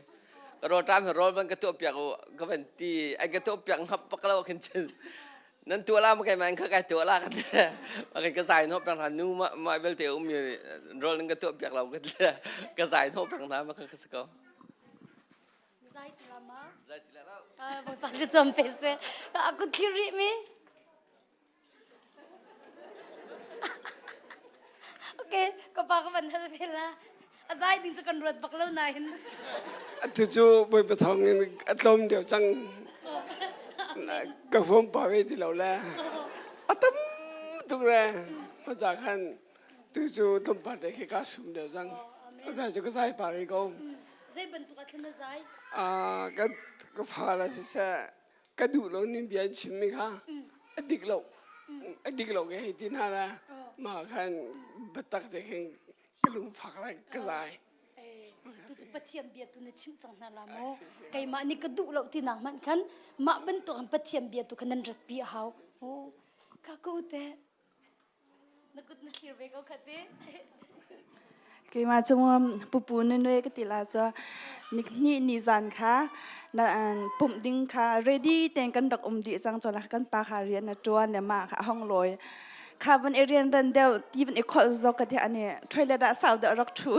ka rawl ṭam hi rawl van ka tuah piak u ka van ti an ka tuah piak ngap bak lo khin cun nan tuah la ma keimah in kha kai tuah la ka ti ma ka zai hnawh peng hna nu ma ma belte um mi rawl nan ka tuah piak lo ka ti ka zai hnawh peng hna ma kha ka si ko Zai ti la ma zai ti la Bawipa ka cam pe se aku thlir rih mi Okay, ka pa ka van hal ve la. A zai ding cu kan ruat bak lo nain. Atu cu Bawipa thawng in a tlawm deuh cang. Ka huam pa ve ti lo le. A tam tuk re. Maca khan tu cu tlawmpal te khi ka sum deuh cang. A zai cu ka zai pa rih ko. Zei bantuk ah thlen na zai? Ah, ka ka fa la siseh ka duh lo ning bia an chimmi kha a dik lo a dik lo ke hei ti hna la mah khan biatak te khin ka lungfak lai ka zai Tu Pathian bia tu na chimh cang hna la maw keimah nih ka duh lo ti nak hmanh khan mah bantuk an Pathian bia tu khan nan rat pi a hau ka ku te Na kut na thlir ve ko kha te. Keimah cu pupu na nue ka ti la cu nikhnih ni zan kha na pumh ding kha ready ten kan rak um dih cang cun kan pa kha rian a ṭuan le mah kha a hong lawi kha van i rian ran deuh ti van i kholh zok ka ti ani toilet ah sau deuh rak ṭhu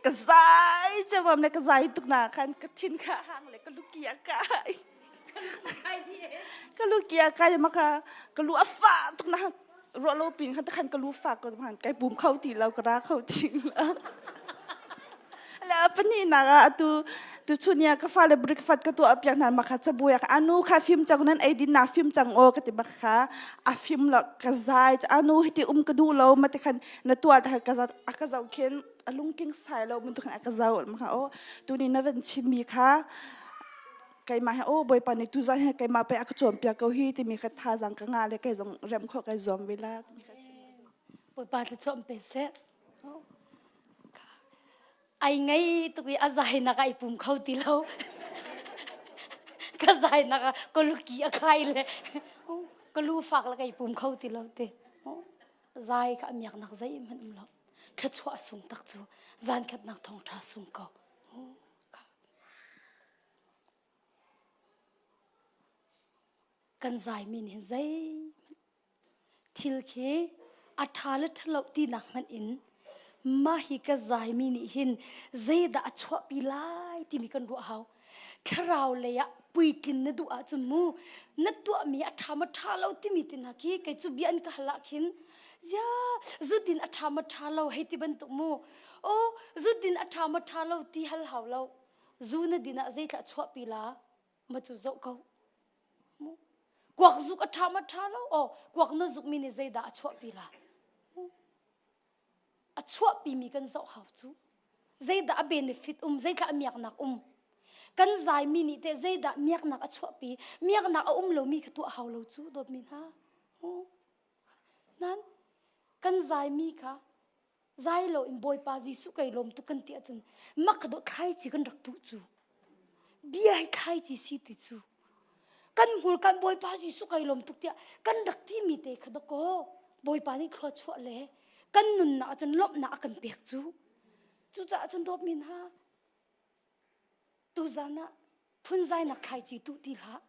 ka zai cemam le ka zai tuk na khan ka thin kha hang le ka luki a kai ka lu kia kai ma ka ka lu a fa tuk na ruah lo pin khan khan ka lu fa ko han kai pum kho ti lo ka ra kho ti lo la pani na ga atu tu chunia ka fa le breakfast ka tu apiak na ma kha chabuya ka anu kha phim chang nan ei din na phim chang o ka ti ma kha a phim lo ka zai anu hiti um ka du lo ma te khan na tua ta ka za ka zau khin alung king sai lo mun tu khan ka zau ma kha o tu ni na van chimi kha keimah he oh bawipa nih tuzan he keimah pe a ka cawnpiak ko hi timi kha thazaang ka ngah le kei zong rem khawh kai zuam ve la timi kha chim Bawipa thlachuah pe seh ai ngei tuk i a zai nak ai pum kho ti lo ka zai nak ah ka luki a khai le ka lu fak le kai pum kho ti lo te zai kha amiak nak zei hmanh um lo thluachuah sung tak cu zan khat nak thong tha sung ko Kan zaimi nih hin zeihmanh thil khi a ṭha le ṭhalo tinak hmanh in. Mah hi ka zaimi nih hin zeidah a chuahpi lai timi kan ruah hau. Thlarau lei ah puitlin na duh ahcun mu na tuahmi a ṭha ma ṭha lo timi ti hna khi kei cu bia an ka hal ah khin zia zudin a ṭha ma ṭha lo hei ti bantuk mu oh zudin a ṭha ma ṭha lo ti hal hau lo zu na din ah zeithlah chuahpi la ma cu zoh ko kuak zuk a ṭha ma ṭha lo oh kuak na zukmi nih zeidah a chuahpi la a chuahpimi kan zoh hau cu zeidah a benefit um zeithlah a miaknak um kan zaimi nih teh zeidah miaknak a chuahpi miaknak a um lomi kha tuah hau lo cu dawtmi hna nan kan zaimi kha zai lo in bawipa Jesuh kai lawm tuk kan ti ahcun mak dawh thlaici kan rak tuh cu bia hi thlaici si ti cu kan hmur kan bawipa Jesuh kai lawm tuk tiah kan rak timi te kha dakaw bawipa nih thlua chuah le kan nunnak ahcun lawmhnak a kan pek cu cucaah cun dawtmi hna tuzan ah phunzainak thlaici tuh ti hlah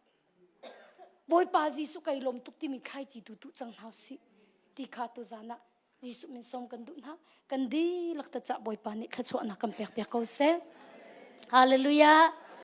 bawipa Jesuh kai lawm tuk timi thlaici tu tuh cang hna usih ti kha tuzan ah Jesuh min sawm kan duh hna. Kan dihlak ta cah Bawipa nih thluachuahnak kan pek piak ko seh. Hallelujah.